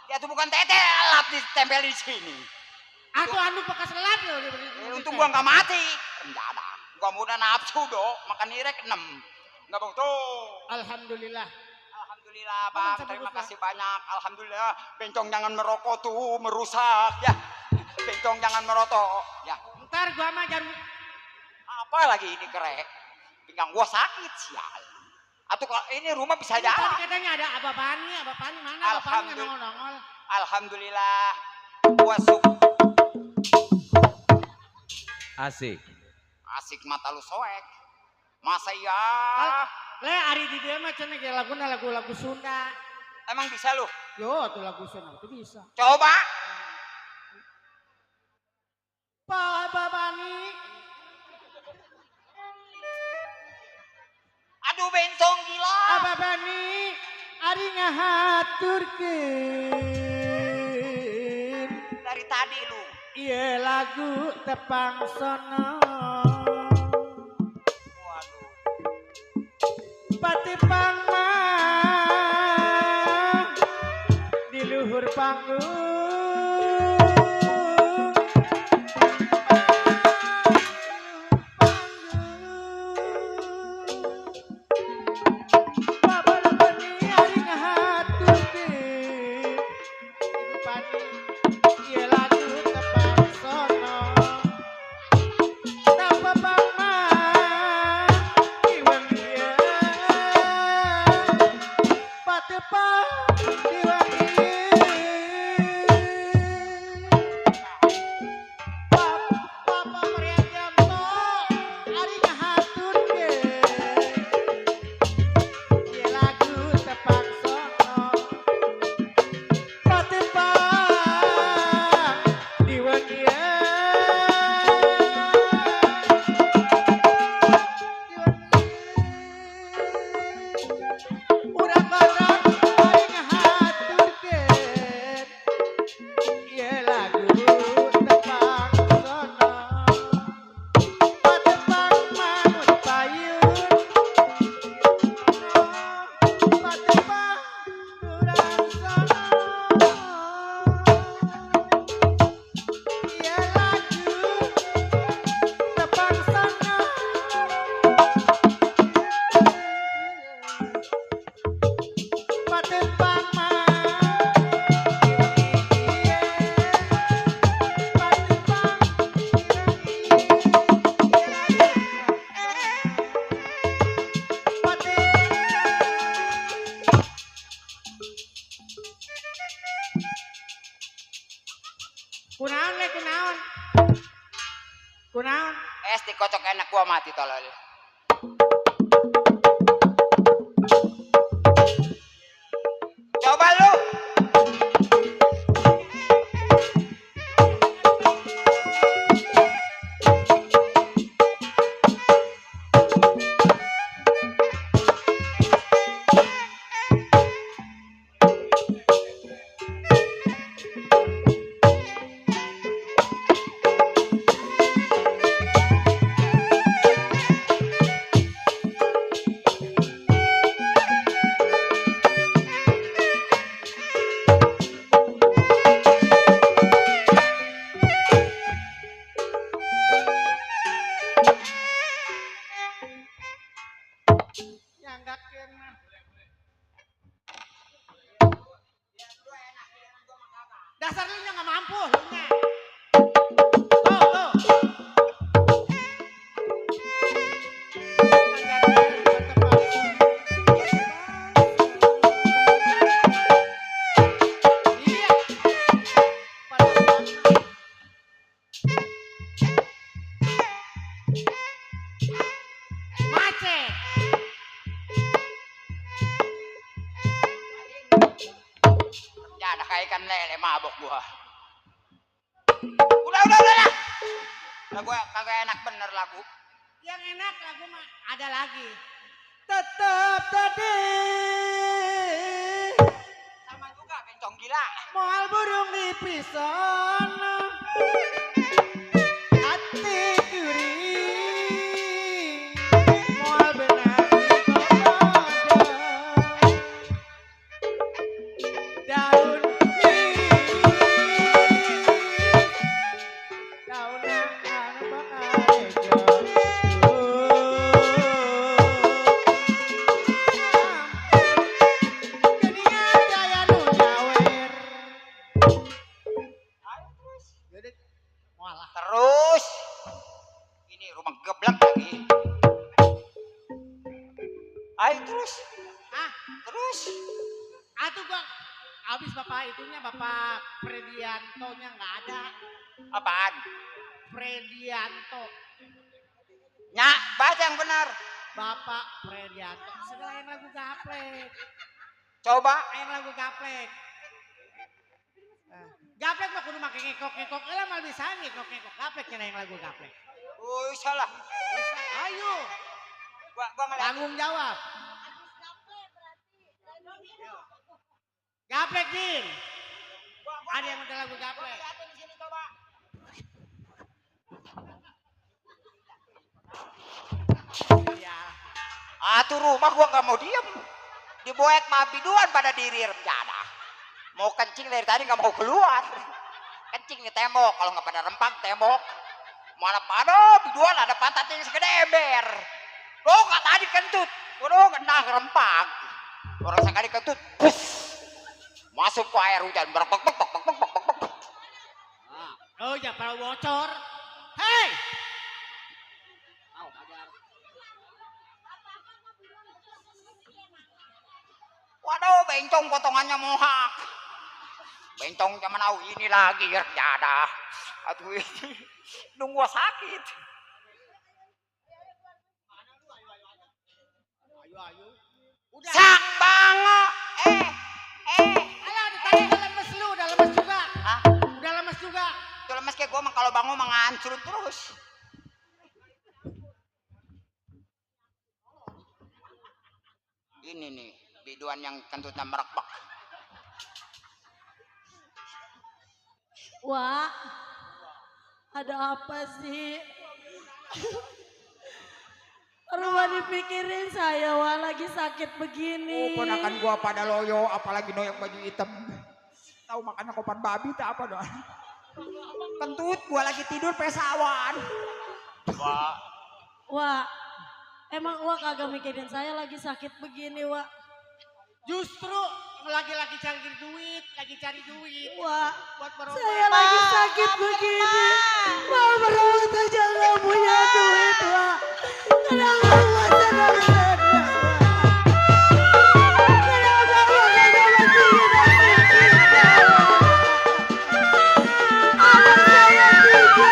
Ya tuh bukan tete, lap ditempel di sini. Aku anu bekas lap loh. Untung gua nggak mati. Enggak ada. Gua mudah nafsu dong, makan nirek 6. Enggak bang tuh. Alhamdulillah bang, terima kasih banyak. Alhamdulillah. Bencong jangan merokok tuh, merusak ya. Bencong jangan merokok ya. Ntar gua mah jangan. Apa lagi ini kerek? Pinggang gua sakit sial. Atau kalau ini rumah bisa jalan. Tadi katanya ada Abah Pani mana? Abah Pani nongol. Alhamdulillah. Gua suka. Asik mata lu soek. Masa iya? Le ari di dia mah cenah kayak lagu Sunda. Emang bisa lu? Yo, tuh lagu Sunda itu bisa. Coba. Pak Babani. Aduh bencong gila. Abah Bani ari ngahaturkeun. Dari tadi lu. Iya lagu tepang sono. Waduh. Patipang mah di luhur panggung. Kunaon? Es dikocok enak gua mati tolol. Coba lu. Dasar lu nggak mampu, lu nya. Tuh. Iya. Macet. Ya ada kayak ikan lele mabok gua. Udah lah. Lah gua kagak enak bener lagu. Yang enak lagu mah ada lagi. Tetap tadi Sama juga bencong gila. moal burung di pison hati kuring moal benang daun Terus ini rumah geblak lagi. Ayo terus. Terus. Atuh gua habis bapak itunya Bapak Predianto-nya nggak ada. Apaan? Predianto. Nyak, baca yang benar. Bapak Predianto. Segala yang lagu gaplek. Coba. Yang lagu gaplek. Gaplek mah kudu make ngekok-ngekok. Elah mal bisa ngekok-ngekok. Gaplek kena yang lagu gaplek. Salah. Ayo. Gua ngeliat. Tanggung jawab. Gaplek, Din. Ada yang udah lagu gaplek. Iya. Atuh rumah gua nggak mau diem. Diboek mah biduan pada diri rencana. Mau kencing dari tadi nggak mau keluar. Kencing di tembok, kalau nggak pada rempang tembok. Mana pada biduan ada pantatnya segede ember. Lo nggak tadi kentut, lo kena rempang. Orang sekali kentut, bus. Masuk ke air hujan, berak. Oh ya para bocor. Hei. Waduh, bencong potongannya mohak. Bencong zaman now ini lagi ada. Aduh, nunggu sakit. Ayo. Sang bango. Alah, tadi udah lemes lu, udah lemes juga. Hah? Udah lemes juga. Itu lemes kayak gue mah kalau bangun mah ngancur terus. Ini nih, biduan yang kentutnya merekbak. Wah, ada apa sih? Rumah dipikirin saya, wah lagi sakit begini. Oh, ponakan gua pada loyo, apalagi noyok baju hitam. Tahu makannya kopan babi tak apa doang. Kentut gua lagi tidur pesawan. Wah, emang wah kagak mikirin saya lagi sakit begini, wah. Justru lagi cari duit. Wah, buat berobat. saya lagi sakit begini. Mau berobat aja nggak punya duit, wah. Kenapa wah sedang-sedang, wah. Kenapa wah kagak masih kita. Anak saya juga.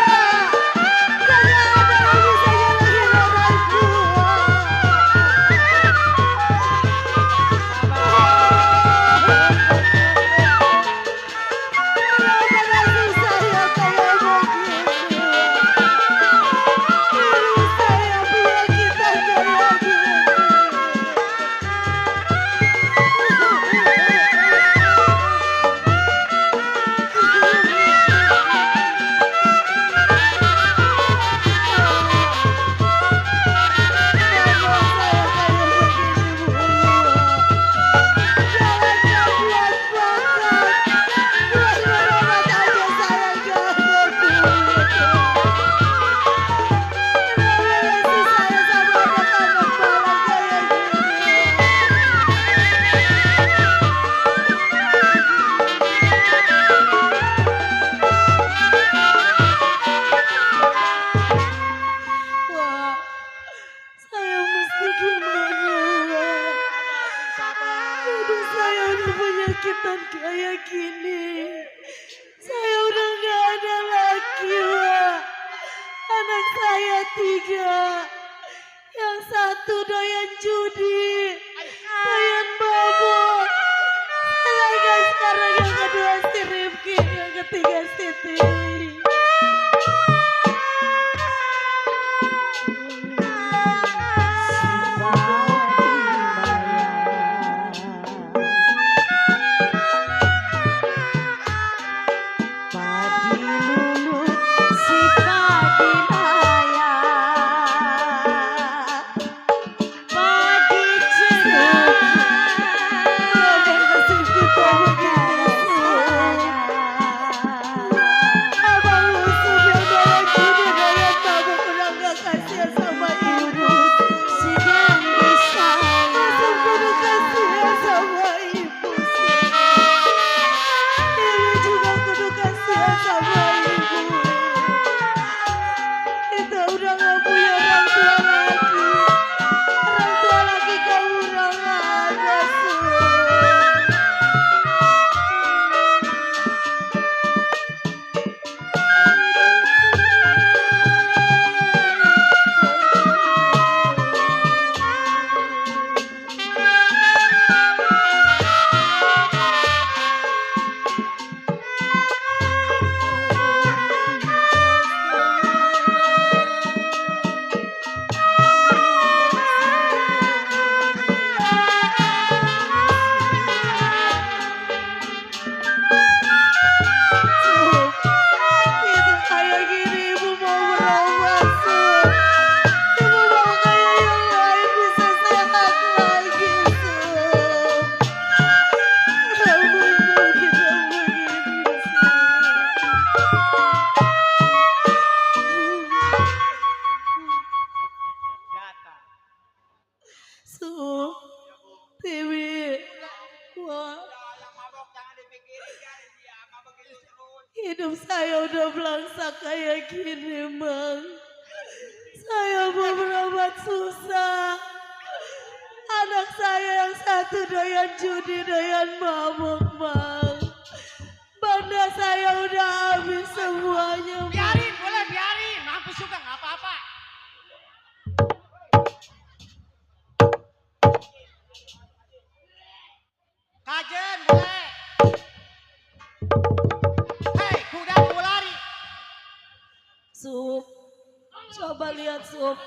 ini. Saya udah gak ada lagi, Wak. Anak saya 3. Yang satu doyan judi, doyan mabuk. Sedangkan sekarang yang kedua si Rifki, yang ketiga si Tiwi. Hidup saya udah belangsak kayak gini, Mang. Saya mau berobat susah. Anak saya yang satu doyan judi, doyan mabuk, Mang. Banda saya udah habis semuanya, Mang. Biarin, boleh biarin. Mampus juga, nggak apa-apa. Kajen, boleh. Hei, kuda mau lari. Sup, coba lihat Sup.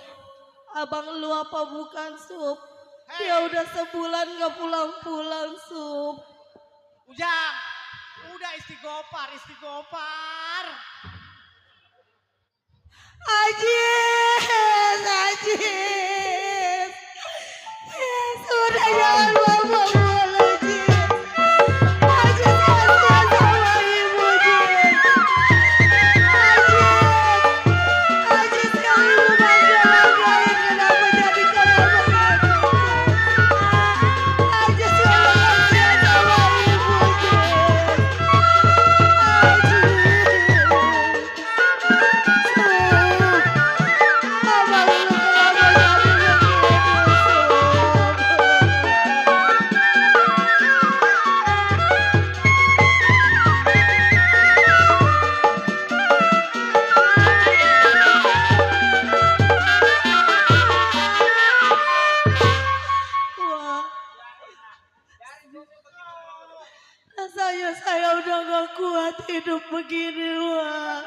Abang lu apa bukan Sup? Dia udah sebulan gak pulang-pulang Sup. Ujang, udah istighfar. Ajis. Sudah jangan bawa Ajis. Ajis kasihan sama ibu, Jis. Ajis kalau ibu bangga-banggain kenapa jadi kayak begitu. Ajis kalau kasihan sama ibu, Jis. Abang lu kenapa jadi rasanya saya udah gak kuat hidup begini, Wak.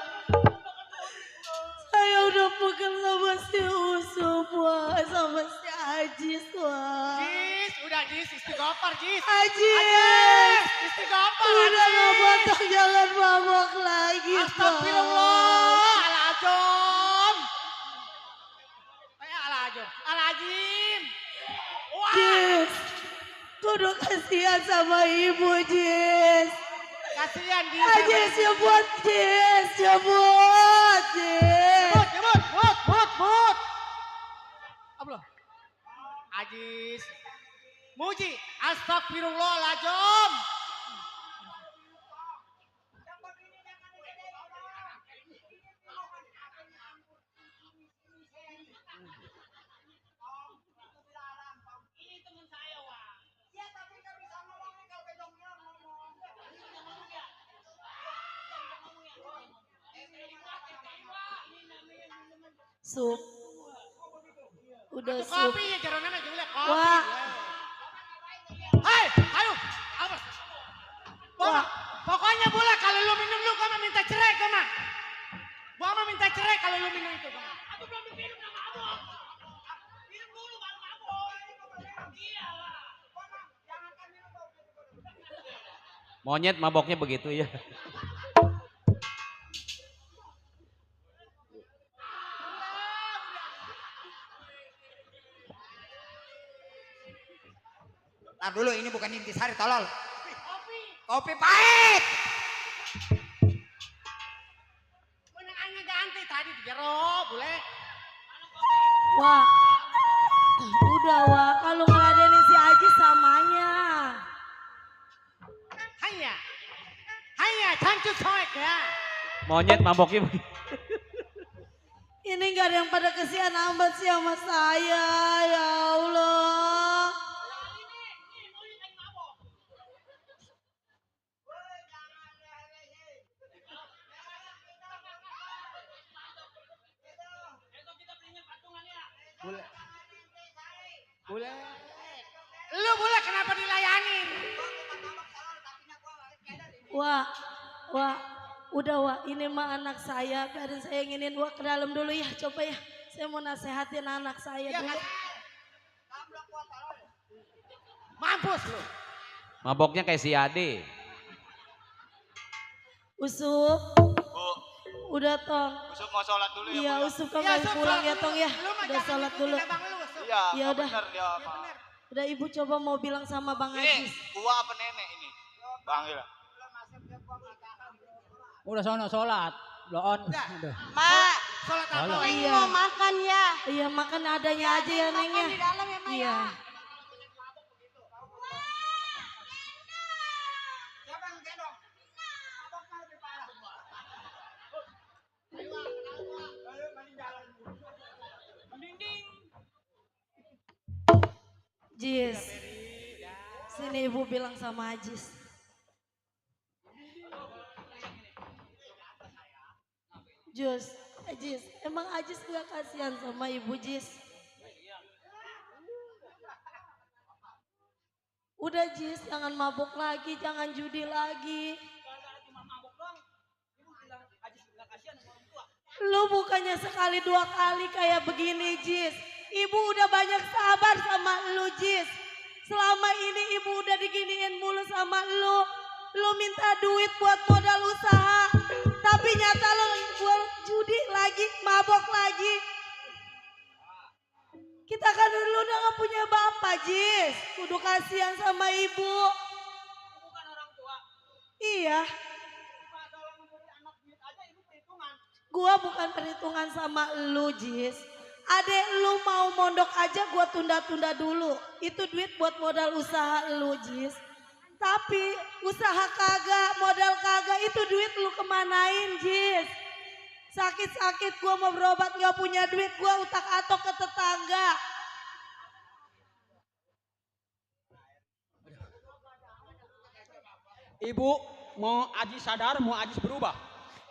Saya udah pegel sama si Usum, Wak. Sama si Ajis, Wak. Jis, udah Jis, istighfar Jis. Ajis, istighfar. udah gak batok, jangan mabok lagi, Pak. Astagfirullahaladzim. Alazim. Jis, kudu kasihan sama ibu, Jis. Kasihan Jis. Ajis, jemput, Jis. Jemput, Jis. Mut. Allah. Ajis. Muji, astagfirullahaladzim. Sup. Udah Itu sup. kopi ya jarang nama juga kopi. Wah. Hei, ayo. Apa? Wah. Pokoknya boleh kalau lu minum lu gua minta cerai gua mah. Gua mah minta cerai kalau lu minum itu gua. Aku belum minum enggak mabuk. Minum dulu baru mabuk. Iyalah. Jangankan minum Monyet maboknya begitu ya. Ntar dulu ini bukan intisari tolol. Kopi pahit. Menangannya ganti tadi di jero, boleh. Wah. Udah wah, kalau ngeladenin si Aji samanya. Hanya. Hanya cancu coek ya. Monyet maboknya begitu. Ini gak ada yang pada kesian amat sih sama saya, ya Allah. Boleh. Lu boleh kenapa dilayanin? Wah, udah wah, ini mah anak saya, biarin saya inginin wah ke dalam dulu ya, coba ya. Saya mau nasehatin anak saya dulu. Mampus lu. Maboknya kayak si Ade. Usup. Udah Tong. Usup mau sholat dulu ya. Iya, Usup kamu pulang ya Tong ya. Udah sholat dulu. Iya, Ya udah. bener dia. Udah ibu coba mau bilang sama Bang Ajis. Gua apa nenek ini? Bang Ila. Udah sono sholat. Loon. Mak, sholat apa? Iya. Mau makan ya. Iya, makan adanya aja ya Neng ya. Di dalam ya, Mak Iya. Jis, sini ibu bilang sama Ajis. Ajis, emang Ajis gak kasihan sama ibu Jis? Udah Jis, jangan mabuk lagi, jangan judi lagi. Lu bukannya sekali dua kali kayak begini Jis. Ibu udah banyak sabar sama lu Jis. Selama ini ibu udah diginiin mulu sama lu. Lu minta duit buat modal usaha. Tapi nyata lu buat judi lagi, mabok lagi. Kita kan dulu udah gak punya bapak Jis. Kudu kasihan sama ibu. Bukan orang tua. Iya. Gua bukan perhitungan sama lu Jis. Adek lu mau mondok aja gua tunda-tunda dulu. Itu duit buat modal usaha lu Jis. Tapi usaha kagak, modal kagak, itu duit lu kemanain Jis? Sakit-sakit gua mau berobat gak punya duit, gua utak-atok ke tetangga. Ibu mau Ajis sadar, mau Ajis berubah.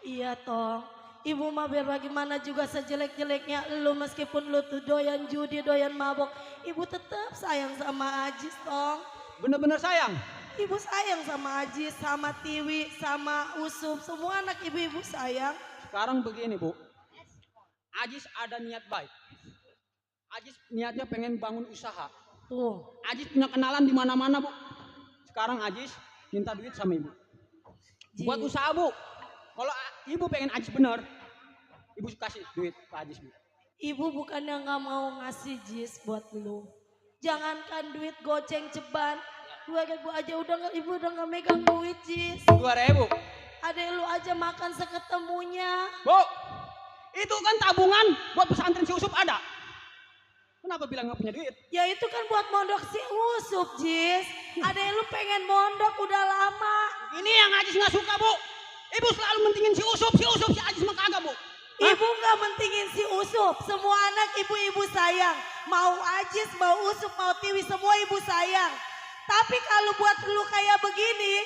Iya Tong. Ibu mah biar bagaimana juga sejelek-jeleknya lu meskipun lu tuh doyan judi, doyan mabok. Ibu tetap sayang sama Ajis Tong. Bener-bener sayang. Ibu sayang sama Ajis, sama Tiwi, sama Usup. Semua anak ibu-ibu sayang. Sekarang begini Bu. Ajis ada niat baik. Ajis niatnya pengen bangun usaha. Tuh. Ajis punya kenalan di mana-mana Bu. Sekarang Ajis minta duit sama Ibu. Buat usaha Bu. Kalau Ibu pengen Ajis bener, Ibu kasih duit ke Ajis Bu. Ibu bukannya gak mau ngasih Jis buat lu. Jangankan duit goceng ceban. 2.000 aja udah gak, ibu udah gak megang duit Jis. 2.000. Adek lu aja makan seketemunya. Bu, itu kan tabungan buat pesantren si Usup ada. Kenapa bilang gak punya duit? Ya itu kan buat mondok si Usup Jis. Adek lu pengen mondok udah lama. Ini yang Ajis gak suka Bu. Ibu selalu mentingin si Usup, si Ajis mah kagak Bu. Ibu gak mentingin si Usup. Semua anak ibu-ibu sayang. Mau Ajis, mau Usup, mau Tiwi, semua ibu sayang. Tapi kalau buat lu kayak begini,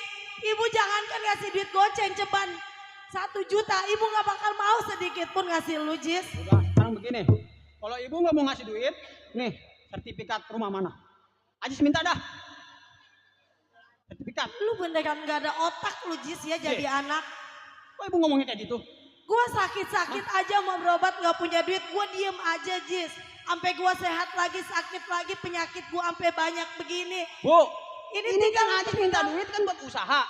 ibu jangankan ngasih duit goceng ceban. 1 juta, ibu nggak bakal mau sedikit pun ngasih lu, Jis. Udah, sekarang begini. Kalau ibu nggak mau ngasih duit, nih sertifikat rumah mana? Ajis minta dah. Sertifikat. Lu beneran nggak ada otak lu, Jis ya jadi anak. Kok ibu ngomongnya kayak gitu? Gua sakit-sakit aja mau berobat nggak punya duit, gua diem aja, Jis. Sampai gua sehat lagi, sakit lagi, penyakit gua sampai banyak begini. Bu, ini kan Ajis minta duit kan buat usaha.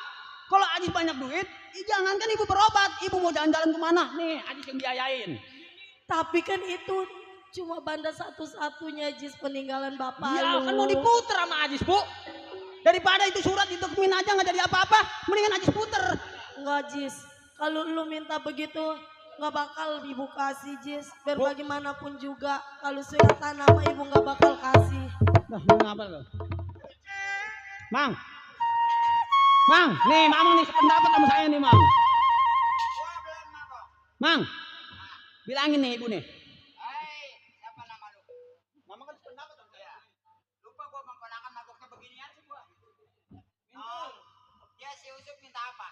Kalau Ajis banyak duit, jangankan ibu berobat, ibu mau jalan-jalan kemana? Nih, Ajis yang biayain. Tapi kan itu cuma banda satu-satunya, Jis, peninggalan bapak Ya lu. kan mau diputer sama Ajis, Bu. Daripada itu surat ditemuin aja nggak jadi apa-apa, mendingan Ajis puter. Enggak, Jis. Kalau lu minta begitu, nggak bakal ibu kasih, Jis. Biar bagaimanapun juga, kalau surat tanah mah ibu nggak bakal kasih. Nah, ngapa lo? Mang. Mang, nih Mamang nih sependapat sama saya nih, Mang. Mang. Bilangin nih ibu nih. Siapa nama lu? Mamang kan sependapat sama saya. Lupa gua memperlakukan mabuknya beginian sih gua. Oh, dia si Usuk minta apa?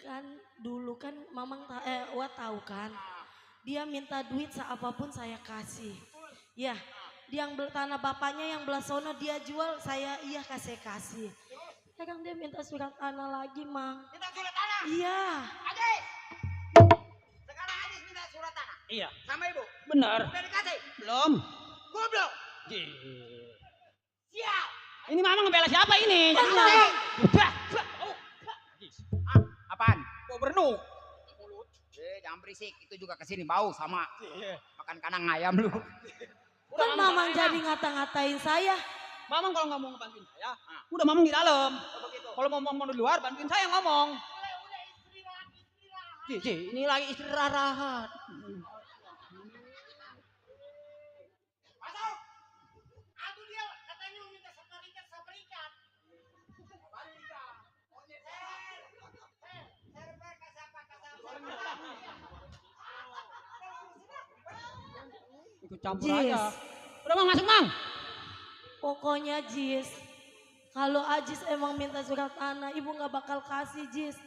Kan dulu kan Mamang Wak tahu kan, dia minta duit seapapun saya kasih. Ya, yang tanah bapaknya yang belah sono dia jual, saya iya kasih. Sekarang dia minta surat tanah lagi, Mang. Minta surat tanah? Iya. Ajis! Sekarang Ajis minta surat tanah? Iya. Sama ibu? Benar. Udah dikasih? Belum. Gua belum? Siap! Ini Mamang ngebela siapa ini? Apaan? Bau bernuk. Jangan berisik, itu juga kesini bau sama. Makan kandang ayam lu. Kan Mamang jadi ngata-ngatain saya. Mamang kalau nggak mau ngebantuin saya, udah Mamang di dalam. Kalau mau ngomong di luar, bantuin saya ngomong. Ini lagi istirahat. Masuk. Aku dia katanya mau minta separikat. Ikut campur Jis. aja. Udah Mang, masuk Mang. Pokoknya Jis, kalau Ajis emang minta surat tanah, ibu nggak bakal kasih, Jis.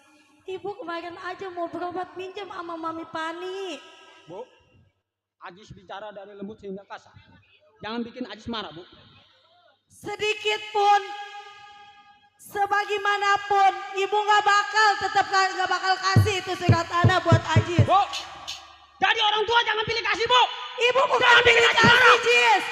Ibu kemarin aja mau berobat minjem sama Mami Pani. Bu, Ajis bicara dari lembut sehingga kasar. Jangan bikin Ajis marah, Bu. Sedikit pun, sebagaimanapun, ibu tetap nggak bakal kasih itu surat tanah buat Ajis. Bu, jadi orang tua jangan pilih kasih, Bu. Ibu bukan pilih kasih, Jis.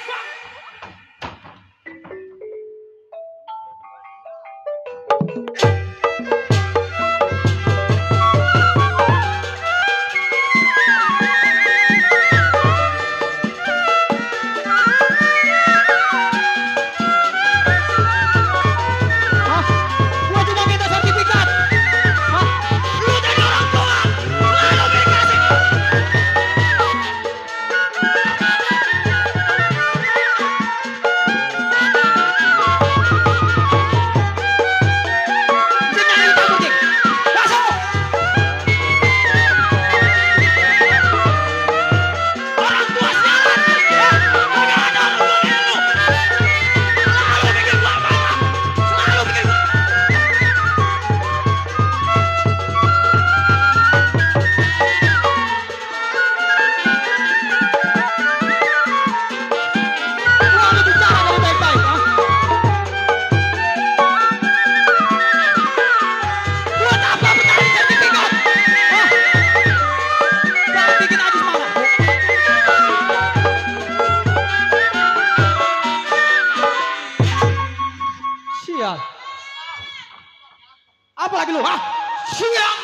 Apa lagi lu? Hah? Siang.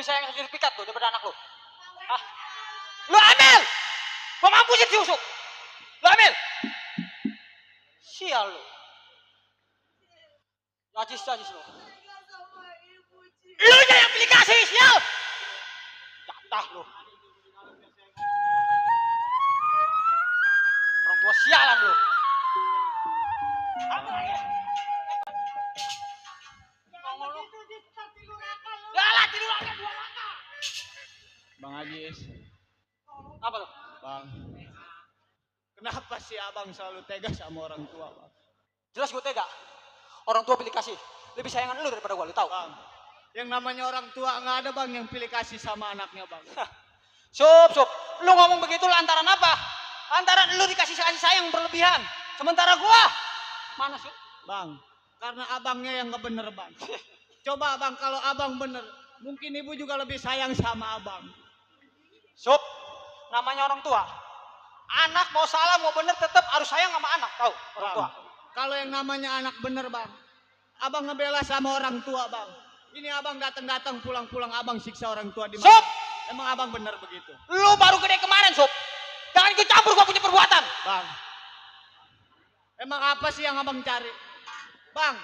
lebih sayang sertifikat lu daripada anak lu. Hah? Lu ambil! Gua mampusin si Usuk. Lu ambil! Sial lu. Najis lu. Lu yang pilih kasih, sial! Jatah lu. Orang tua sialan lu. Ambil aja. Yalah, tidur aja dua mata. Bang Ajis. Apa lu? Bang. Kenapa sih abang selalu tega sama orang tua, Bang? Jelas gue tega. Orang tua pilih kasih. Lebih sayangan lu daripada gue, lu tahu? Bang, yang namanya orang tua nggak ada bang yang pilih kasih sama anaknya bang. Sup. Lu ngomong begitu lantaran apa? Lantaran lu dikasih kasih sayang berlebihan. Sementara gua mana Sup? Bang, karena abangnya yang nggak bener bang. Coba bang, kalau abang bener, mungkin ibu juga lebih sayang sama abang. Sup, namanya orang tua. Anak mau salah mau bener tetap harus sayang sama anak, tahu? Orang Bang, tua. kalau yang namanya anak bener bang, abang ngebela sama orang tua bang. Ini abang datang pulang-pulang abang siksa orang tua di mana? Sup! Emang abang bener begitu? Lu baru gede kemarin, Sup. Jangan ikut campur gua punya perbuatan. Bang, emang apa sih yang abang cari? Bang,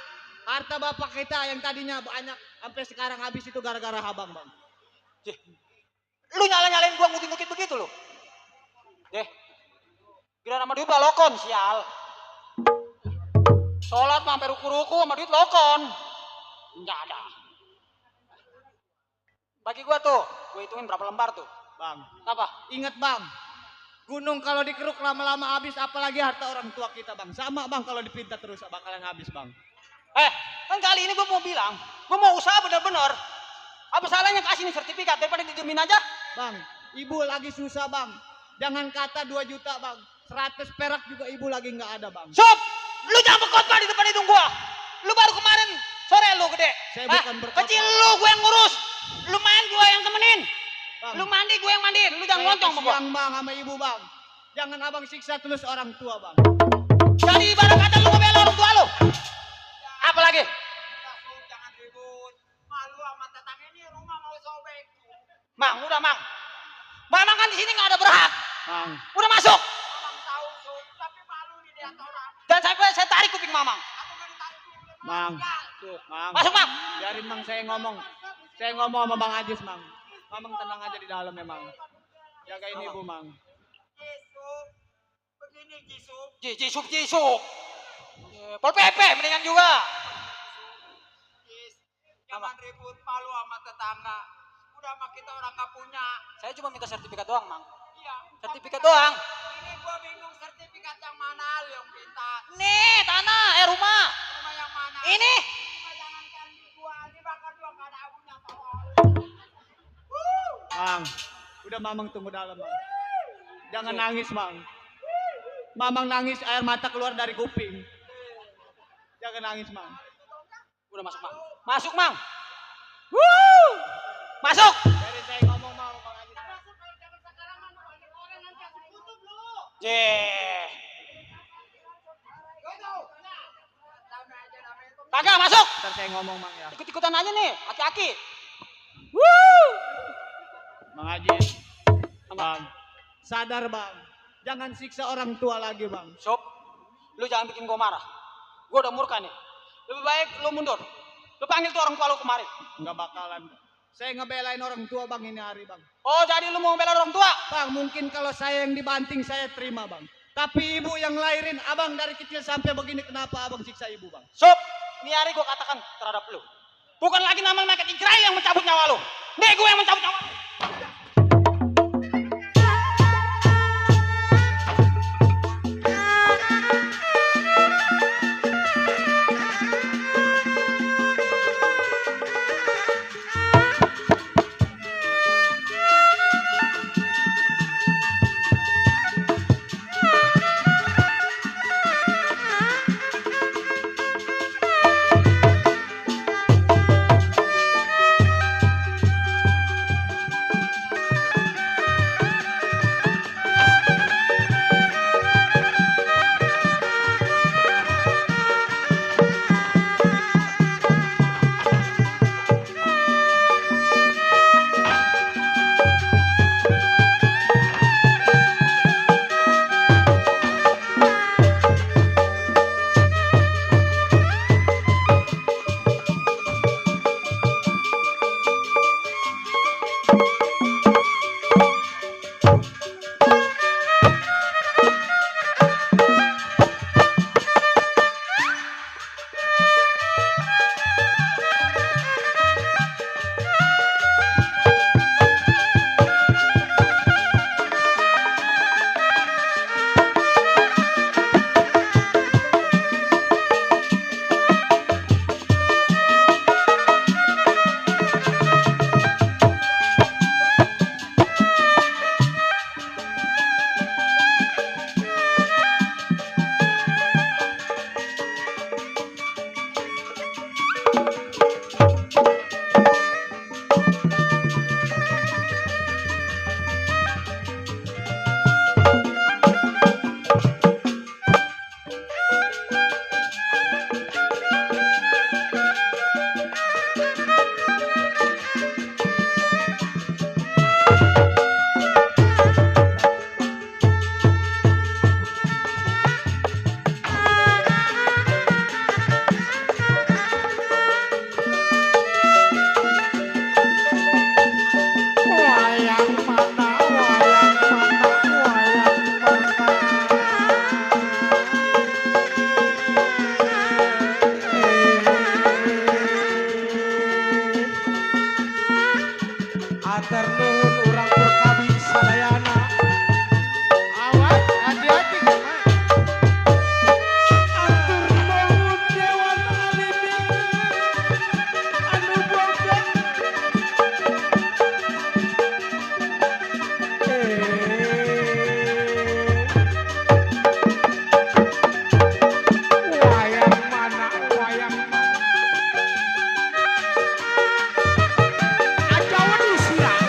harta bapak kita yang tadinya banyak sampai sekarang habis itu gara-gara abang bang. Lu nyalain gua ngutip-ngutip begitu lu. Kira nama duit lokon, sial. Sholat mah sampai ruku-ruku sama duit lokon. Enggak ada. Bagi gua tuh, gua hitungin berapa lembar tuh. Bang, Apa? ingat bang, gunung kalau dikeruk lama-lama habis, apalagi harta orang tua kita bang. Sama bang, kalau dipinta terus bakalan habis bang. Kan kali ini gua mau bilang, gua mau usaha bener-bener. Apa salahnya kasih nih sertifikat daripada dijamin aja? Bang, ibu lagi susah bang. Jangan kata 2 juta bang, 100 perak juga ibu lagi nggak ada bang. Sup, lu jangan berkhotbah di depan hidung gua. Lu baru kemarin sore lu gede. Saya bukan berkhotbah. Kecil lu gua yang ngurus. Lu main gua yang temenin. Bang, Lu mandi gua yang mandiin. Lu jangan ngontong sama gua. kasihan bang sama ibu bang. Jangan abang siksa terus orang tua bang. Jadi ibarat kata lu ngebela orang tua lu. Apa lagi? Jangan ribut. Malu sama tetangga ini rumah mau sobek. Mang, udah Mang. Mamang kan di sini nggak ada berhak. Bang, Udah masuk. Abang tahu Sup, tapi malu nih lihat orang. Dan saya tarik kuping Mamang. bang, bang. Masuk Mang. Biarin bang saya ngomong. Saya ngomong sama bang Ajis bang. Mamang tenang aja di dalam memang. Jagain ibu bang. Jisup, begini Jisup. Jisuk. Pol PP mendingan juga. Jangan ribut, malu sama tetangga. Udah mah kita orang gak punya. Saya cuma minta sertifikat doang, Mang. Iya. Sertifikat doang. Ini gua bingung sertifikat yang mana lu yang minta. Nih, tanah, rumah. Rumah yang mana? Ini. Jangankan gua, dibakar juga gak ada abunya tolong. Bang, udah mamang tunggu dalam bang. Jangan nangis bang. Mamang nangis air mata keluar dari kuping. Jangan nangis bang. Udah masuk, Mang. Masuk, Mang. Wuh. Masuk. Dari saya ngomong mau bang Ajis. Kagak masuk. Ntar saya ngomong bang ya. Ikut-ikutan aja nih, aki-aki. Bang Ajis. Bang, sadar bang. Jangan siksa orang tua lagi bang. Sob, lu jangan bikin gua marah. Gua udah murka nih. Lebih baik lu mundur. Lu panggil tuh orang tua lu kemari. Nggak bakalan. Saya ngebelain orang tua bang ini hari bang. Oh, jadi lu mau bela orang tua? Bang, mungkin kalau saya yang dibanting saya terima bang. Tapi ibu yang lahirin abang dari kecil sampai begini, kenapa abang siksa ibu bang? Sob, ini hari gua katakan terhadap lu. Bukan lagi nama malaikat Israel yang mencabut nyawa lu. Nih gua yang mencabut nyawa lu. Matur nuhun urang Purkabi sadayana. Awas, hati-hati Kamar. Atur nuhun Dewan Alimi anu boga. Wayang mana, wayang mana. Ajawa di sirah.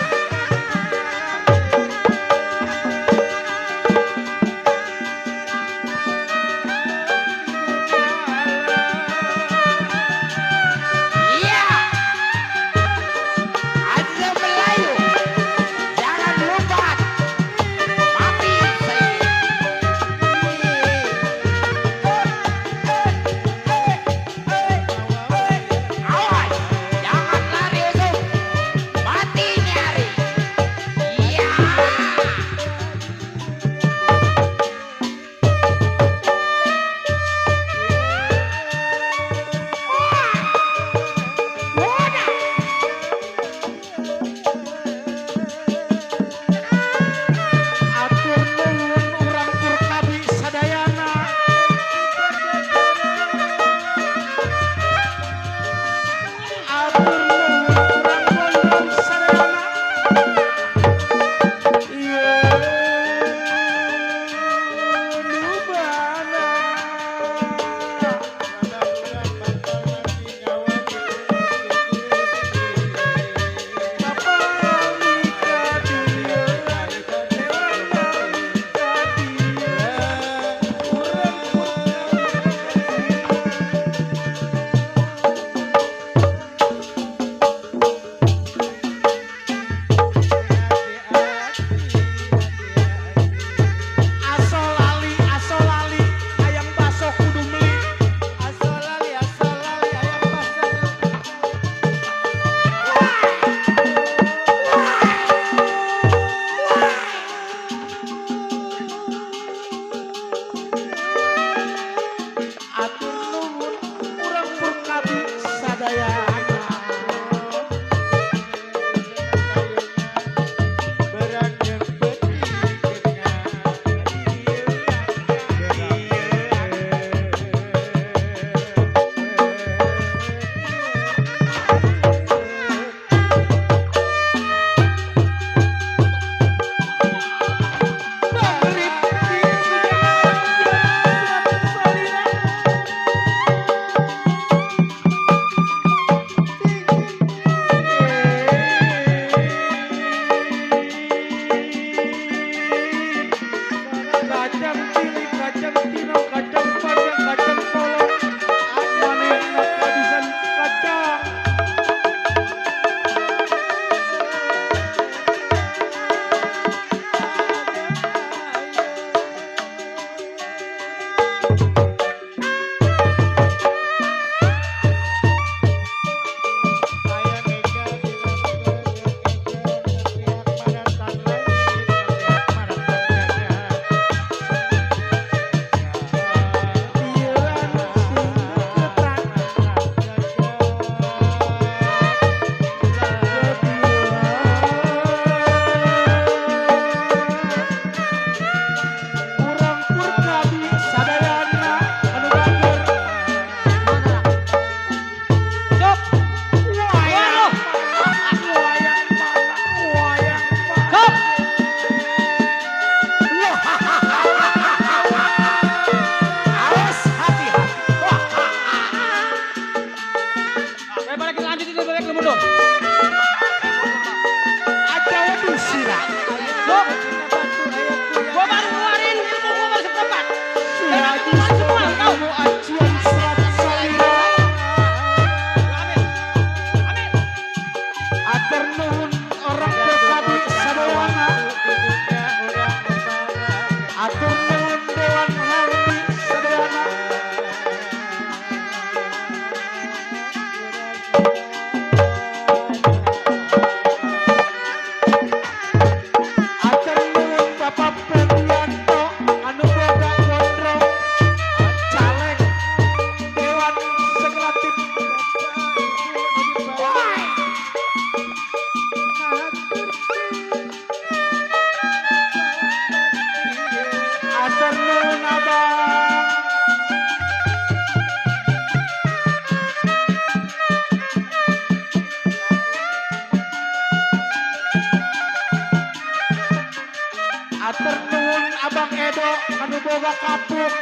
edo anu boga kapuk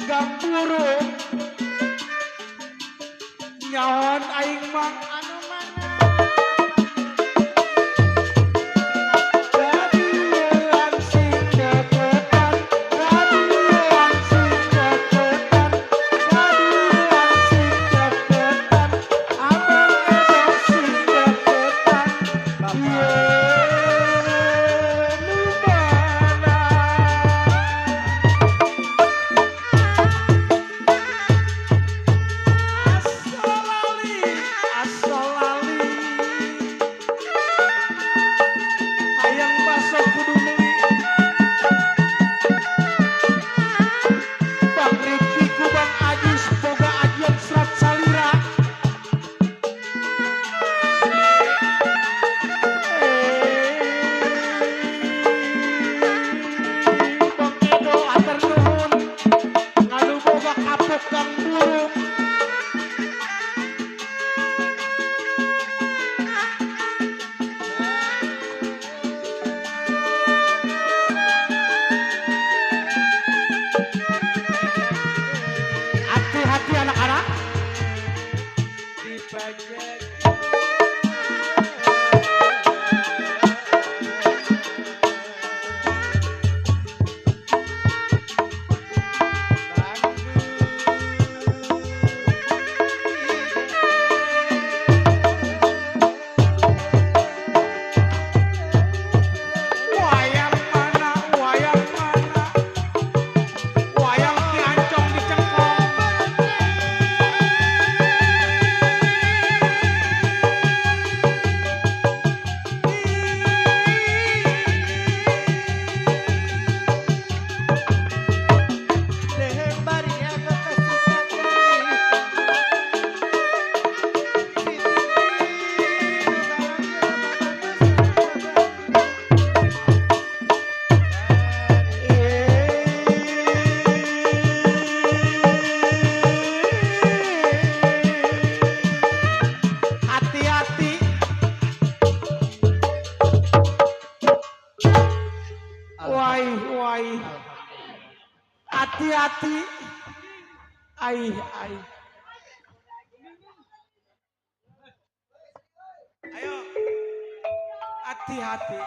gang burung nyaon aing mah Anu mana? Gaduhan sing deketan, gaduhan sing deketan, gaduhan sing deketan, abang edo sing deketan, ye nu mana? Asolali, hayang baso kudu meuli. Bang Rifki ku Bang Ajis boga ajian serat salira. Bang Edo atur nuhun nganu boga kapuk gang burung. Hati-hati anak-anak. Wayang mana, wayang mana, wayang Ki Ancong di Cengkong. Hati-hati. Wai, wai. Hati-hati. Ai, ai. Ayo. Hati-hati.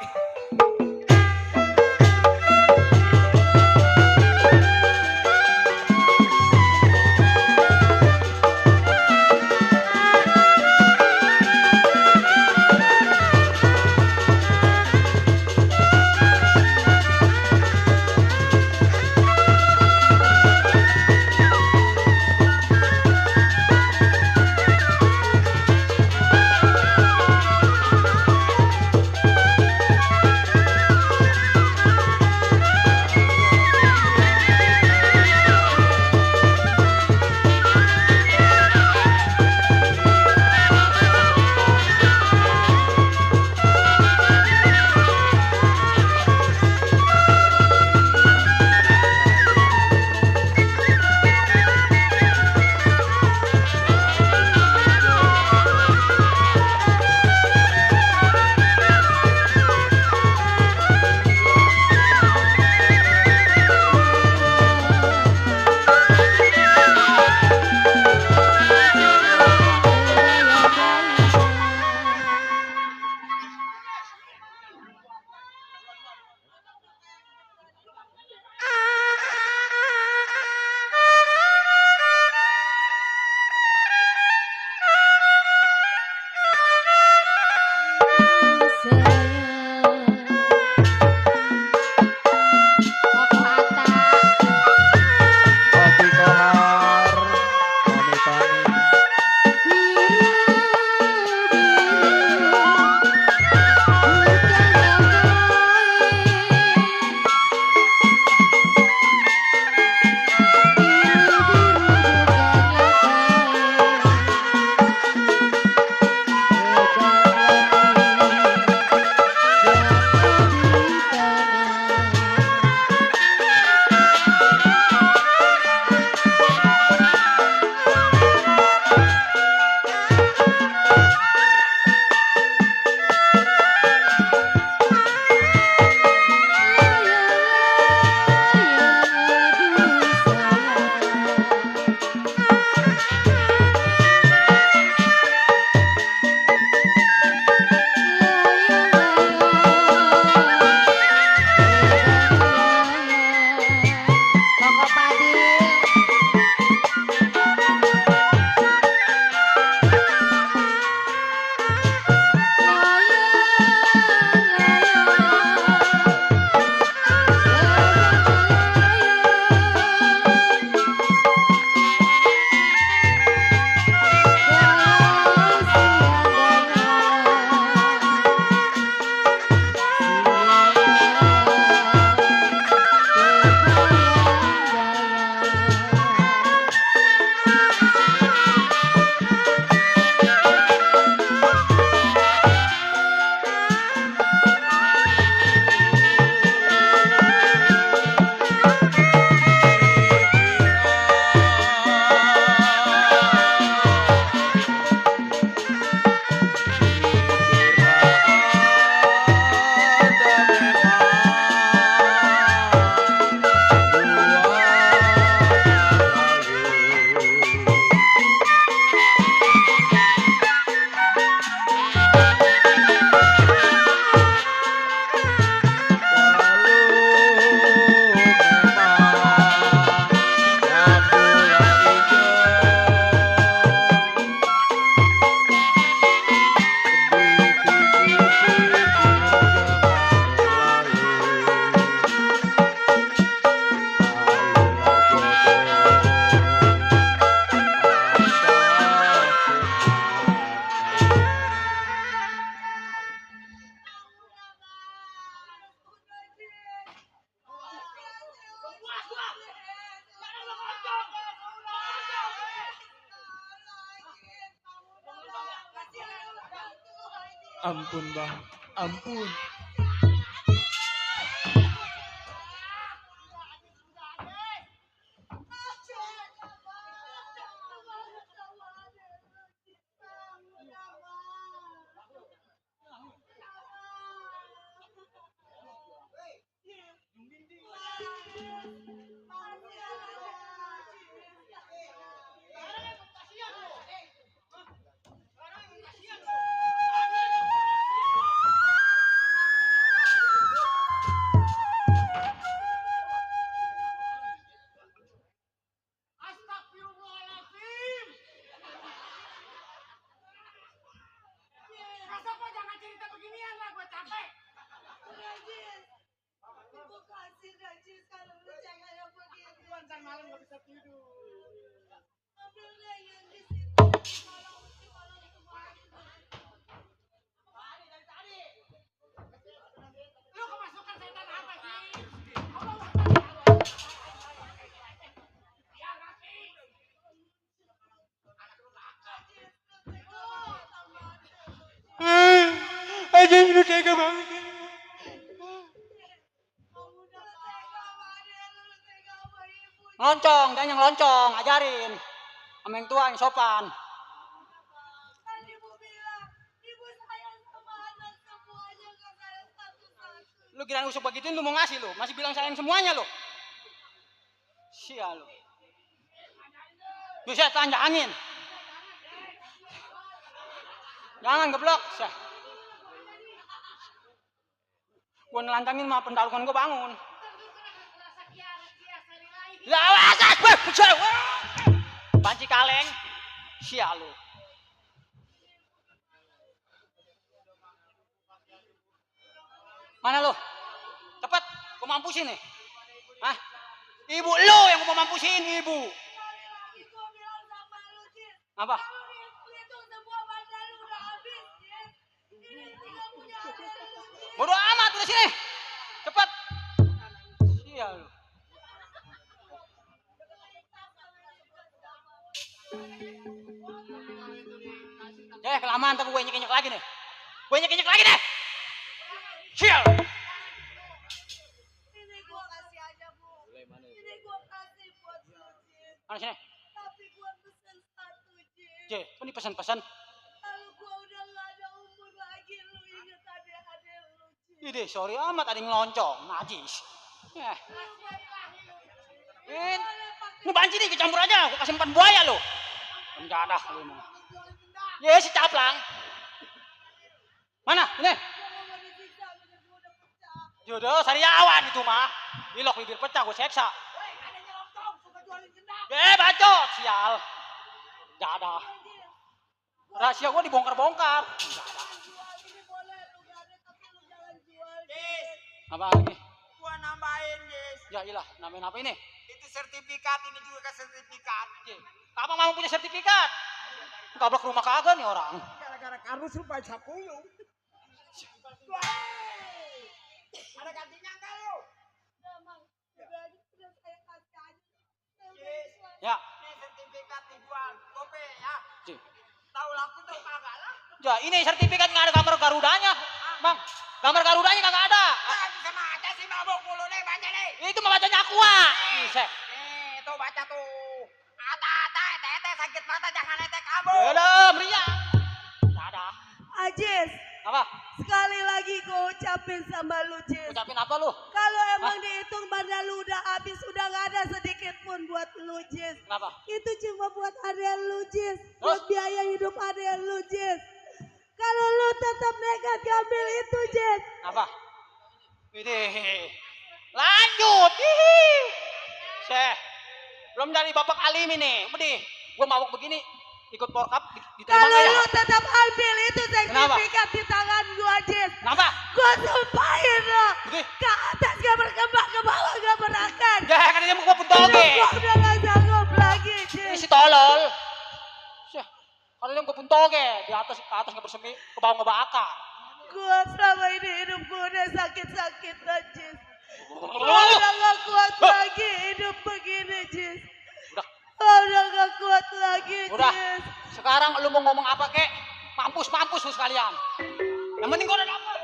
Ampun bang, ampun. Astagfirullahaladzim. Masa kok jangan cerita beginian lah, gue capek. Najis. Ibu kasih Najis kalau lu jangan yang begini. Ntar malam gak bisa tidur. Ambilnya yang di situ. Lu kemasukan setan apa sih? Aja udah tega banget. Loncong, jangan yang loncong, ajarin. Sama yang tua, yang sopan. Kan ibu bilang, ibu sayang sama anak semuanya gak sayang satu-satu. Lu kira usuk begituin lu mau ngasih lu, masih bilang sayang semuanya lu. Sial lu. Bisa tanja angin. Jangan geblok. Gua nelantangin mah pendalukan gua bangun. Lawas gue banci kaleng. Sial lu. Mana lu? Cepet, gua mampusin nih. Hah? Ibu lu yang gua mau mampusin, ibu. Apa? Bodoh amat udah sini. Cepet. Sial lu. Kelamaan ntar gue nyek-nyek lagi nih. Gue nyek-nyek lagi deh. Sial. Ini gua kasih aja, Bu. Ini gua kasih buat lu, Jin. Mana sini? Tapi gua pesen satu, Jin. J, ini pesan-pesan. Kalau gua udah gak ada umur lagi, lu inget adek-adek lu, Jin. Ide, sorry amat ada yang ngeloncong, najis. Lu banci nih, kecampur aja. Gua kasih makan buaya lu. Penjadah lu emang. Ya si caplang. Mana? Ini. Jodoh sariawan itu mah. Ilok bibir pecah gue seksa. Bacot sial. Jadah. Rahasia gue dibongkar-bongkar. Apa lagi? Gua nambahin, Jis. Ya ilah, nambahin apa ini? Itu sertifikat, ini juga sertifikat. Apa mau punya sertifikat? Gablok rumah kagak nih orang. Gara-gara kardus lu baca puyuh. Ada gantinya enggak lu? Ya. Ini sertifikat dijual, kopi ya. Cik. Tahu laku tahu kagak lah. Ya ini sertifikat nggak ada gambar Garudanya, Bang. Gambar Garudanya kagak ada. Bisa baca sih mabok mulu nih, baca nih. Itu mah bacanya Aqua. Bisa. Nih, tuh baca tuh. Ata-ata, tete sakit mata jangan ete kamu. Udah, meriah. Ada. Ajis. Apa? Sekali lagi gue ucapin sama lu, Jis. Ucapin apa lu? Kalau emang dihitung bandar lu udah habis, udah gak ada sedikit pun buat lu, Jis. Kenapa? Itu cuma buat adek lu, Jis. Buat biaya hidup adek lu, Jis. Kalau lu tetap nekat ngambil itu, Jis. Apa? Ini. Lanjut. Hihi. Seh. Belum dari Bapak Alim ini. Bedih. Gua mabuk begini. Ikut porkap diterima Kalau nggak ya? lu tetap ambil itu sertifikat di tangan gua, Jis. Kenapa? Gua sumpahin lo. Bedih. Ke atas gak berkembang, ke bawah gak berakan. Ya kan dia mau gua puntoge. Gua udah gak sanggup lagi, Ini Jis. si tolol. Seh. Kalau dia mau gua puntoge. Di atas ke atas nggak bersemi, ke bawah nggak bakar. Gua selama ini hidup gua udah sakit-sakitan, Jis. Gua udah gak kuat lagi hidup begini, Jis. Udah gak kuat lagi, Udah. Jis. Sekarang lu mau ngomong apa kek? Mampus lu sekalian. Yang penting gua udah dapet.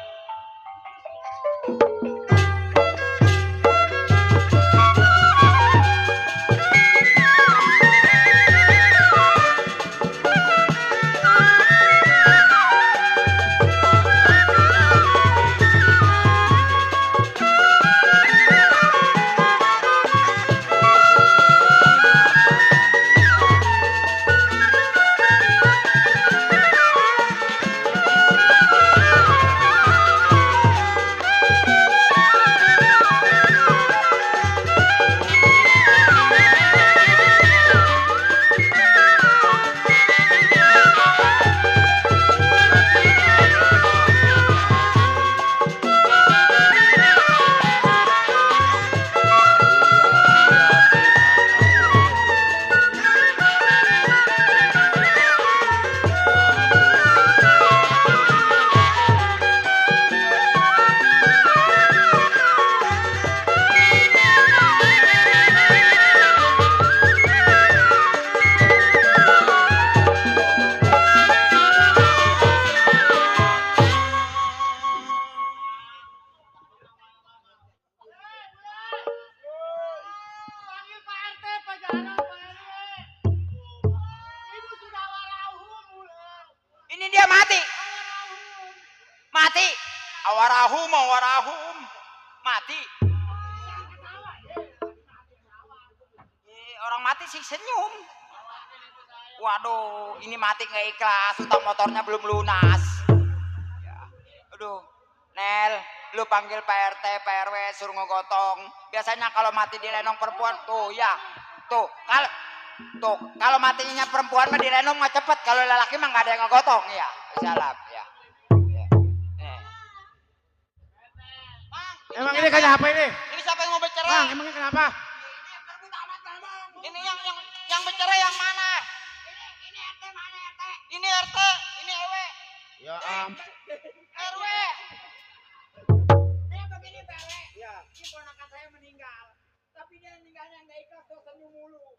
Panggil Pak RT, Pak Jarod, Pak RW. Ibu sudah warahum, ular. Ini dia mati. Mati. Awarahum. Mati. Orang mati sih senyum. Waduh, ini mati nggak ikhlas. Utang motornya belum lunas. Ya. Aduh, Nel, lu panggil Pak RT, Pak RW suruh ngegotong. Biasanya kalau mati di lenong perempuan tuh ya, kalau matinya perempuan mah di lenong mah cepet. Kalau lelaki mah nggak ada yang ngegotong ya. Salam ya. Emang ini kenapa ini? Ini siapa yang mau bercerai? Bang, emangnya kenapa? Ini yang bercerai yang mana? Ini RT mana RT? Ini RT, ini RW. Ya ampun. RW. Dia begini Pak RW. Ini ponakan saya meninggal. Tapi dia meninggalnya nggak ikhlas, terus senyum mulu.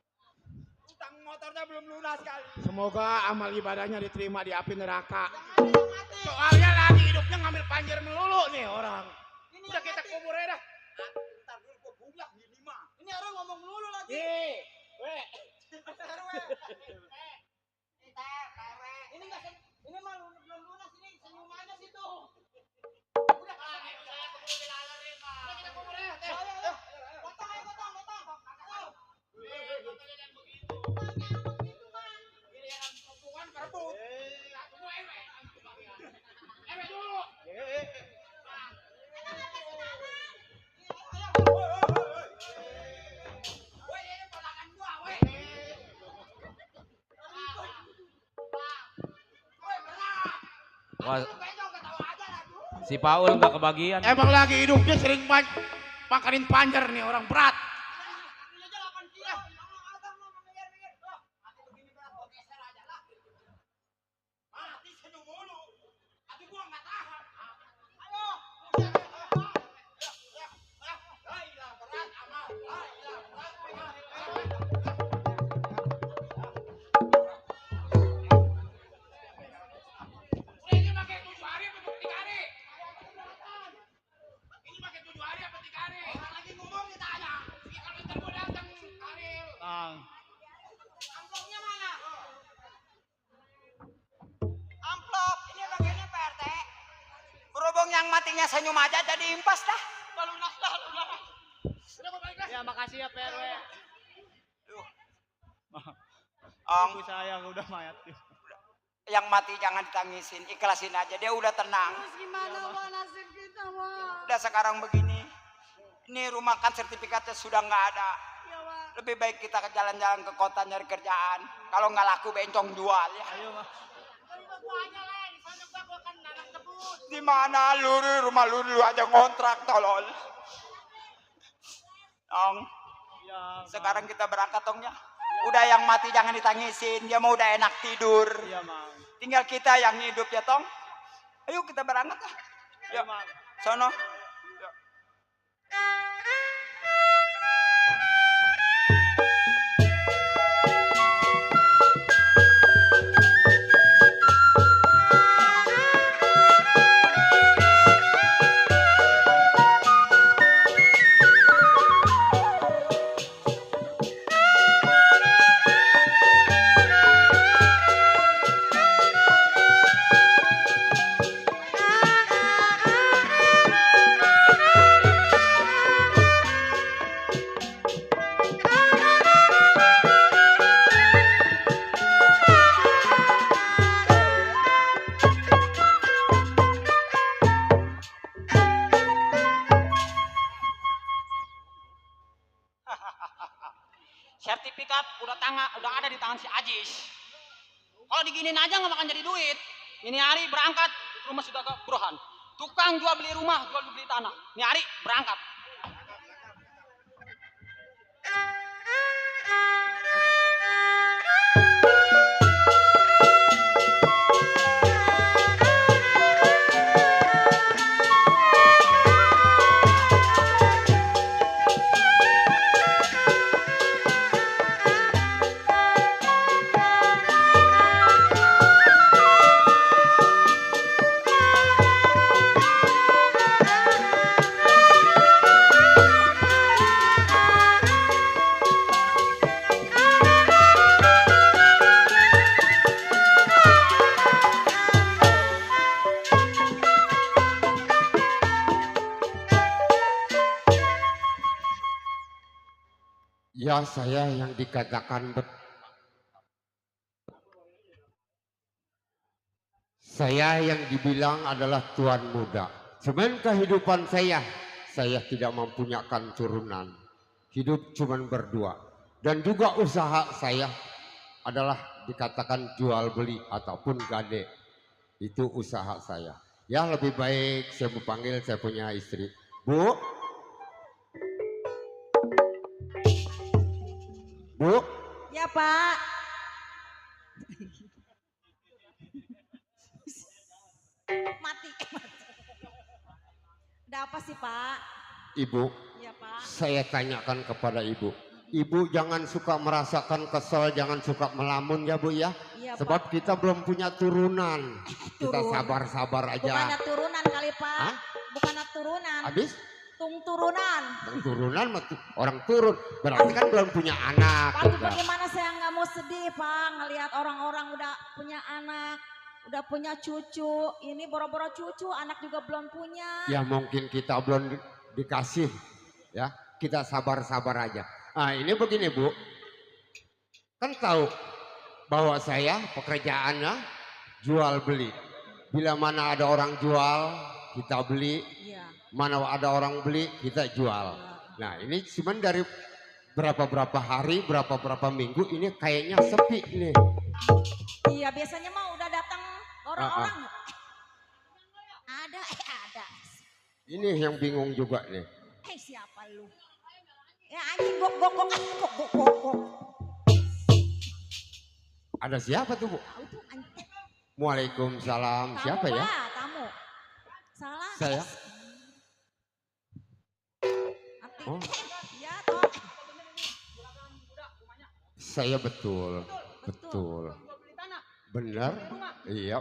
Utang motornya belum lunas kali. Semoga amal ibadahnya diterima di api neraka. Soalnya lagi hidupnya ngambil panjer melulu nih orang. Udah kita kubur aja dah. Ntar dulu gua budak di 5. Ini orang ngomong melulu lagi. Ini enggak ini mah belum lunas ini senyumannya situ. Udah saya keburu dilalarin, Pak. Udah kita kubur ya. Potong ayo potong. Begitu, Bang. Giliran perempuan perebut. Tunggu ewe dulu. Wah, si Paul nggak kebagian. Emang lagi hidupnya sering makanin panjer nih orang berat. Amplopnya mana? Amplop, ini bagiannya Pak RT. Berhubung yang matinya senyum aja jadi impas dah. Lunas. Udah mau balik dah. Ya makasih ya Pak RW. Ibu saya udah mayat. Yang mati jangan ditangisin, ikhlasin aja, dia udah tenang. Terus gimana Wak nasib kita Wak? Udah sekarang begini, ini rumah kan sertifikatnya sudah nggak ada. Ya Wak. Lebih baik kita ke jalan-jalan ke kota nyari kerjaan. Kalau nggak laku bencong jual ya. Ayo Pak. Di mana lu rumah lu aja ngontrak tolol. Ong. Ya, Sekarang kita berangkat tong ya. Udah yang mati jangan ditangisin, dia mau udah enak tidur. Iya, Mang. Tinggal kita yang hidup ya tong. Ayo kita berangkat lah. Iya, Mang. Sono. pegangan si Ajis. Kalau diginin aja nggak akan jadi duit. Ini hari berangkat rumah sudah ke Burohan. Tukang jual beli rumah, jual beli tanah. Ini hari berangkat. Ya saya yang dikatakan saya yang dibilang adalah tuan muda. Cuman kehidupan saya tidak mempunyakan turunan. Hidup cuman berdua. Dan juga usaha saya adalah dikatakan jual beli ataupun gade. Itu usaha saya. Ya lebih baik saya panggil saya punya istri. Bu. Bu. Ya Pak. Mati. Ada apa sih Pak? Ibu. Ya Pak. Saya tanyakan kepada ibu. Ibu jangan suka merasakan kesel, jangan suka melamun ya Bu ya. Iya, Sebab Pak. kita belum punya turunan. Kita sabar-sabar aja. Bukannya turunan kali Pak. Hah? Bukannya turunan. Habis? Turunan. Turunan orang turun. Berarti kan belum punya anak. Pak, gitu. bagaimana saya nggak mau sedih Pak ngelihat orang-orang udah punya anak, udah punya cucu. Ini boro-boro cucu, anak juga belum punya. Ya mungkin kita belum dikasih. Ya kita sabar-sabar aja. Nah ini begini Bu. Kan tahu bahwa saya pekerjaannya jual beli. Bila mana ada orang jual kita beli. Iya. Mana ada orang beli kita jual. Nah ini cuman dari berapa hari, berapa minggu ini kayaknya sepi nih. Iya biasanya mah udah datang orang-orang. Ada. Ini yang bingung juga nih. Siapa lu? Ya anjing gok. Ada siapa tuh Bu? Tahu tuh anjing. Waalaikumsalam. Siapa ya? Tamu. Salah. Saya. Oh. Ya toh. Saya betul. Benar? Iya.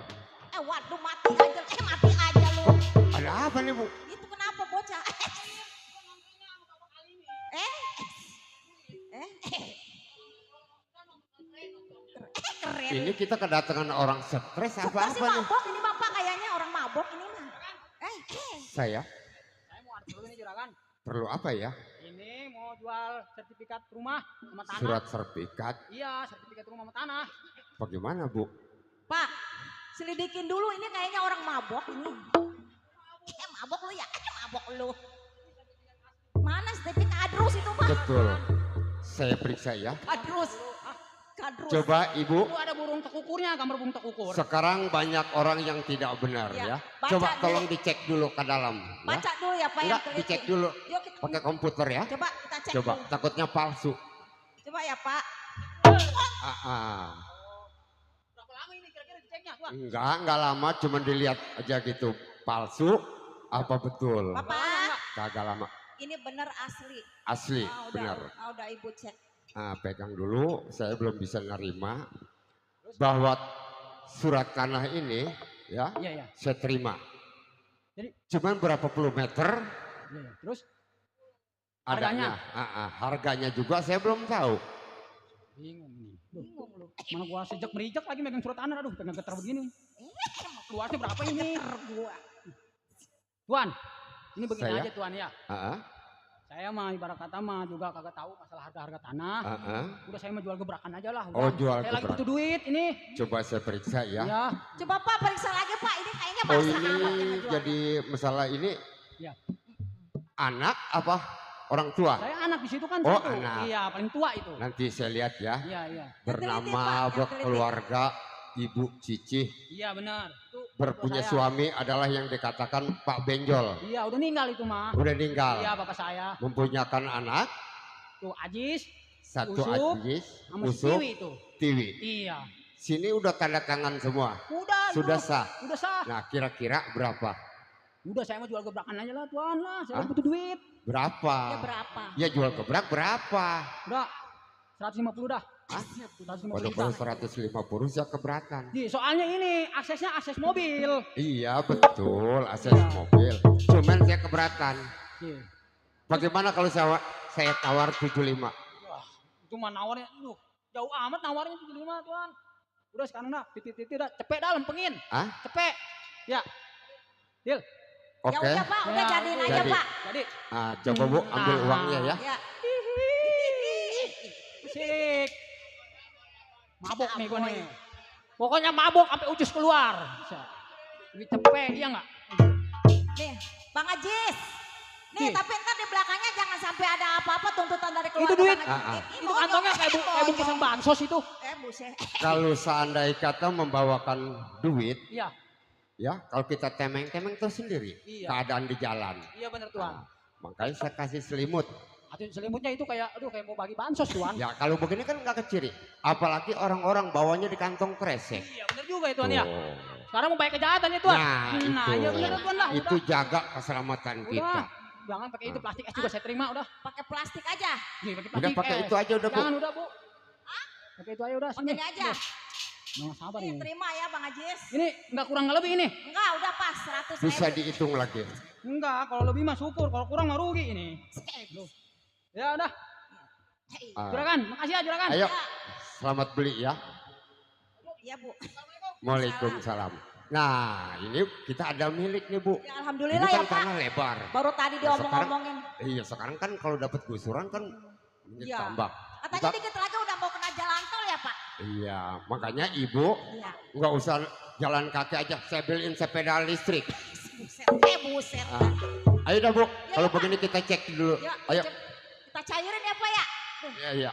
Waduh mati aja lu. Ada apa nih Bu? Itu kenapa bocah? Keren. Ini kita kedatangan orang stres apa Masih nih? mabok ini Bapak kayaknya orang mabok ini mah. Saya mau dulu ini juragan. perlu apa ya? Ini mau jual sertifikat rumah sama tanah. Surat sertifikat. Iya, sertifikat rumah sama tanah. Bagaimana Bu? Pak, selidikin dulu ini kayaknya orang mabok ini. Mabok lu ya? Mabok lu. Mana sertifikat kadrus itu Pak? Betul. Saya periksa ya. Kadrus. Coba Ibu. Itu ada burung tekukurnya, gambar burung tekukur. Sekarang banyak orang yang tidak benar ya. Coba tolong dicek dulu ke dalam. Baca dulu ya Pak. Enggak, dicek dulu. Pakai komputer ya. Coba kita cek Coba, dulu. takutnya palsu. Coba ya Pak. Berapa lama ini kira-kira diceknya Tuan? Enggak lama, cuma dilihat aja gitu. Palsu apa betul? Bapak. Kagak lama. Ini bener asli. Asli, udah, benar. Udah Ibu cek. Pegang dulu, saya belum bisa nerima bahwa surat tanah ini ya, Iya. saya terima. Jadi cuman berapa puluh meter? Iya. Terus Adanya. Harganya juga saya belum tahu. Bingung nih. Mana gua sejak merijak lagi megang surat tanah, aduh pengen getar begini. Luasnya berapa ini? Tuan, ini begini Saya? aja Tuan ya. Saya mah ibarat kata mah juga kagak tahu masalah harga tanah. Udah saya mah jual gebrakan aja lah. Oh, jual saya lagi gebrakan. butuh duit ini. Coba saya periksa ya. Ya. Coba Pak periksa lagi Pak. Ini kayaknya Oh basah ini amat yang ngejual. jadi masalah ini Ya. anak apa orang tua. Saya anak di situ kan Oh, satu. anak. Iya, paling tua itu. Nanti saya lihat ya. Iya, iya. Bernama keluarga Ibu Cici. Iya, benar. Itu Berpunya bapak saya. suami adalah yang dikatakan Pak Benjol. Iya, udah meninggal itu mah. Udah meninggal. Iya, bapak saya. Mempunyakan anak. Tuh Ajis, Satu Usup, Ajis, sama si Usup, Tiwi itu. Tiwi. Iya. Sini udah tanda tangan semua. Udah. Sudah itu. sah. Udah sah. Nah, kira-kira berapa? Udah saya mau jual gebrakan aja lah tuan lah. Saya Hah? butuh duit. Berapa? Ya berapa? Ya jual gebrak berapa? Udah. 150 dah. Hah? 150 Waduh, juta. kalau 150 ya keberatan. Soalnya ini aksesnya akses mobil. Iya betul, akses mobil. Cuman saya keberatan. Iya. Bagaimana kalau saya tawar 75? Wah, itu mah nawarnya, jauh amat nawarnya 75 tuan. Udah sekarang dah, titik-titik dah, cepet dah lempengin. Hah? Cepet. Ya. Deal. Oke. Ya udah Pak, udah jadiin aja Jadi. Pak. Jadi. Ah, coba Bu ambil Nah. uangnya ya. Ya. Sik. Mabok nih gua nih. Pokoknya mabok sampai ucus keluar. Duit cepet, iya nggak? Nih, Bang Ajis. Nih, Nih. tapi ntar di belakangnya jangan sampai ada apa-apa tuntutan dari keluarga Itu duit. Bang Ajis. Ah, Itu kantongnya kayak bungkusan bansos itu. Buset. Kalau seandainya kata membawakan duit, Iya. ya kalau kita temeng-temeng terus sendiri. Iya. Keadaan di jalan. Iya bener tuan. Makanya saya kasih selimut. Atau selimutnya itu kayak, aduh kayak mau bagi bansos tuan. Ya kalau begini kan nggak keciri. Apalagi orang-orang bawanya di kantong kresek. Iya bener juga ya tuan ya. Tuh. Sekarang mau bayar kejahatan ya tuan. Nah, iya itu. bener tuan lah. Itu Udah. jaga keselamatan kita. Udah. Jangan pakai itu plastik es juga saya terima udah. Pakai plastik aja. Nih pakai Udah plastik pakai es. itu aja udah Bu. Jangan udah bu. Pakai itu aja udah. Pakai ini aja. Nah, sabar Nih, ini. terima ya Bang Ajis. Ini nggak kurang nggak lebih ini. Enggak, udah pas 100 Bisa dihitung lagi. Enggak, kalau lebih mah syukur, kalau kurang mah rugi ini. Loh. Ya udah. Ah, Juragan, makasih ya Juragan. ayo, selamat beli ya. Ya Bu. Waalaikumsalam. Nah, ini kita ada milik nih Bu. Ya, Ini alhamdulillah kan ya Pak. tanah lebar. Baru tadi Nah, diomong-omongin. Iya, sekarang kan kalau dapat gusuran kan ini Iya. tambah. Katanya Kita- dikit lagi udah mau kena jalan tol ya Pak. Iya, makanya Ibu Iya. nggak usah jalan kaki aja, saya beliin sepeda listrik. Buset. Buset. Ah, ayo dah Bu, kalau begini kita cek dulu. Ya, Ayo. kita cairin ya Pak ya. Iya, iya.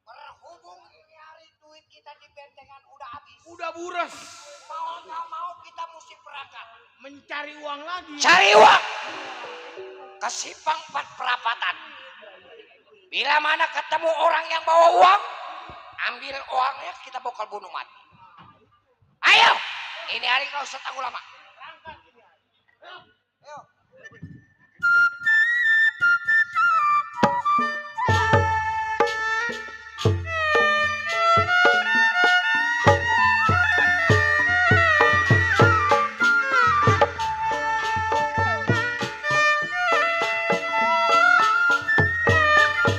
Berhubung ini hari duit kita di bentengan udah habis. Udah buras. Mau nggak mau kita mesti berangkat. Mencari uang lagi. Cari uang. Ke Simpang 4 Perapatan. Bila mana ketemu orang yang bawa uang, ambil uangnya kita bakal bunuh mati. Ayo, ini hari nggak usah tangguh lama.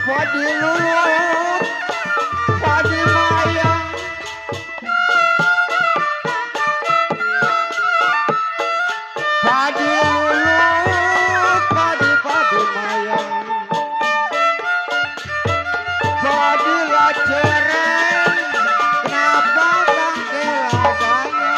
Padi lulut, padi mayang, padi lulut, padi mayang, padi lacereng, kenapa bangke ladanya?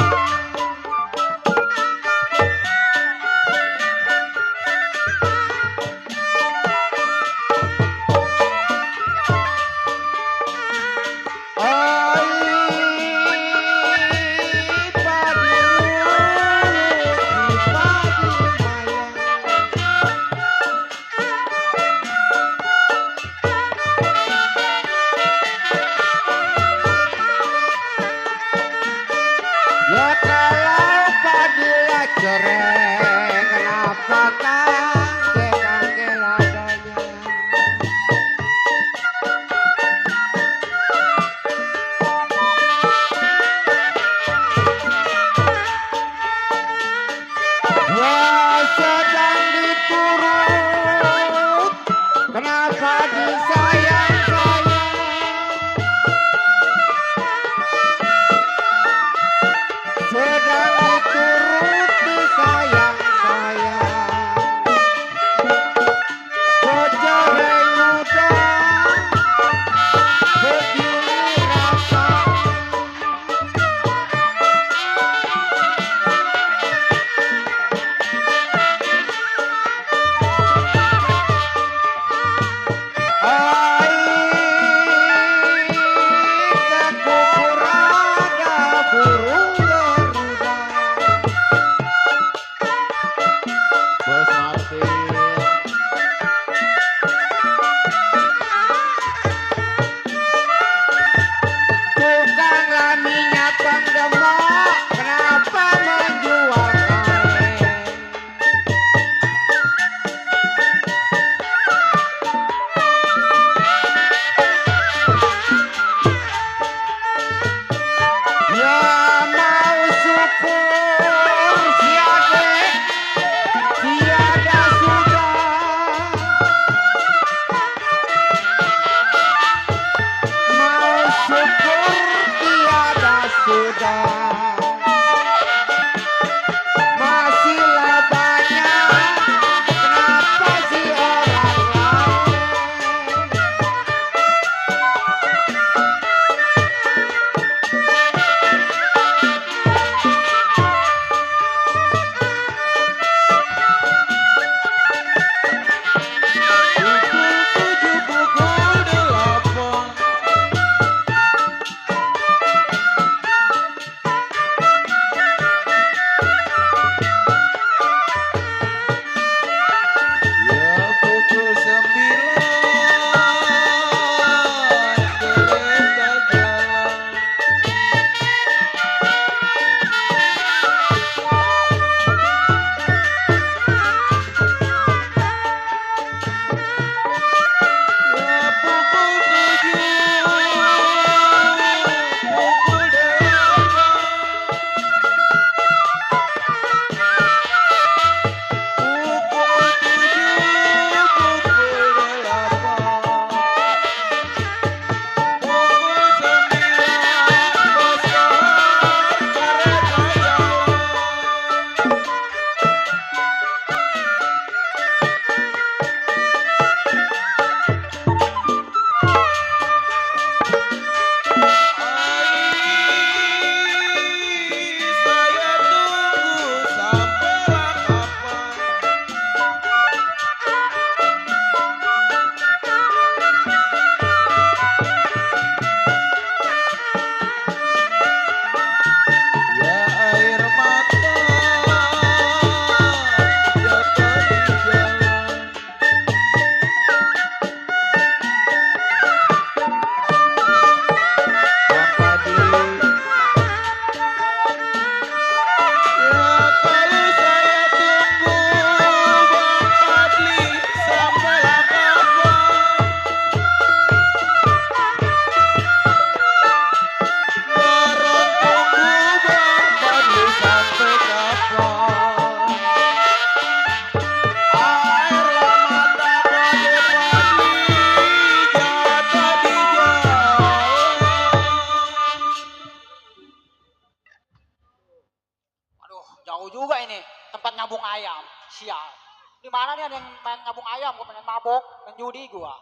ada yang main nyabung ayam, gue pengen mabok, main judi gue.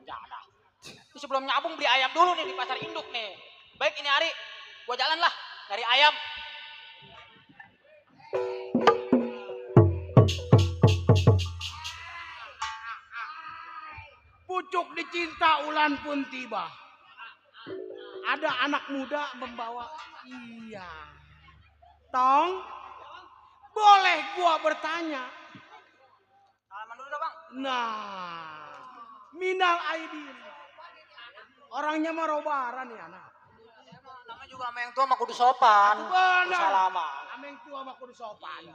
Enggak ada. Ini sebelum nyabung beli ayam dulu nih di pasar induk nih. Baik ini hari, gue jalan lah nyari ayam. Pucuk dicinta ulan pun tiba. Ada anak muda membawa, iya. Tong, boleh gua bertanya? Salaman dulu dah bang. Nah, minal aidin. Orangnya mah robaran ya anak. Namanya juga sama yang tua mah kudu sopan. Benar. Salaman. Sama yang tua mah kudu sopan.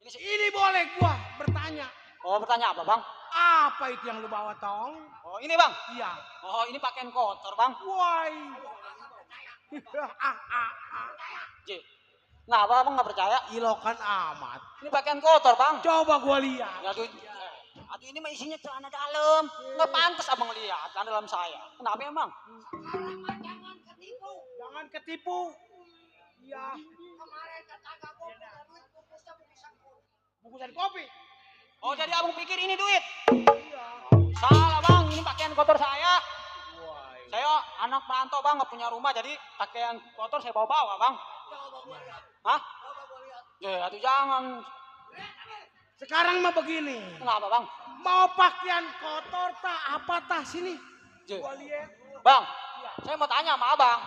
Ini boleh gua bertanya. Oh bertanya apa bang? Apa itu yang lu bawa Tong? Oh ini bang? Iya. Oh ini pakaian kotor bang. Woi. J. Nah apa bang nggak percaya? Ilokan amat. Ini pakaian kotor bang. Coba gua lihat. Ya, aduh ini mah isinya celana dalam. Nggak pantas abang lihat celana dalam saya. Kenapa emang? Jangan ketipu. Iya. Bungkusan kopi. Oh jadi abang pikir ini duit? Iya. Salah bang, ini pakaian kotor saya. Saya anak perantau bang, nggak punya rumah, jadi pakaian kotor saya bawa-bawa bang. Hah? Ya, aduh jangan. Sekarang mah begini. Kenapa bang? Mau pakaian kotor tak apa tah sini? Gua lihat. Bang, saya mau tanya sama abang.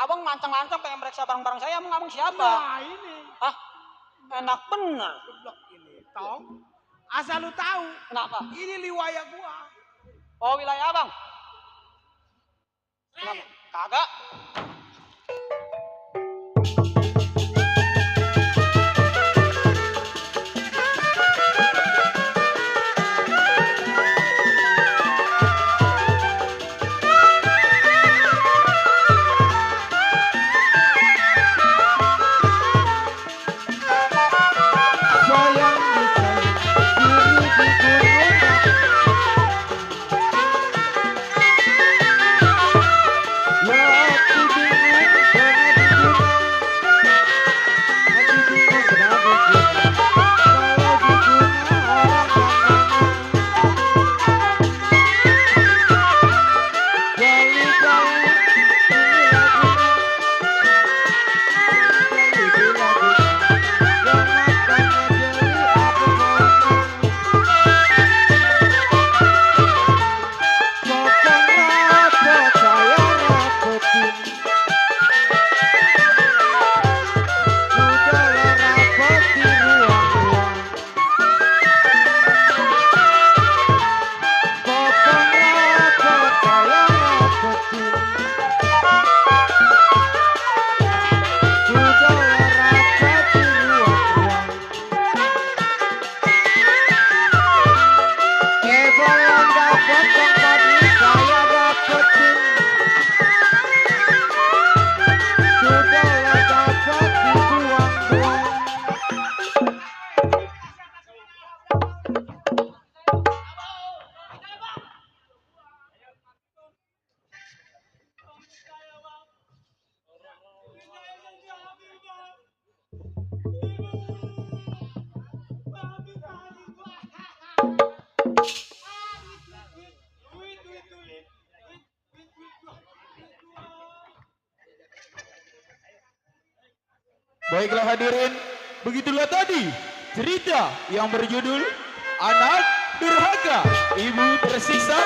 Abang lancang-lancang pengen meriksa barang-barang saya, emang abang siapa? Nah ini. Hah? Enak bener. Ini, Tong. Asal lu tahu. Kenapa? Ini liwaya gua. Oh wilayah abang? Kenapa? Kagak. Baiklah hadirin, begitulah tadi cerita yang berjudul Anak Durhaka, Ibu Tersiksa